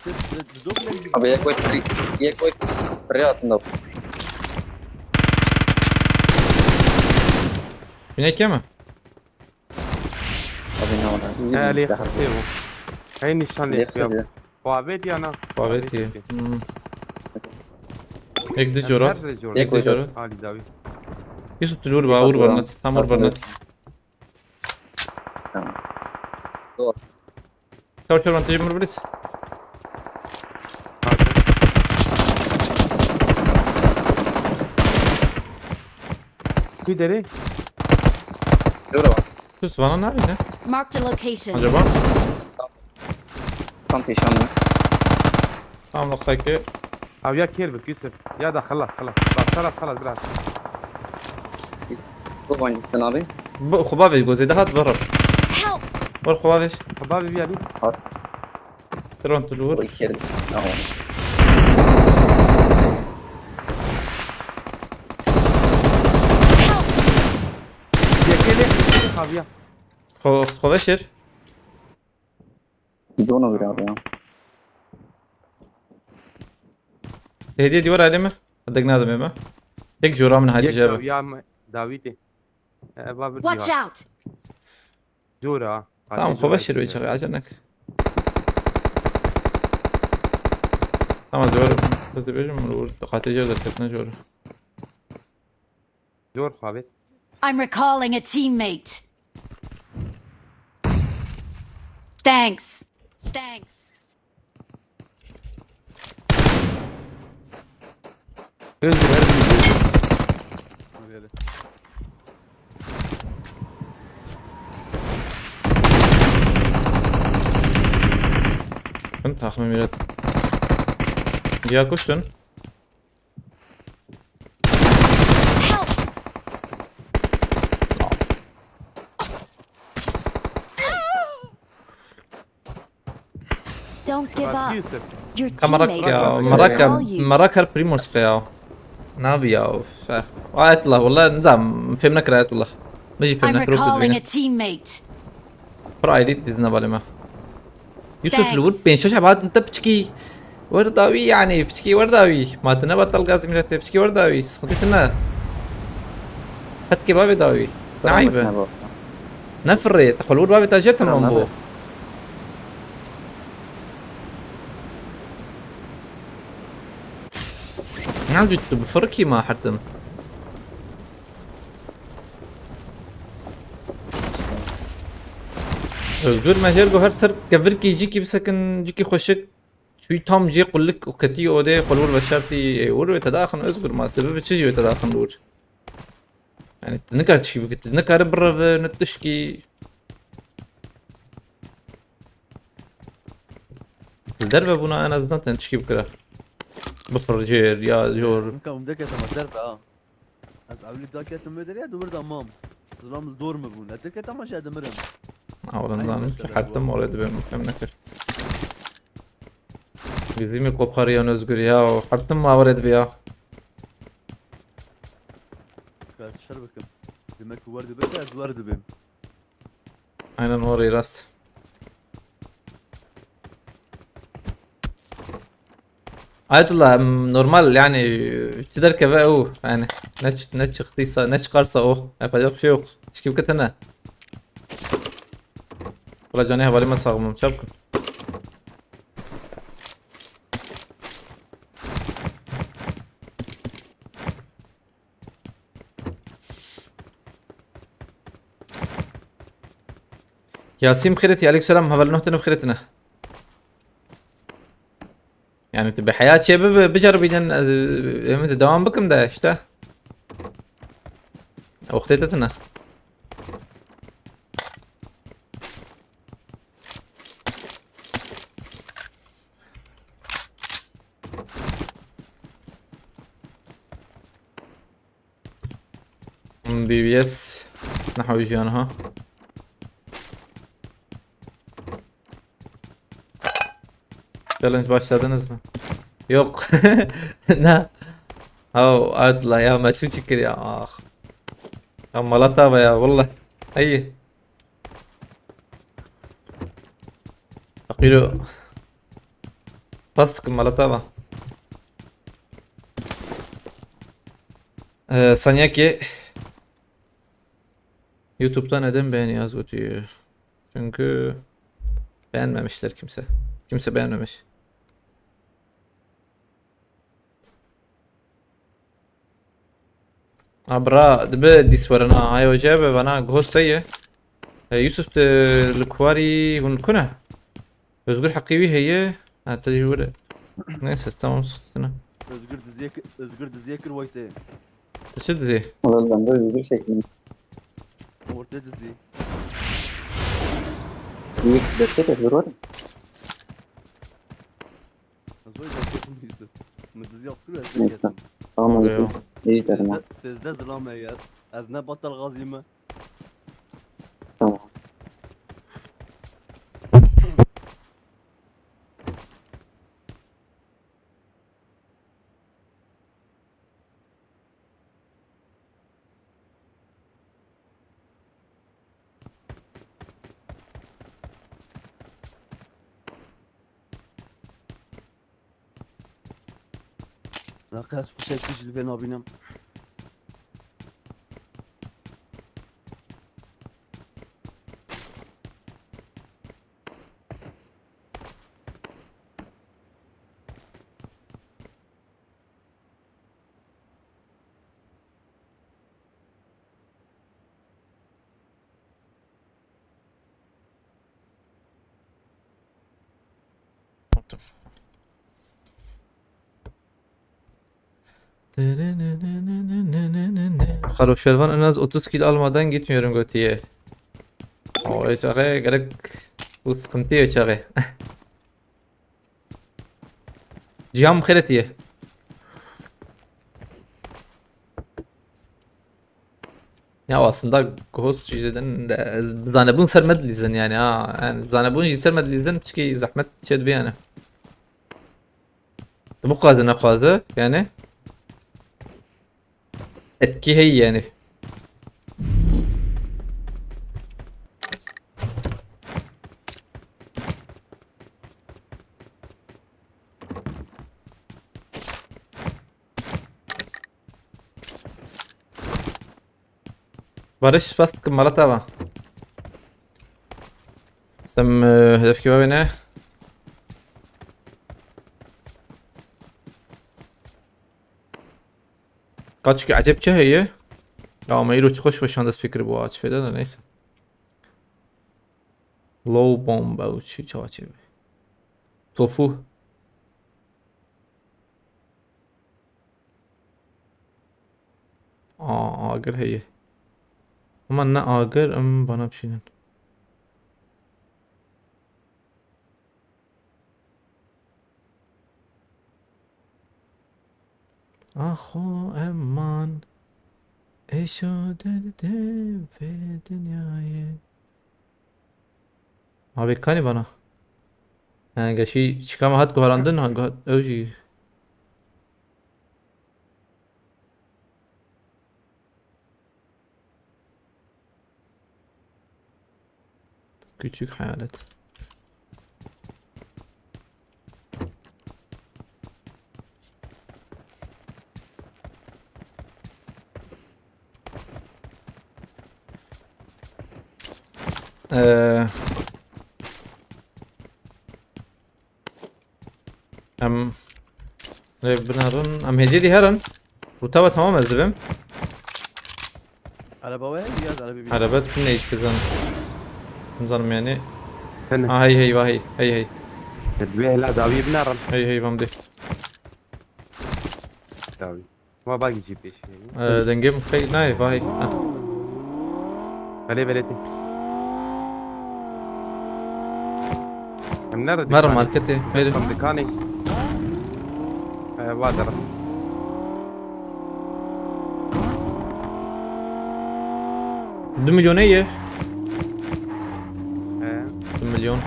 Siz, siz, siz dok yek ji Abi yek wet free, yek wet free altında. Binek yeme. Abi ne var? Elê xistê bû. Hey nîşan lê Yek ya. free. Muhabbet ya na. Fabet ye. Hmm. Ek di jora. Her jor. Ek di jora. Ali Davi. Yusuf, tu lur ba, ur barnat. Tam ur barnat. Tamam. Doğru. Çor çor, vantejim vur bilis. Kuy derê? Doğru bak. Sus, bana ne ne? Marked a location. Acaba? Tam peşanlı. Tamam, noktaki. Abi ya kêr bik Yusuf. Ya da xelas xelas. Bak xelas xelas biraz. Bu oyun üstüne abi. Bu xuba ve gozê de hat, var. Help! Var xuba ve. Xeba bi biyalî. Tron tu Bu vur. iki yeri. Tamam. Yekê lê xaviya. Xo-, xuba şer. Gidiyor ona göre abi ya. Hediye diyor aileme. Hadi ne adam eme. Tek jora min hadi Yek cebe. xaviya me dawîtê. Eva bir Watch diyor. Out! Jora. Tamam, xuba şer ve çağı, acele nek. Tamam, zor. Hadi bejim bunu vur. Katece de tekne jora. Jor xavê. I'm recalling a teammate. Thanks. Thanks. Özgür her gün. Bin tahmin millet. Ya kuşun. Help! Don't give up. Yusuf. Your Ka merak teammates ya, can still merak ya, call you. merak her Primorsk ya. Nabi ya. Ayetullah, wallah nizam, fêm nekir Ayetullah. Min jî fêm I'm nekir, wek recalling a dibîne. Teammate. Pir ayrî dizine balê me. Yusuf, li wir Thanks. pênc şeş ebat te piçkî. Wer dawî yani, piçkî wer dawî. Ma tu ne batal gaz milletê, piçkî wer dawî. Sıkıntı ne? Hetkê bavê dawî. Ne aybe? Ne firrê, te xwe li wir bavê te jê temam bû. Ne tu bi firkî ma hertim. Özgür, me jêr got her ser kevirkî cîkî bisekin, cîkî xweşik. Çûyî tam cê qulik û ketî odê, xwe li wir veşartî, ê, wir wê tedaxin Özgür, ma tu bibe çi jî wê tedaxin li wir. Yani tu nikar tişkî bikî, tu nikare bireve, ne tişkî. Li derve bûna en azından te tişkî bikira. Bipir cêr ya jor. Nika hûn derketama derve ha. Ez ewlî daketim wê derê ya, di wir de mam. Zilam li dor min bûn. Ez derketama jî ez dimirim. Awlan zanim ki hertim oraya dibim, mümkün nekir. Bizimî kopariyan Özgür ya, o hertim ma oraya dibi ya. Ka şer bikim. Demek ki wer dibe, ez wer dibim. Aynen orayı rast. Ayetullah, em, normal yani, çi derkeve ew yani, ne çı-, ne çıktıysa, ne çıkarsa o, yapacak bir şey yok. Çiki biketene. Bula canê hevalê me sax bûn, çabuk. Yasin bixêretî, aleyküm selam, heval nuh tene bixêretine. Yani tu bi heya çê bibe, biceribînin, ez, em, ez devam bikim de işte. Wextê te tine. D B S. Nahwi jiyana ha. Challenge başladınız mı? Yok. Ne? Ha, Allah ya, me çû çikir ya. Ah. Ya malata be ya, vallahi. Hey. Fakiro. Spas dikim, malata be. Ee, Sanyaki. YouTube'da neden beğeni yaz götüyor? Çünkü beğenmemişler kimse. Kimse beğenmemiş. Abra, dibe dîs werin ha. Ay hoca be bana ghost ye. E, Yusuf de li kuwarî hûn li ku ne? Özgür heqî wî heye. Ha, te jî were. Neyse, tamam, sıkıntı ne. Özgür diziye ki-, Özgür diziye kir wayte. Tu çi dizî? Valla ben de Özgür şeklinde. Orta diziye. Büyük destek Özgür var mı? Zoy da çok muydu? Mı diziye kir ez de Neyse. Geldim. Tamam. Oluyor. Özgür. Ne isterim ha? Sizde, sizde zilame ya. Ez ne batal gazî mi? Tamam. Naqas fişek hiç li vê nabînim. What the fuck? Xalo Şervan en az otuz kil almadan gitmiyorum götüye. O çağı gerek bu sıkıntı ya çağı. Cihan xêretiye. Ya aslında Ghost jî zêdin de, bizanebûn ser me dilîzin yani ha. Yani bizanebûn jî ser me dilîzin, çikî zehmet çê dibe yani. Bixwaze nexwaze yani. Etkî heye yani. Barış, spas dikim, mala te ava. Sem, e, hedefkê we ne? Kaç ki acep çi heye? Ya ama îro çi xweş xweşan dest pê kiribû, çi fêde de, neyse. Low bomb ew çi çawa çêbî? Tofu. Aa, agir heye. Ama ne agir, em bana bişînin. Axo eman, eşo derdê vê dinyayê. Abi kanî bana. He, geçî çika me hat guharandin, ha, guha-, ew jî. Küçük hayalet. Ee, Em rê binerin. Em hêdî dî herin. Rûta we tamam ez dibim. Araba we ya da araba bir. Araba tune îşte zan. Nizanim yani. Tene. Ha, hey, hey, va, hey, hey, hey. Divê hela dawiyê binerin. Hey, hey, vam dê. Dawî. Ma bagî jî pêşî. Ee, dengê min xey nayê, va, hey. Ha. Belê, belê tê. Em nere Mer dikanê? Marketê, mêrê. Em dikanê. Ee, va derim. Du milyonê ye. Ee. Du milyon.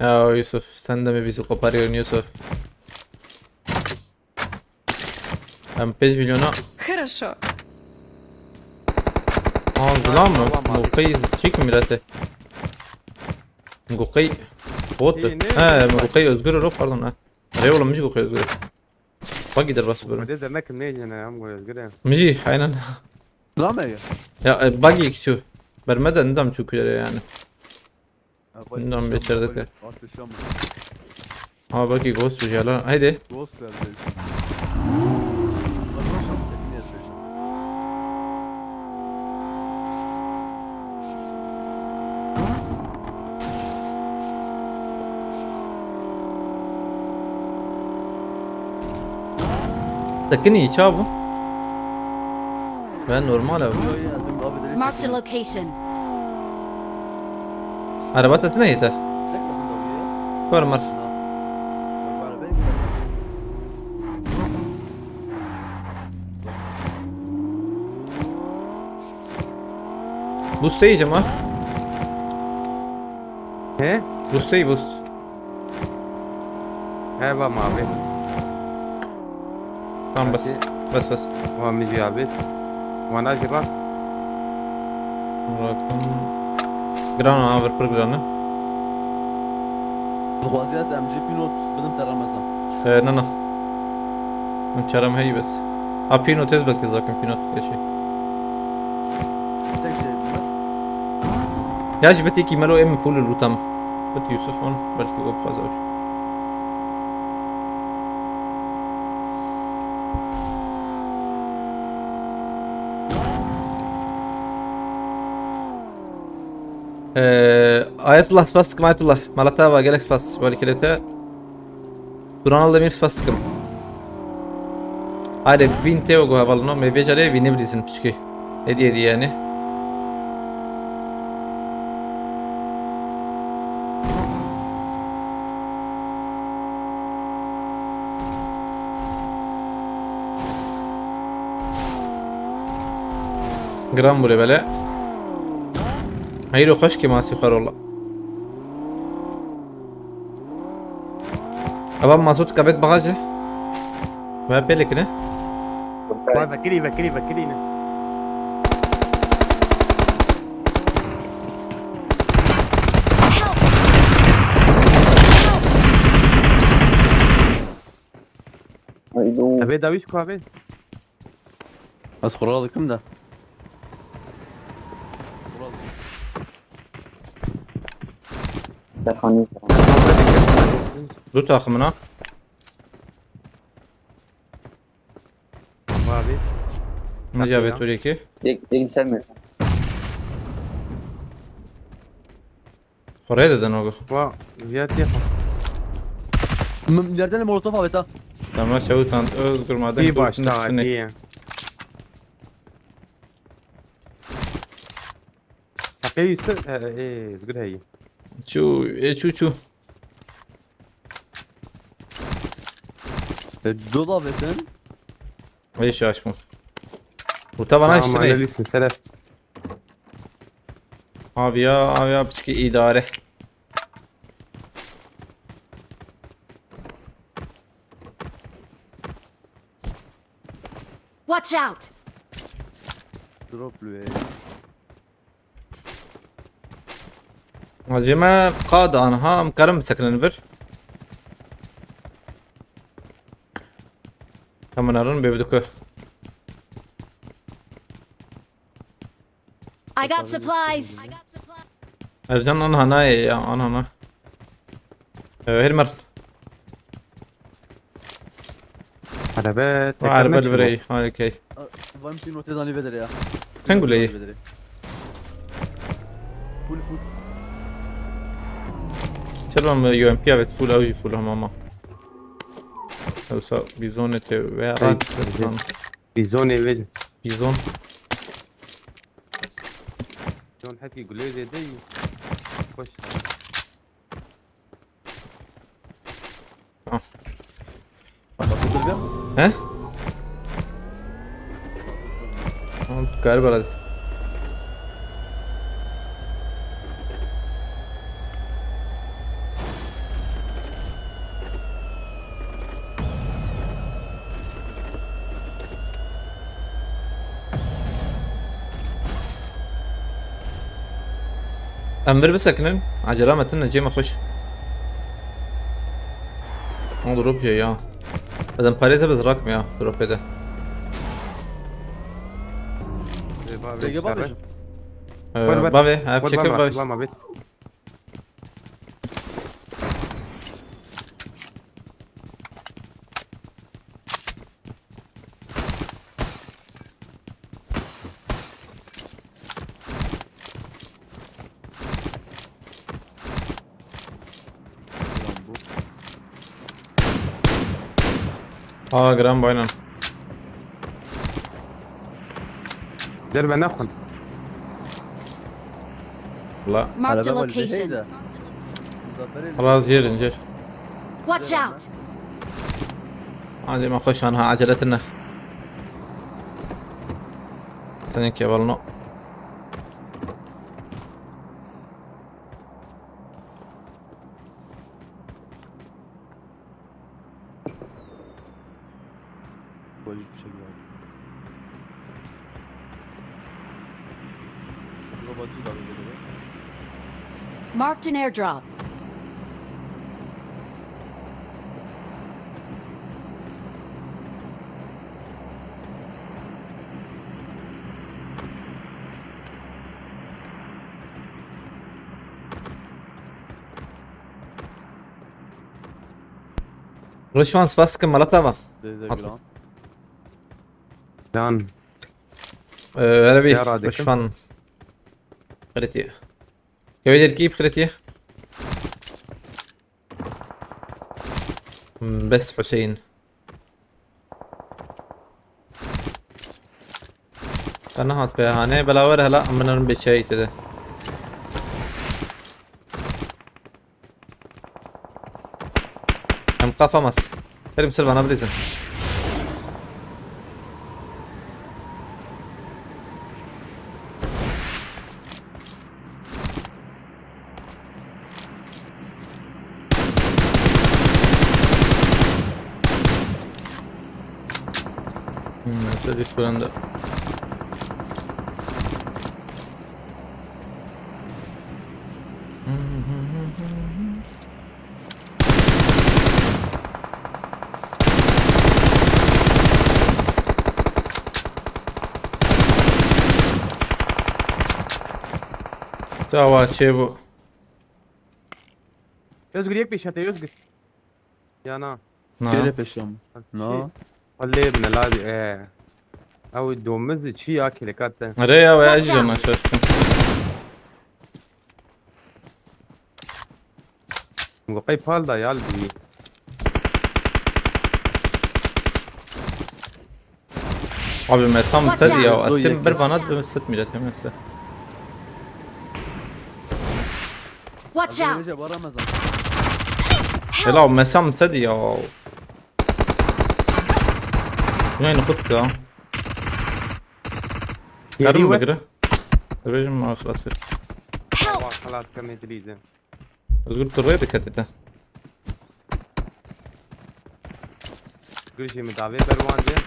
Ya Yusuf, sen de mi bizi koparıyorsun Yusuf? Em pênc milyona. Хорошо. Aa, zilam mı? Tamam abi. Mukayı çek millete. Mukayı. Bot. İyi, ne? He, Mukayı Özgür yok, pardon ha. Araya oğlum, Mukayı Özgür. Bagi der bas bölüm. Hadi dernek ne yine ya, bu Özgür ya. Miji, aynen. Lan mı ya? Ya, e, bagi iki şu. Vermeden nizam çöküyor yani. Bundan beter de. Ama belki ghost bir şeyler. Haydi. Ghost verdi. Tekinî çav bû? Ben normal abi. Marked a location. Araba te tune yete. Kor mar. Boost yiyeceğim ha. He? Boost ye, boost. He, va mavi. Tamam, bas. Hadi. Bas, bas. Va mizi abi. Va naci bak. Bırakın. Gran abi, pır granı. Dixwaziya ez M G P not bidim te Ramazan. He, ne, ne. Min çarem hey bes. Ha, Pinot ez belki zaten Pinot geçi. Tek şey. Ya ji bitî kî melo em full lûtam. Bit Yusuf on belki o fazla. Ee, Ayetullah spas dikim, Ayetullah. Malata va gelek spas. Wali kelete. Duran al demir spas dikim. Haydi bin teo go hevalno. Me vêca rê vînê bilîzin piçkî. Hediye hediye yani. Gram bûre bele. Hayır o xweş ki masî xwerola. Ava mazot kavet bagajı. Ve pelekine. Vay, vekili, vekili, vekili ne? Abi dawiş ku abi. Ez xura dikim de. Derhanî. Du takımına. Necabê Turêkê. Yek, yek ser mi? Xwe rê didin o. Wa, viya tê xwe. M-, yerden molotof avêta. Tamam, şewitand, Özgür, madem Tî baş, ta, tî. Heqê Yusuf, e, e, Özgür heyî. Çû, e, çû, çû. E, dola vetin. Ê şaş bû. Û te bana Tamam, işte ne? Annelisin, Seref. Abi ya, abi ya, piçki idare. Watch out! Drop lê. Hacî me qad anha em karin bisekinin vir. Hemen arin bê bidiku. I got supplies. Ercan anha nayê ya, anha na. Ee, her mer. Araba Wa teker araba ne li vireyî, harikey. Van pînotê zanî vedere ya. Çend gule yî? Vedere. Full, full. Çerban me U M P evet, full, ew jî full, hema ma. Ewsa bizonê tê ve Ey, rat. Bizonê ve. Bizon. Bizon hepî gulê zêde yî. Xweş. Tamam. He? Tamam, galiba herhalde. Em vir bisekinin. Acele me tune, cê me xweş. Ama drop ye ya. Zaten parêze biz rakmıyor drop'e de. Ee, bavê Tege bavê. Ee, Bar, bar. Bavê, ha, Bar, fişek bar, bavê. Bar, bar. Aa, giran baynan. Derve naxwin. La. Marked a location. Raz yerin, cer. Watch out! Hadi ma xweş anha, acele tine. Senin kevalno. Böyle bir şey var. Burada bacı da böyle. Marked an airdrop. Rişwan, spas dikim, mala te ava. Dede Hat- Güran. Can. Ee, Erebi, Ya Radik'im. Rişwan. Xiretiye. Kevê derkî bi xiretiye. Hmm, bes Hüseyin. Te nehat vê hanê, bela were hela, em binerin bê çayê tê de. Em kafa mas. Kerim ser bana bilizin. Hmm, Mercedes brenda. Çawa çêbû? Özgür, yek pêşiya te, Özgür. Ya na. Na. Şöyle peşiya min. Na. Şey, xwe lê bine, ladî, e. Ew domiz çi ya, kêleka te? Erê ya, we ez jî dona şaştım. Ngo qey pal da ya li dî. Abi mesam Watch sed ya. out. Estim bir bana dönse millet hemen se. Watch out! Hela mesam sed ya. Yani kutka. Yarım Geliyor. Begre. Rejim maaş lasir. Help! Vah, xelas kemê dilî de. Özgür turraya dikkat et ha. Gurjê min davê berwande.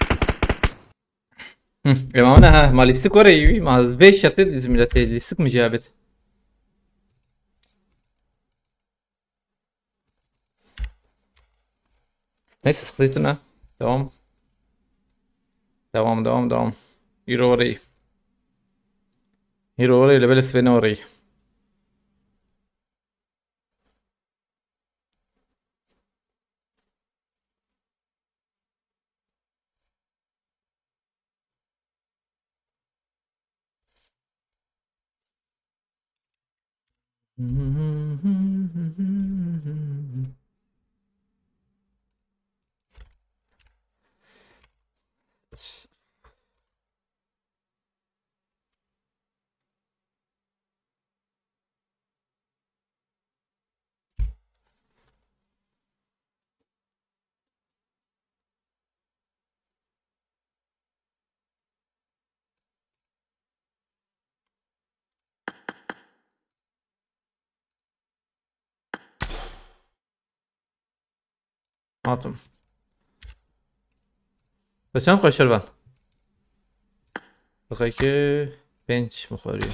Hı, ema ne ha, ma lîstik were iyi, ma vê şertê dizim milletê lîstik mi cevabet. Neyse, sıkıntı ne? Devam. Devam, devam, devam. Yürü orayı. Yürü orayı, lebele sivene orayı. Hatim. Te çend xwe şervan? Dixeke pênc mixweriye.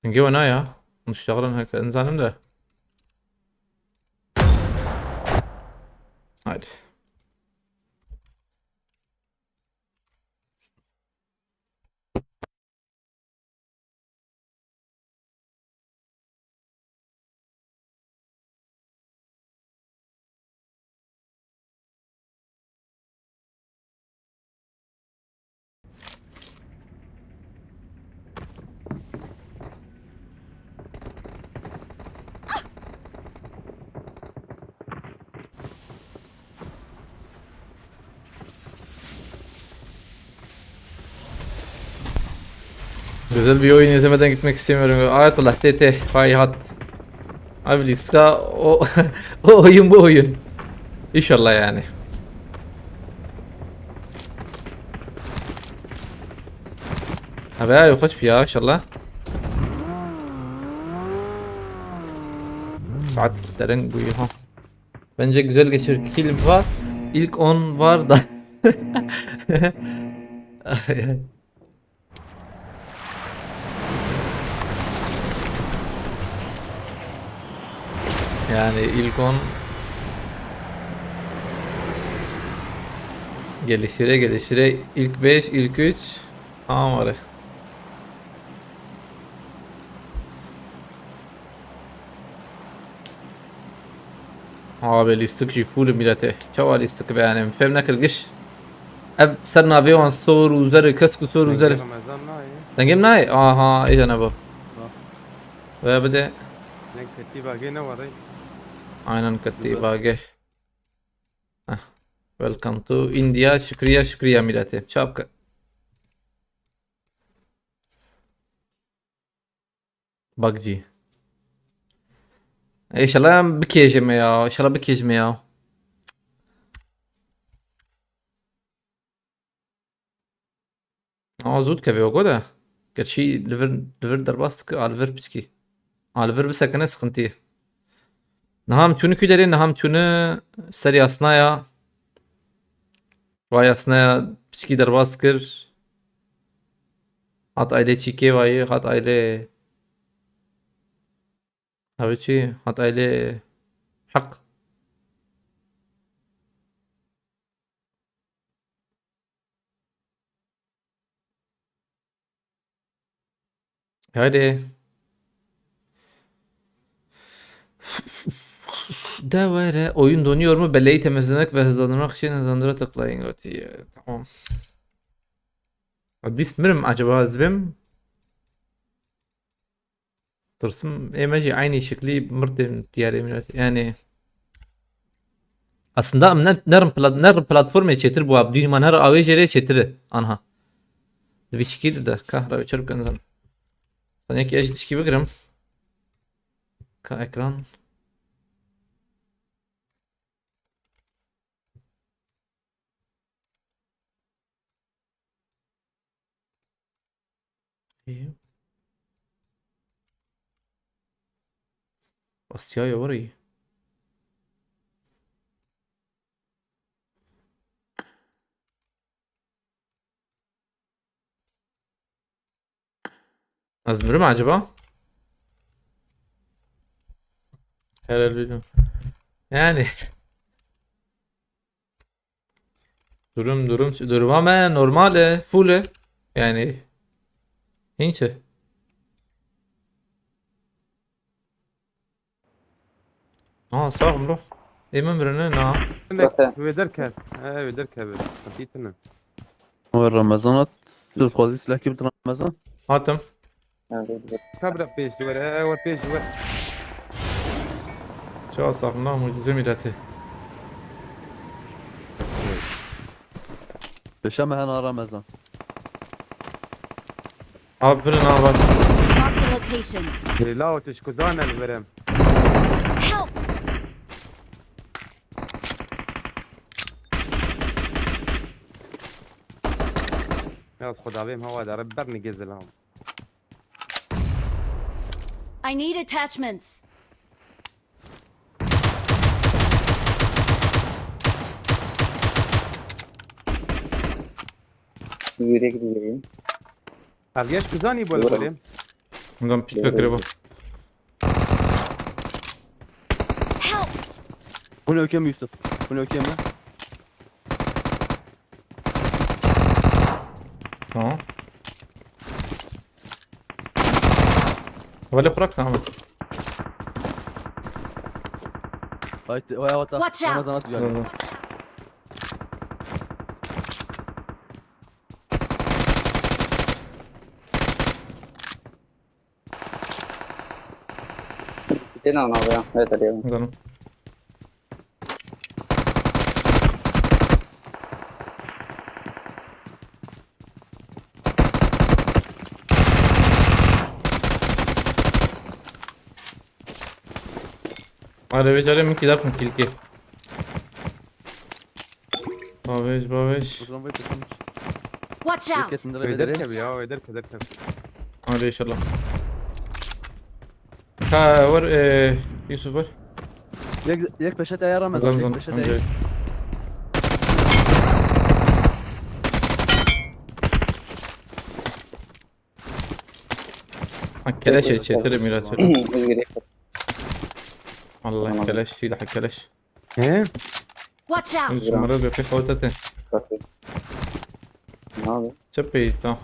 Hingê we naya. Niştexilin heke nizanim de. Haydi. Güzel bir oyun izlemeden gitmek istemiyorum. Ayetullah T T Fayhat. Abi Liska o, o oyun bu oyun. İnşallah yani. Abi ya yok aç bir ya inşallah. Saat derin bu ha. Bence güzel geçir. Kill var. İlk on var da. Yani ilk on gelişire gelişire ilk beş, ilk üç. Tamam abi. Abi lîstik jî full e miletê. Çawa lîstik be yani? Fêm nekir giş. Ev ser navê wan sor û zer e, kesk û sor û zer e. Remezan nayê. Dengê min nayê? Aha, îca ne bu. Ve bide. Deng ketî bagê ne warê. Aynen ketî bagê. Heh. Welcome to India. Şükriye, şükriye miletê. Çap ke. Bakcı. Înşallah bikêje me ya. Înşallah bikêje me ya. Ama zû dikeve o da. Gerçi li vir, li vir derbas dike, a li vir piçkî. A li vir bisekine sıkıntı. Niha em çûne kû derê, niha em çûne ser yasnaya. Vay aslında piçkî derbas kir. Hat aile çîkê vayî, hat aile. Abi çi? Hat aile hak. Hadi. De were, oyun donuyor mu? Belleği temizlemek ve hızlandırmak için hızlandıra tıklayın. Okey, tamam. Dîs mirim acaba ez bim? Tirsim, ê me jî eynî şiklî mirtên diyarê min. Yani aslında em ne, ne rin plat-, ne rin platformê çêtir bû, abdû ma ne rin awê jê rê çêtir e. Anha. Di vî çikî de de, ka rawê çer bikin zan. Sanki ez jî tişkî bigirim. Ka ekran. Ê. Asya'ya var iyi. Ez mirim acaba? Herhalde bilmiyorum. Yani. Durum, durum, duruma me normal e, full e. Yani. Hiç. Aa, sağ ol, bro. Ê min birine, na. Wê derkev. He, wê derkev. Qetî tune. Wê Remezan hat. Tu dixwazî silahkî bidin Remezan? Hatim. Ka bira pêş duwer, he, wer pêş duwer. Çawa saxna mucize mileti. Peşe me hena Remezan. Abi birin abi. Marked a location. Ê, la o tişkuzan ez birim. Help! Ya xwedavê em hewa dere bernigê zilam. I need attachments. Yürek dileğim. Abi yaş kuzani bol bol. Bundan pik bekle bu. Help! Bu ne okey mi Yusuf? Bu ne okey mi? Tamam. Vale bırak, tamam. Haydi, vay, vay, Watch out! Ramazan at geldi. Dur, dur. Tena ona bırak. Evet, arıyorum. Bakalım. Hadi becerem ki, darkın kilki. Babiş, babiş. Buradan buraya tıklamış. Watch out! Kesin de Eder ederim. Tabii ya, eder, eder tabii. Hadi inşallah. Ha, var, e, Yusuf var. Yek, yek peşete yaramaz. Zam, zam, yek peşete. Önce. Ha, keleş çetir mirat. Özgür. Allah tamam. Keleş, silah keleş. He? Watch out! Şimdi şunlara bir pek orta te. Bakayım. Ne abi? Çöp iyi, tamam.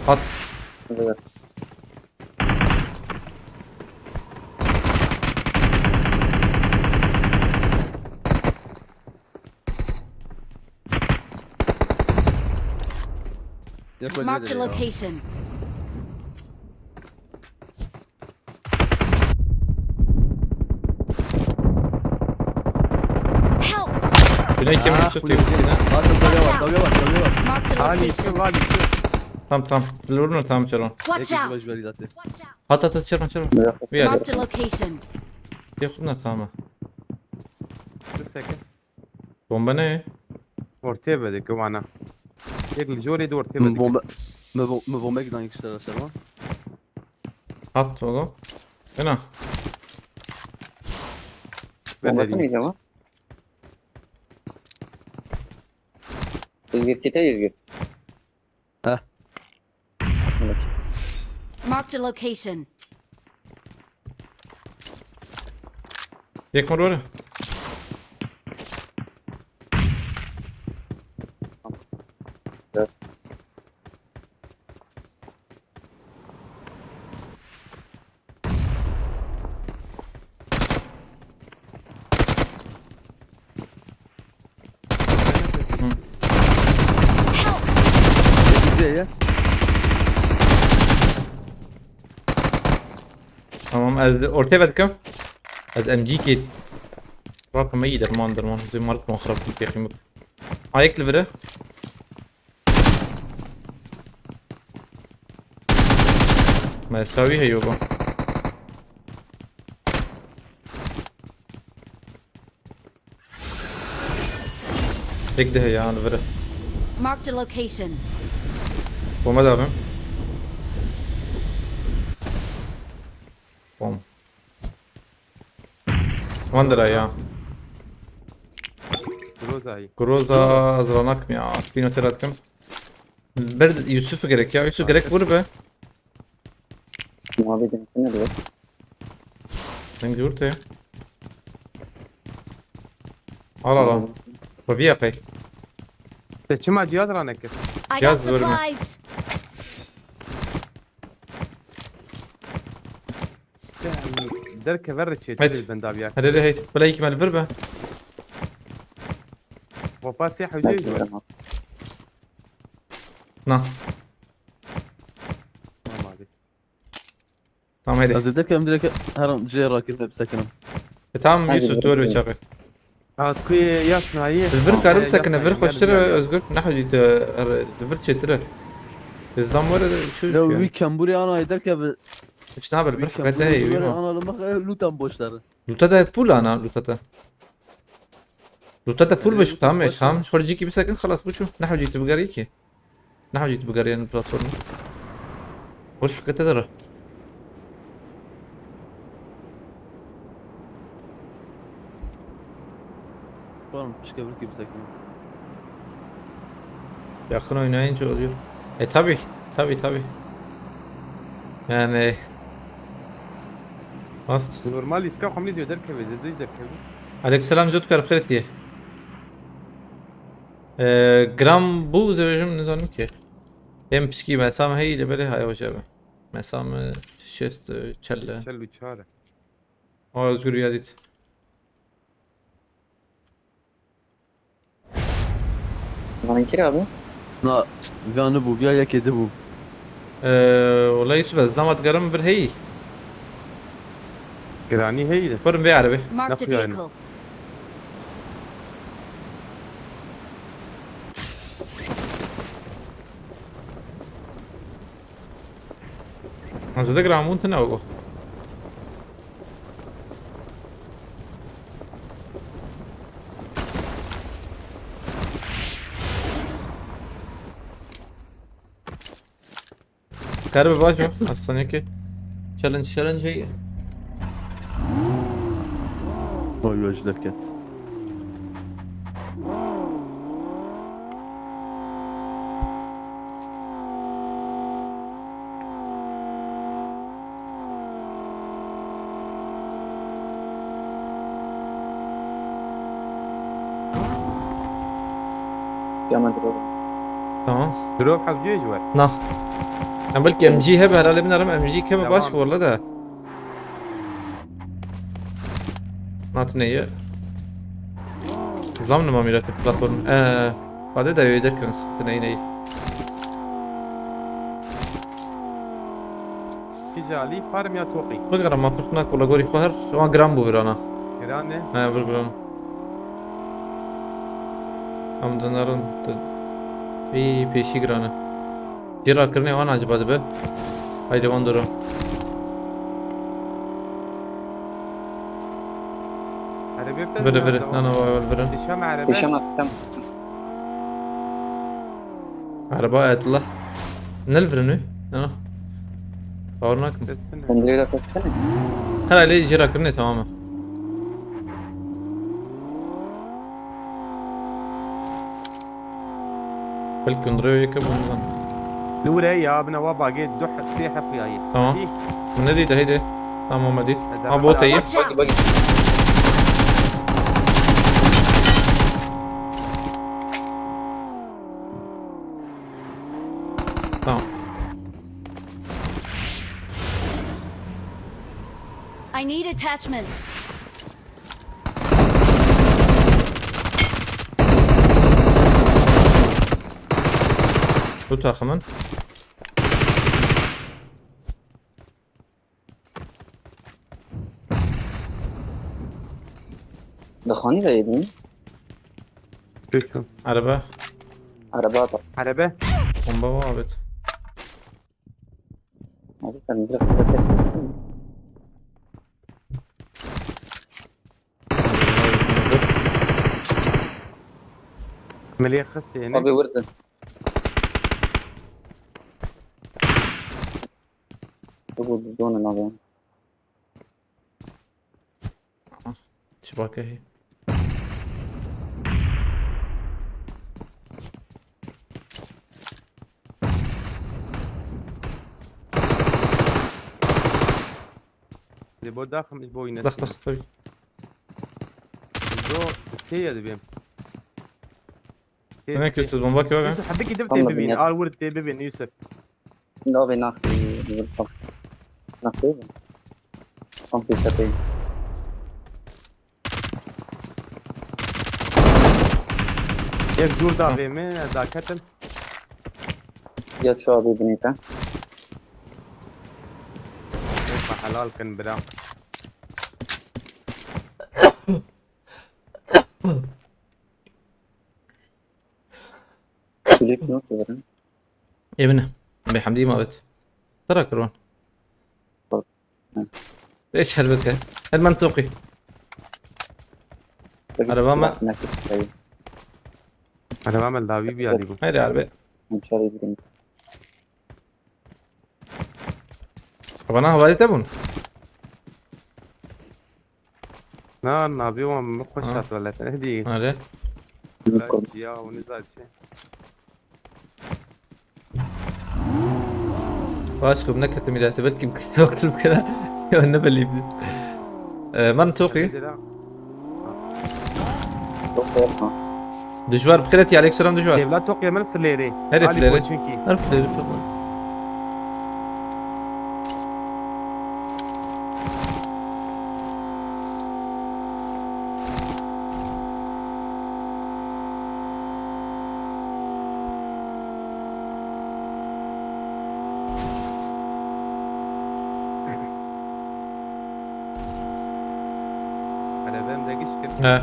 At. Evet. Marked a location. Help! Güney kemiği tutuyor. Bakın dalga var, dalga var, dalga var. Marked a location. Tamam, tamam. Lurno tamam, Çaron. Watch out! At, at, at, Çaron, Çaron. Bir yer. Marked a location. Yok, bunlar tamam. Dur sakin. Bomba ne? Ortaya böyle güvana. Yek li jorê de ortaya böyle. Bomba. Me bo-, me bomba giden kişiler aşağı. At oğlum. Fena. Ben de bomba diyeyim. Özgür, kete Özgür. Heh. Marked a location. Yek mor var. Ez ortaya vedikim. Ez M G kê. Rakime iyi derman derman. Zê mark ma xirab kim têxî mik. Ayek li vire. Mesawî heyo ba. Tek de heye, an vire. Marked a location. Bomba da ben. Bom. Van dira ya. Groza iyi. Groza zranak mı ya? Spino teratkim. Bir Yusuf gerek ya. Yusuf gerek vur be. Mavi dönüşü ne diyor? Sen vur te. Al al al. Tabii ya kay. Te çima cihaz ranekir? I got Yaz verme. Supplies. Derkeve re çêtir Evet. Li benda biya. Hele hele hey. Bila iki mel bir be. Vapa sê hewceyî ji we. Na. Tamam abi. Tamam hadi. Ez ê derkevim direkt herim cihê rakirine bisekinim. E tamam Hadi Yusuf dur bir çağı. Ha, kuye yasnayî. Li vir karim sekine, vir xweştir e, Özgür. Ne hecî te, er, li vir çêtir e. Bizdan were şu. Ya wî kembûrê ana ê derkeve. Hiç ne haber, bir hakikaten iyi, ana li mak, e, lûtan boşlar. Lûta da full ana, lûta da. Lûta da full beş, tamam, tamam. Xwe cîkî bisekin, xelas, bu çû. Ne hecî tu bigerî ki. Ne hacî tu bigeriyen platformu. Hoş hakikaten de. Oğlum, pişke bir gibi sakin. Yakın oynayınca oluyor. E tabi, tabi tabi. Yani. Must. Normal iska xwe min zêde dikeve, zêde dikeve. Aleykümselam, Jotkar, xêr diye. Ee, gram bu zevecim nizanim ki. Em pişkî mesam heyî li belê haya hoca be. Mesam şêst çelle. Çel û çar e. Aa, Özgür ya dît. Vankir abi. Na, vîya nibû, vîya yekê dibû. Ee, wala Yusuf, ez dema digerim vir heyî. Giranî heyî de. Kurim vê erebê. Marked a Nexuyayne. Vehicle. Zêde giran bûn tune û. Karibe baş o. Aslında ki challenge, challenge heye. Oy, oy, ji derket. Tamam. Drop hevciyê ji we. Na. Em belkî M G hebe, herhalde binarım M G hebe baş Devam. Bu arada da. Natine ye. Zlam nima mîratê platform. Ee, hadi de yê derken sıkıntı ney ney. Kî ji alî parm ya toqî? Bigirim, ma pirtûna ku li gorî xwe her wan giran bû virana. Giran e? He, vir giran. Em dinarin tu. Vî pêşî giran e. Jê rakirinê wan acaba dibe? Haydi wan doro. Erebê bide Vire, vire. Nana, vay, vay, vire. Dişem erebe. Dişem attım. Araba Ayetullah. Ne li vir nû? Ne? Bawer nakim. Pencereyi de kessene. Herhalde icra kirine tamam. Belki Kundura'ya yakın bundan. Nure ya, bina wa bagê du he-, sê hep ya ye. Tamam. Hadi. Ne dedi, haydi. Tamam, hadi. Hadi, ha, bot hadi. Bak, bak. Tamam. I need attachments. Bu takımın. Dixanî de yedin. Düştüm. Araba. Araba da. Araba. Bomba var, evet. Abi sen direkt bir ses. Melih kıstı yani. Abi vurdun. Bu bu donun abi. Çibakehî. Li bo daxim ji bo yine. Dax dax tabii. Zo sê ye dibêm. Demek ki siz bomba kime ben? Yusuf, hebekî div Tamam, tê bibîn. ya. Al wir tê bibîn Yusuf. Şimdi abi nak. Nak değil mi? Tam bir şey. Yek zûr da vê min, ez daketim. Ya şu abi bineyim. Hoppa helal kin bira. Kulüp yok verin. Emine. Be Hamdi ma bet. Tara kirwan. Eş her bike. Her mantıqî. Araba mı? Nakit sayı. Araba mı? Davi bir alayım. Haydi araba. Dışarı gideyim. Bana havale te bun. Na, na, bir wan mı koş Ha. at valla sen hediye. Hadi. Ya onu zaten. Başka ne kötü millet, belki bir kötü akıl kara. Ya ne bileyim. Ee, man toqî. Çok korkma. Dijwar bi xêretî, aleyküm selam dijwar. Devlet tok yemen fleri. Her Ali fleri. Koçunki. Her fleri toqî. Arabam da gişkin. He.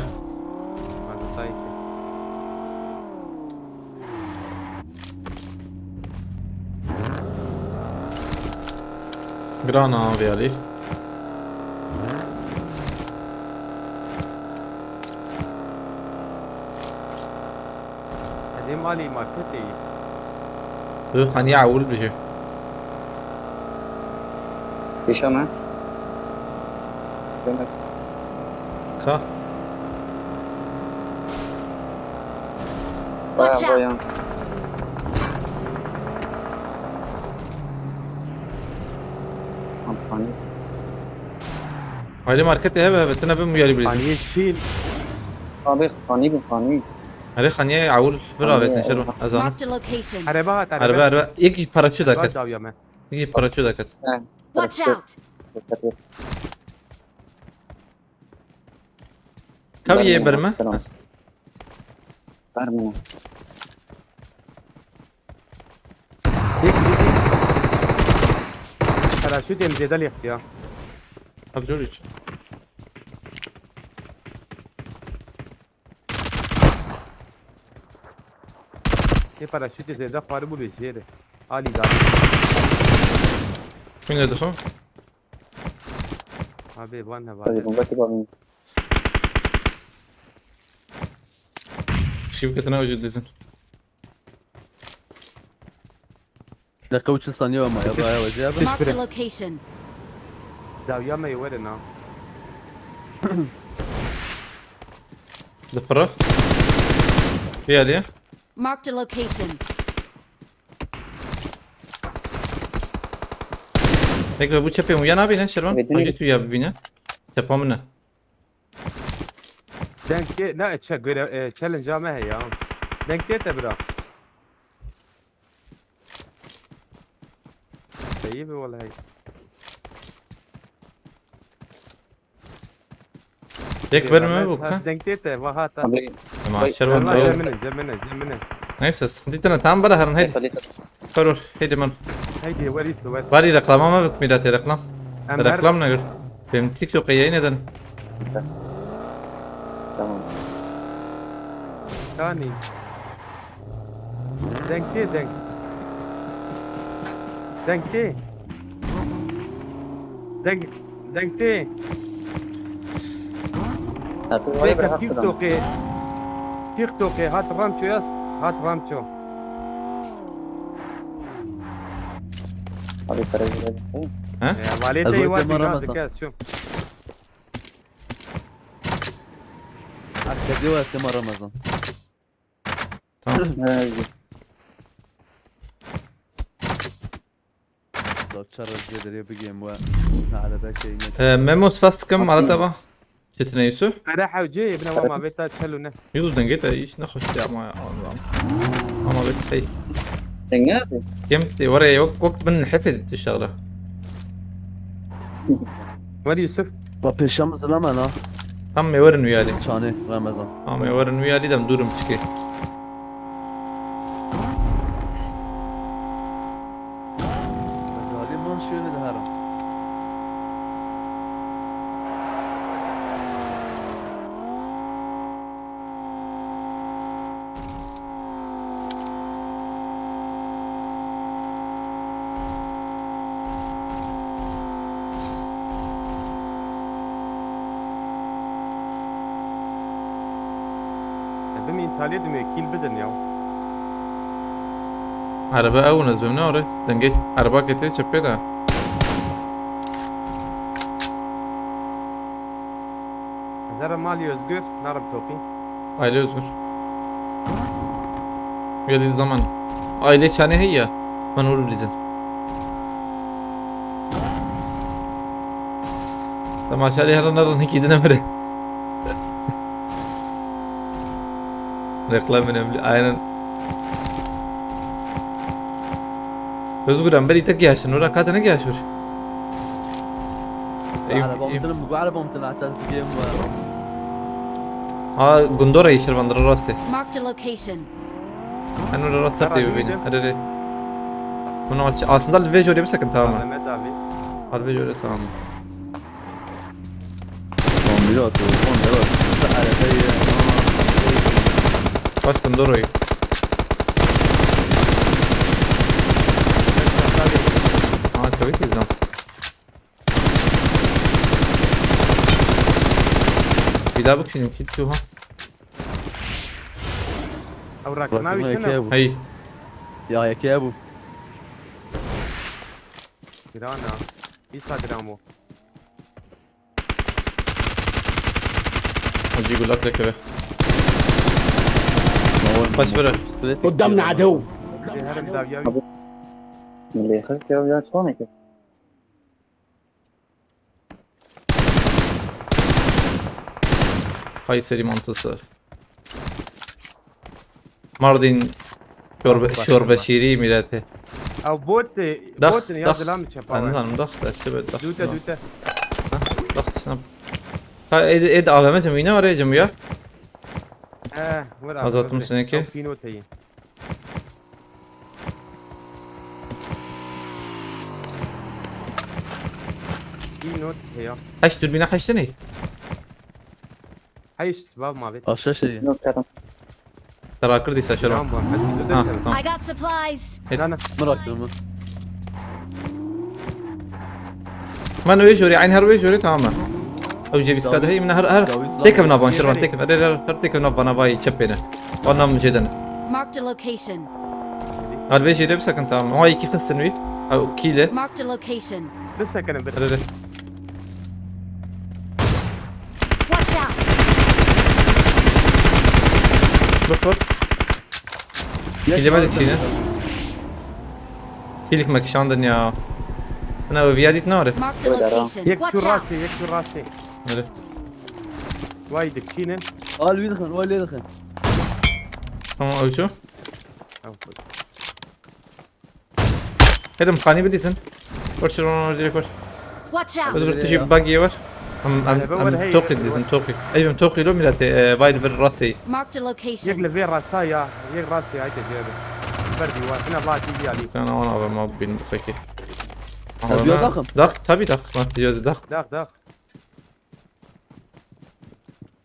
Mazotayı ki. Grana abi Ali. Edê malî marketê yî. Tu xaniya ewil bije. Yaşama. Demek. Ka. Baya Watch baya. out! Amfani. Haydi marketê hebe hebe, tine bim uyarî bilîzim. Haniyê çîn. Abi hani bu hani. Herê xaniyê ewil bir avêtin şerba. Ez zanim. Marked a location. Araba hat Erbe araba. erbe. Yek jî paraşüt Araba daket. dawiya me. Yek jî paraşüt daket. Watch out! Kav yê berme. Verme. Dik dik dik. Paraşüt em zêde lêxt ya. Abi zor hiç. Ê paraşütê zêde xwarî bû lê jêrê. Alî da. Min de dixo. Abi van ne Hadi var. bomba ki bakın. Şivketina ucu dizin. Deqe û çil saniye ve maya, baya wecê abi. Marked a location. Dawiya me yê were na. Dipira. Bir aliye. Marked a location. Tek ve bu çepê uyan abi ne Şervan? Bedeni- Acı tu ya bir bine. Tepa mı ne? Denk tê, ne, çe, göre, e, challenge me heye ya. Denk tê te bira. Seyî bi wala hey. Tek verme bu Ha, kan. denk tê te, va ha ta. Abi Ama Vay, Şervan Valla doğru. Cemine, Cemine, Cemine. Neyse sıkıntı değil, tamam bana harın hadi. Kalite. Karor hadi man. Heydi, weri su, weri. Var ya reklama mı bak mirate reklam? Em her- Reklam ne gör? Benim TikTok'a yayın edelim. Tamam. Kanî. Deng tê deng. Deng tê. Deng, deng tê. Ha, tu oraya Peki bırak. TikTok'e. TikTok'e hat Ramço yaz. Hat Ramço. Abi para güzel. He? Ya, valide Ezo var tema bir Ramazan. nazik yaz şu. Arkadaşı var tema Ramazan. Tamam. Ha, Dal çarı dereye bir game var. Ne arada şey ne. Ee, Memo spas dikim arada bak. Çetine Yusuf. Kara hewce ibne wa ma veta çelune. Yusuf dengê te hiç ne hoş ya ama ya Allah'ım. Ama bir şey. Sen ne abi? Kem de oraya yok yok bin hafif tiştagla. Ver Yusuf. Ba peşam zilama na. Tam me verin uyali. Çane Ramazan. Ama me verin uyali dem durum çıkı. Zalim lan şöyle de haram. Bim İtalya dümüyor, kill bidin ya. Araba ew nezbim ne oraya? Dengê araba ketê çepê de. Zara mali Özgür, narım topi. Aile Özgür. Yeliz zaman. Aile çane hey ya. Ben onu bileceğim. Temaşali her an her an iki dine bire. Reklam önemli. Aynen. Özgür Amber itek yaşın. Ora kadını yaşır. Araba mümkün mü? Bu araba mümkün hatta game var. Ha, Gundora yeşil bandırı rastı. Marked a location. Ben orada rastı Tamam, diye benim. duydum. Hadi hadi. Bunu aç. Aslında Alve Jore bir sakın tamam mı? Mehmet abi. Alve Jore tamam. Tamam bir at oğlum ya. Şu arada ya. Bak Gundora'yı. Aa tabii ki izlem. Bir daha bak şimdi kill ha. Ew Bak, raknavi bunu çi ekeye ne? bu. Hey. Ya ekeye bu. Girana. Instagram o. Hacı Gulak da keve. Kaç para? قدامنا عدو. Şey, herim davya. Milli kız ya, ya çoğun ki. Kayseri mantısı. Mardin çorba, çorba şiiri milleti. Ew bot, Dak, bot ya dak. zilam çapa. Anladım, dak, dak, dak. Dute, dute. Dak, dak. Ha, ed, ed A V M cemine var ya cemine. He, vur abi. Azatım seninki. Ew pînoteyî. Pînot heya. Heşt dürbüne heşt ne? Heşt, bav mavê. Aşağı şey. Yok adam. Tera kir dîsa şero. Tamam, bu. Hadi, Ha, dute. tamam. I got supplies. Nana. Bıraktım mı? من وی جوری عین هر وی جوری تمام. او جی بیسکا ده من هر هر تکم نابان شربان تکم هر هر هر تکم نابان وای چپینه. وانا مجدن. Marked a location. هر وی جوری بسکن تمام. هو یکی خستن وی. او کیله. Marked a location. Bir sekene bir. هر هر. Watch out! بفر. Kile ben içine. Kilik me kişandin ya. Ana ve viyadit ne var? Marked a location. Yek Watch tu out! rastê, yek tu rastê. Öyle. Vay dikçînin. Al bir dakika, al bir dakika. Tamam ölçü. Hedim khani bilirsin. Koş şuradan direkt koş. Watch out! Özgür tişi buggy var. Am am Araba var, am hey, toki hey, diyorsun toki. Ayım toki lo millet e, vay bir rastı. Marked a Yek location. li vê rasta ya. Yek rastê hayte cebe. Ber dîwar. Hina vati yalî. Sen aman abi ma bin bu peki. Ya, bir dakika. Dak tabi dak. Bak diyor dak. Dax dax.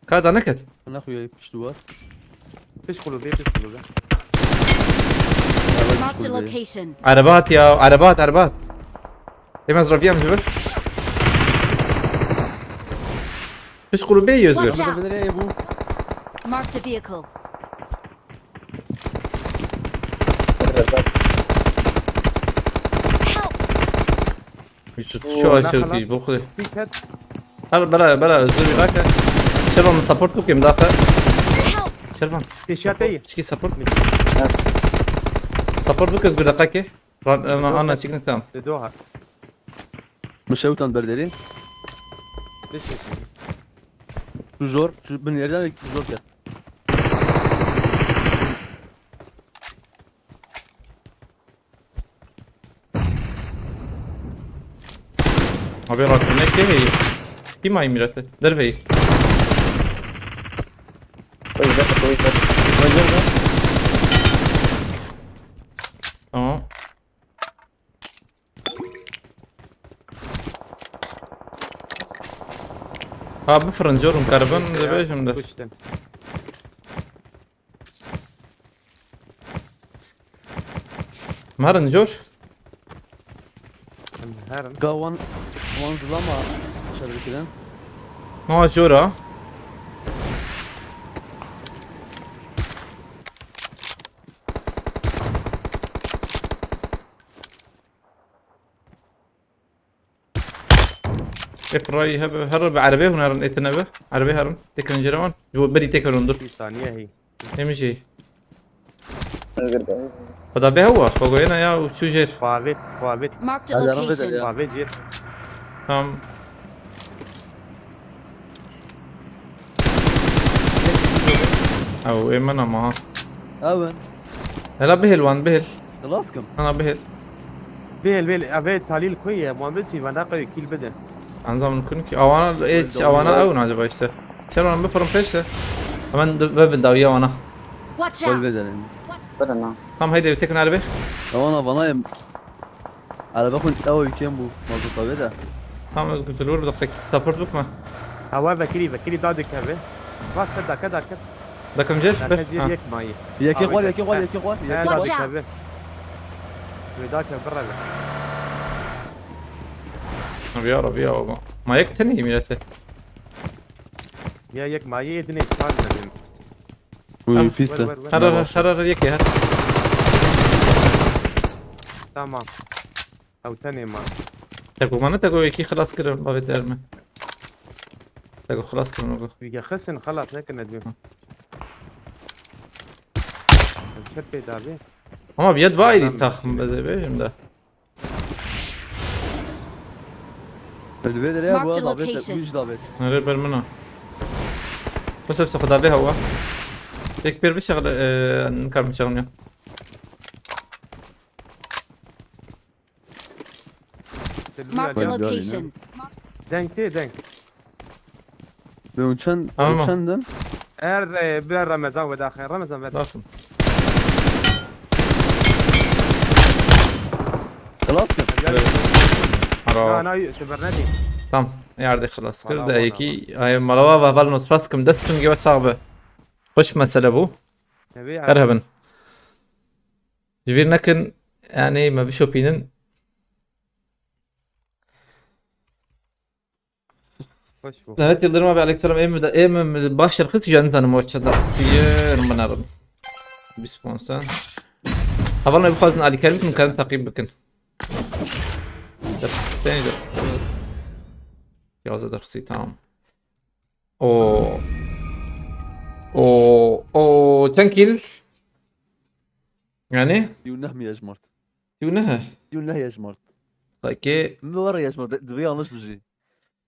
Ka da neket. Nexuya pişt duvar. Pişt kulübe, pişt kulübe. Marked a location. Araba hat ya, araba hat, araba hat. Êm ez raviyam ji vir. Pişt kulübe yê Özgür. Watch out. Nereye bu? Marked a vehicle. Help! Şu aşağı değil, bu kadar. Her bera, bera, Özgür bir dakika. Şervan, support bıkayım dakika. Help! Şervan. Pêşiya te yî. Çiki support. Support bık Özgür dakika ki. Ran, ran, ana çıkın tamam. Li doha. Min şewtan berderî. Pêşiya. Şu jor, şu bin yerden şu jor ket. Abi rakı ne ki? Kim ay mirate? Derbeyi. Tamam. Ha, bifrin, corum, karibin, dibêjim de. Kuştin. Marin, cor. Herin. Ga wan, wan zilama şerdikirin. Ma jora. Ê pirayî hebe, her bi erebê hûn herin, ê tune be. Erebê herin. Têkirin jê re wan. Ji bo berî têkirin dur. Bir saniye hey. Hemî jî. Özgür Bey. Xweda bê hewa. Xwe goyena ya û çû jêr. Xwavêt, xwavêt, Marked a Hadi, araba location. ya. xwavêt jêr. Tamam. Ew ê min ama ha. Ewen. Hela bihêl wan bihêl. Xelas kim. Ana bihêl. Bêl, bêl, eve talîl ku ye? Muhammed Sîvanda qey kîl bidin. Anzam kun ki awana ê awana ew acaba işte. Çerwan bipirin pêş de. Hemen de- ve bin dawiya wana. Watch Gol out! bedelim. Bidin ha. Tam heyde tekin arabê. Ewana bana em. Araba xun ew ülkem bu. Mazot abi de. Tam Özgür dur bir dakika. Support bıkma. Hewa vekirî, vekirî da dikeve. Bak, dakika, dakika. Bakın cef. Dakika cêr Ha. yek mayî. Yeke Abi, xwar, de- yeke xwar, he. yeke xwar. He, Yeke da Watch xwar. out. dikeve. Wê da ke bireve. Abi ya Rabbi ya baba. Ma yek tenê millete. Ya yek mayî ê dinê çar ne bim. Bu Tamam. piste. Ver, ver, ver. Her her her her yek ya. Tamam. Ew tenê ma. Teko mana teko yekî xelas kirin bavê derme. Teko xelas kirin ogo. Wî ke xistin xelas nekin ne dibê. Ev çi pê dabê? Ama bir yet bayri Tamam. taxım beze bejim de. Belvê de ya bu Marked da bet, location. bu iş da bet. Nere ber mina. Bes hepsi xweda bê hewa. Tek bir bir şegle eee nikarim şegle ya. Marked a Gel, gel, location. Deng tê deng. Ve çend, Tamam. çendin? Er e, bir Ramazan ve daxil. Ramazan ve. Bakın. Xelas kim. Ya, Ara. na, Sibernetî. Tam. Yerde xelas kir Valla, de valla, yekî ay mala ve heval notras kim dest tun gibi sax be. Hoş mesele bu. Tabii. Her hebin. Ji vir nekin yani me bişopînin. Hoş bu. Evet Yıldırım abi aleykümselam. Em de em baş şarkı tijan zanim o çada. Yerim bana. Bir sponsor. Havalna bir fazla Ali Kerim kim kan takip bakın. Sen de. Yazı da tamam. O. O. O. Çend kill? Yani? Yûneh mi yejmart? Yûneh. Yûneh yejmart. Peki. Min var yejmart. Divê yanlış bijî.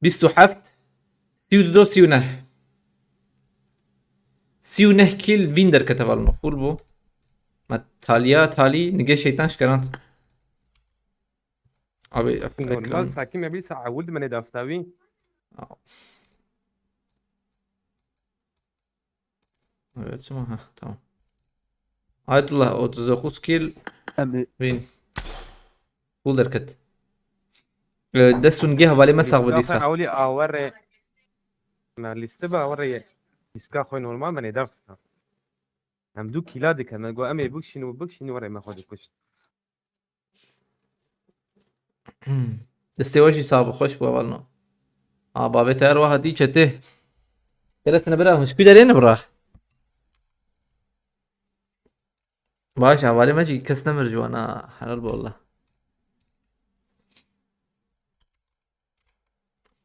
Bîst û heft, sî û du, sî û neh. Sî û neh kill vîn derkete val me. Xul bû. Me taliya talî nigê şeytan şikerand. Abi, Normal, sakin me bir sa awul de me ne dastavî. Evet, çima? Ha, tamam. Ayetullah, otuz dokuz kill, Em ê win. Full derket. Ee, destun geh vali me sağ dîsa. Awli awere. Me liste ba awere ye. Pîska xwe normal me nêdav dike. Em du kîla dike, me got, "Em ê bikişîn û bikişîn, were me xwe dikuşt." Hmm. Destê we jî sağ bû, xweş bû hevalno. A, bavê te her wiha dî çetê. Gere tine bira, hûn ji ku derê ne bira? Baş, hevalê me jî kes nemir ji wan, ha, helal be wallah.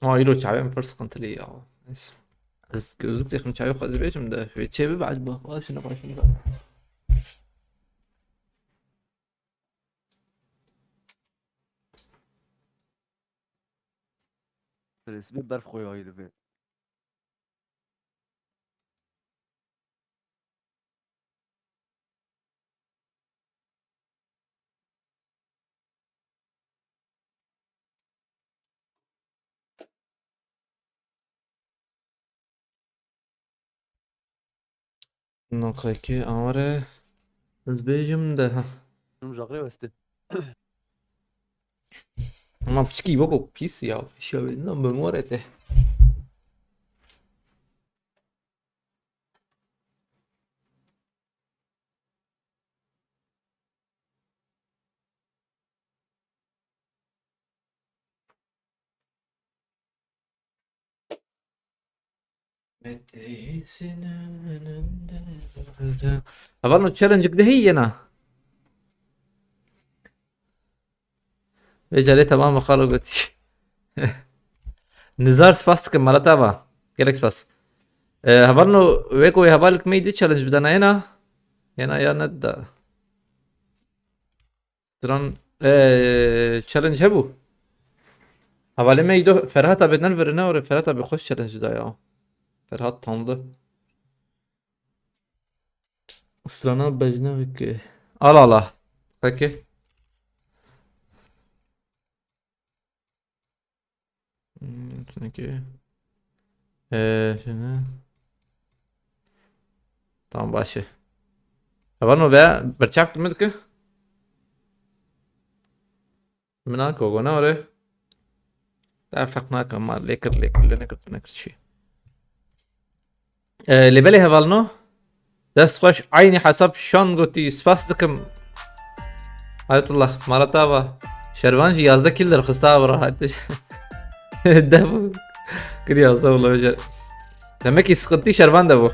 Ama îro çavê min pir sıkıntılı ya. Neyse. Ez gözlük dêxim çavê xwe ez bêjim de. Wê çê bibe acaba? Başına başına. Resmi berf koyaylı be. Nokayki amare. Ez bêjim de, ha. Hûn jaqrê weste. Ama piçkî weko pîs ya. Pîs ya, ne bi morete. Metresinin önünde duracağım. Hevalno, challenge de heye na. Vê carê temam e xalo, gotî. Nizar, spas dikim, mala te ava. Gelek spas. E, hevalno, wê ku wê hevalek me yê di challenge bidana, yena? Yena ya ne da. Stran, e, challenge hebû. Hevalê me yê do Ferhat abi nervire ne ore, Ferhat abi xweş challenge da ya. Ferhat Tanlı. Strana bejnevek. Ala ala. Peki. Hmm, çünkü. Ee, şimdi. Tamam, baş e. Hevalno, ve berçak mı ki? Min a gogo ne ore? Da feq nakim, ma lê kir, lê kir, lê nekir, tu nekir çi. E, lê belê hevalno. Dest xweş, eynî hesab şan gotî, spas dikim. Ayetullah, mala te ava. Şervan jî yazdeh kîl derxista bi rahatî. De bû. Kir yazdeh wala becer. Demek ki sıkıntı Şervan de bû.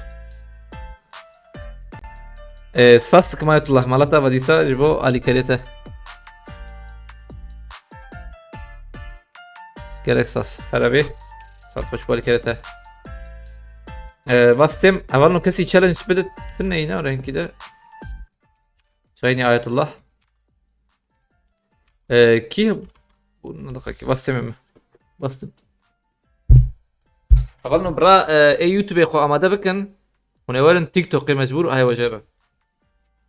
E, spas dikim Ayetullah, mala te ava dîsa ji bo alîkariyê te. Gelek spas. Herevî. Sat xweş, bol kerete. Ee, bastım. Hevalno kesî challenge bide. Tine yine renkî de. Çayni Ayetullah. Ee, ki bu ne dakika ki? Bastım mi? Bastım. Hevalno bira, e, e YouTube xwe amade bikin. Hûn ê werin TikTokê mecbûr aye wecebe.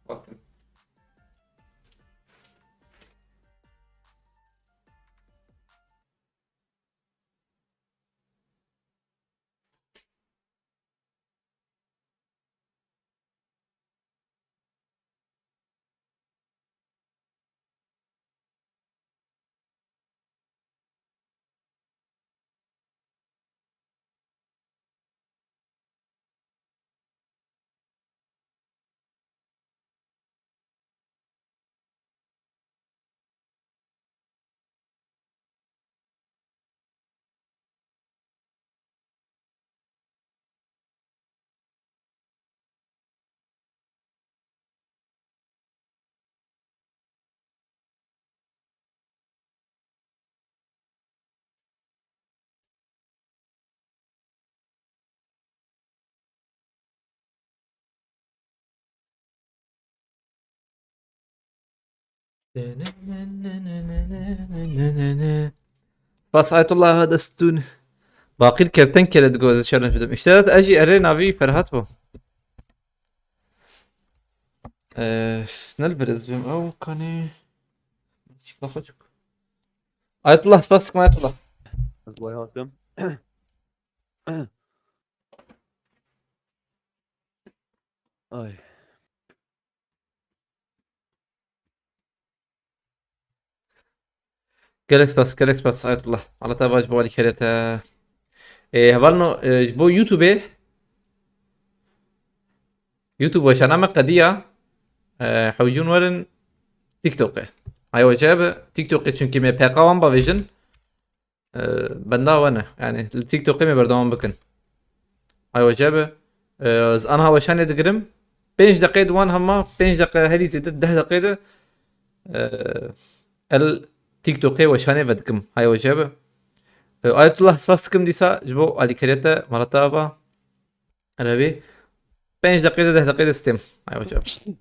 Bastım. Spas Ayetullah destûn. Baqîr kertenkele digo ez challenge bidim. İşte ez jî erê navî Ferhat bû. Eee, ne li vir ez bim? Ew kanî. Çik baxa çik. Ayetullah, spas dikim Ayetullah. Ez vay hatim. Ay. Gelek spas, gelek spas Ayetullah. Allah te baş bo alîkariyê te. Ê, hevalno, e, ji bo YouTubeê, YouTube weşana me qediya. E, hewcûn werin TikTokê. Ay weşe bi TikTokê, çunkî me P K wan bavêjin. E, benda we ne. Yani li TikTokê me berdewam bikin. Ay weşe bi. E, ez anha weşanê digirim. Pênc deqê di wan hema, pênc deqe herî zêde, deh deqê de, e, el TikTokê weşanê vedikim. Ay weşe bi. E, Ayetullah, spas dikim dîsa ji bo alîkariya te, malata ava. Revî. Pênc deqê de, deh deqê de stêm. Ay weşe bi.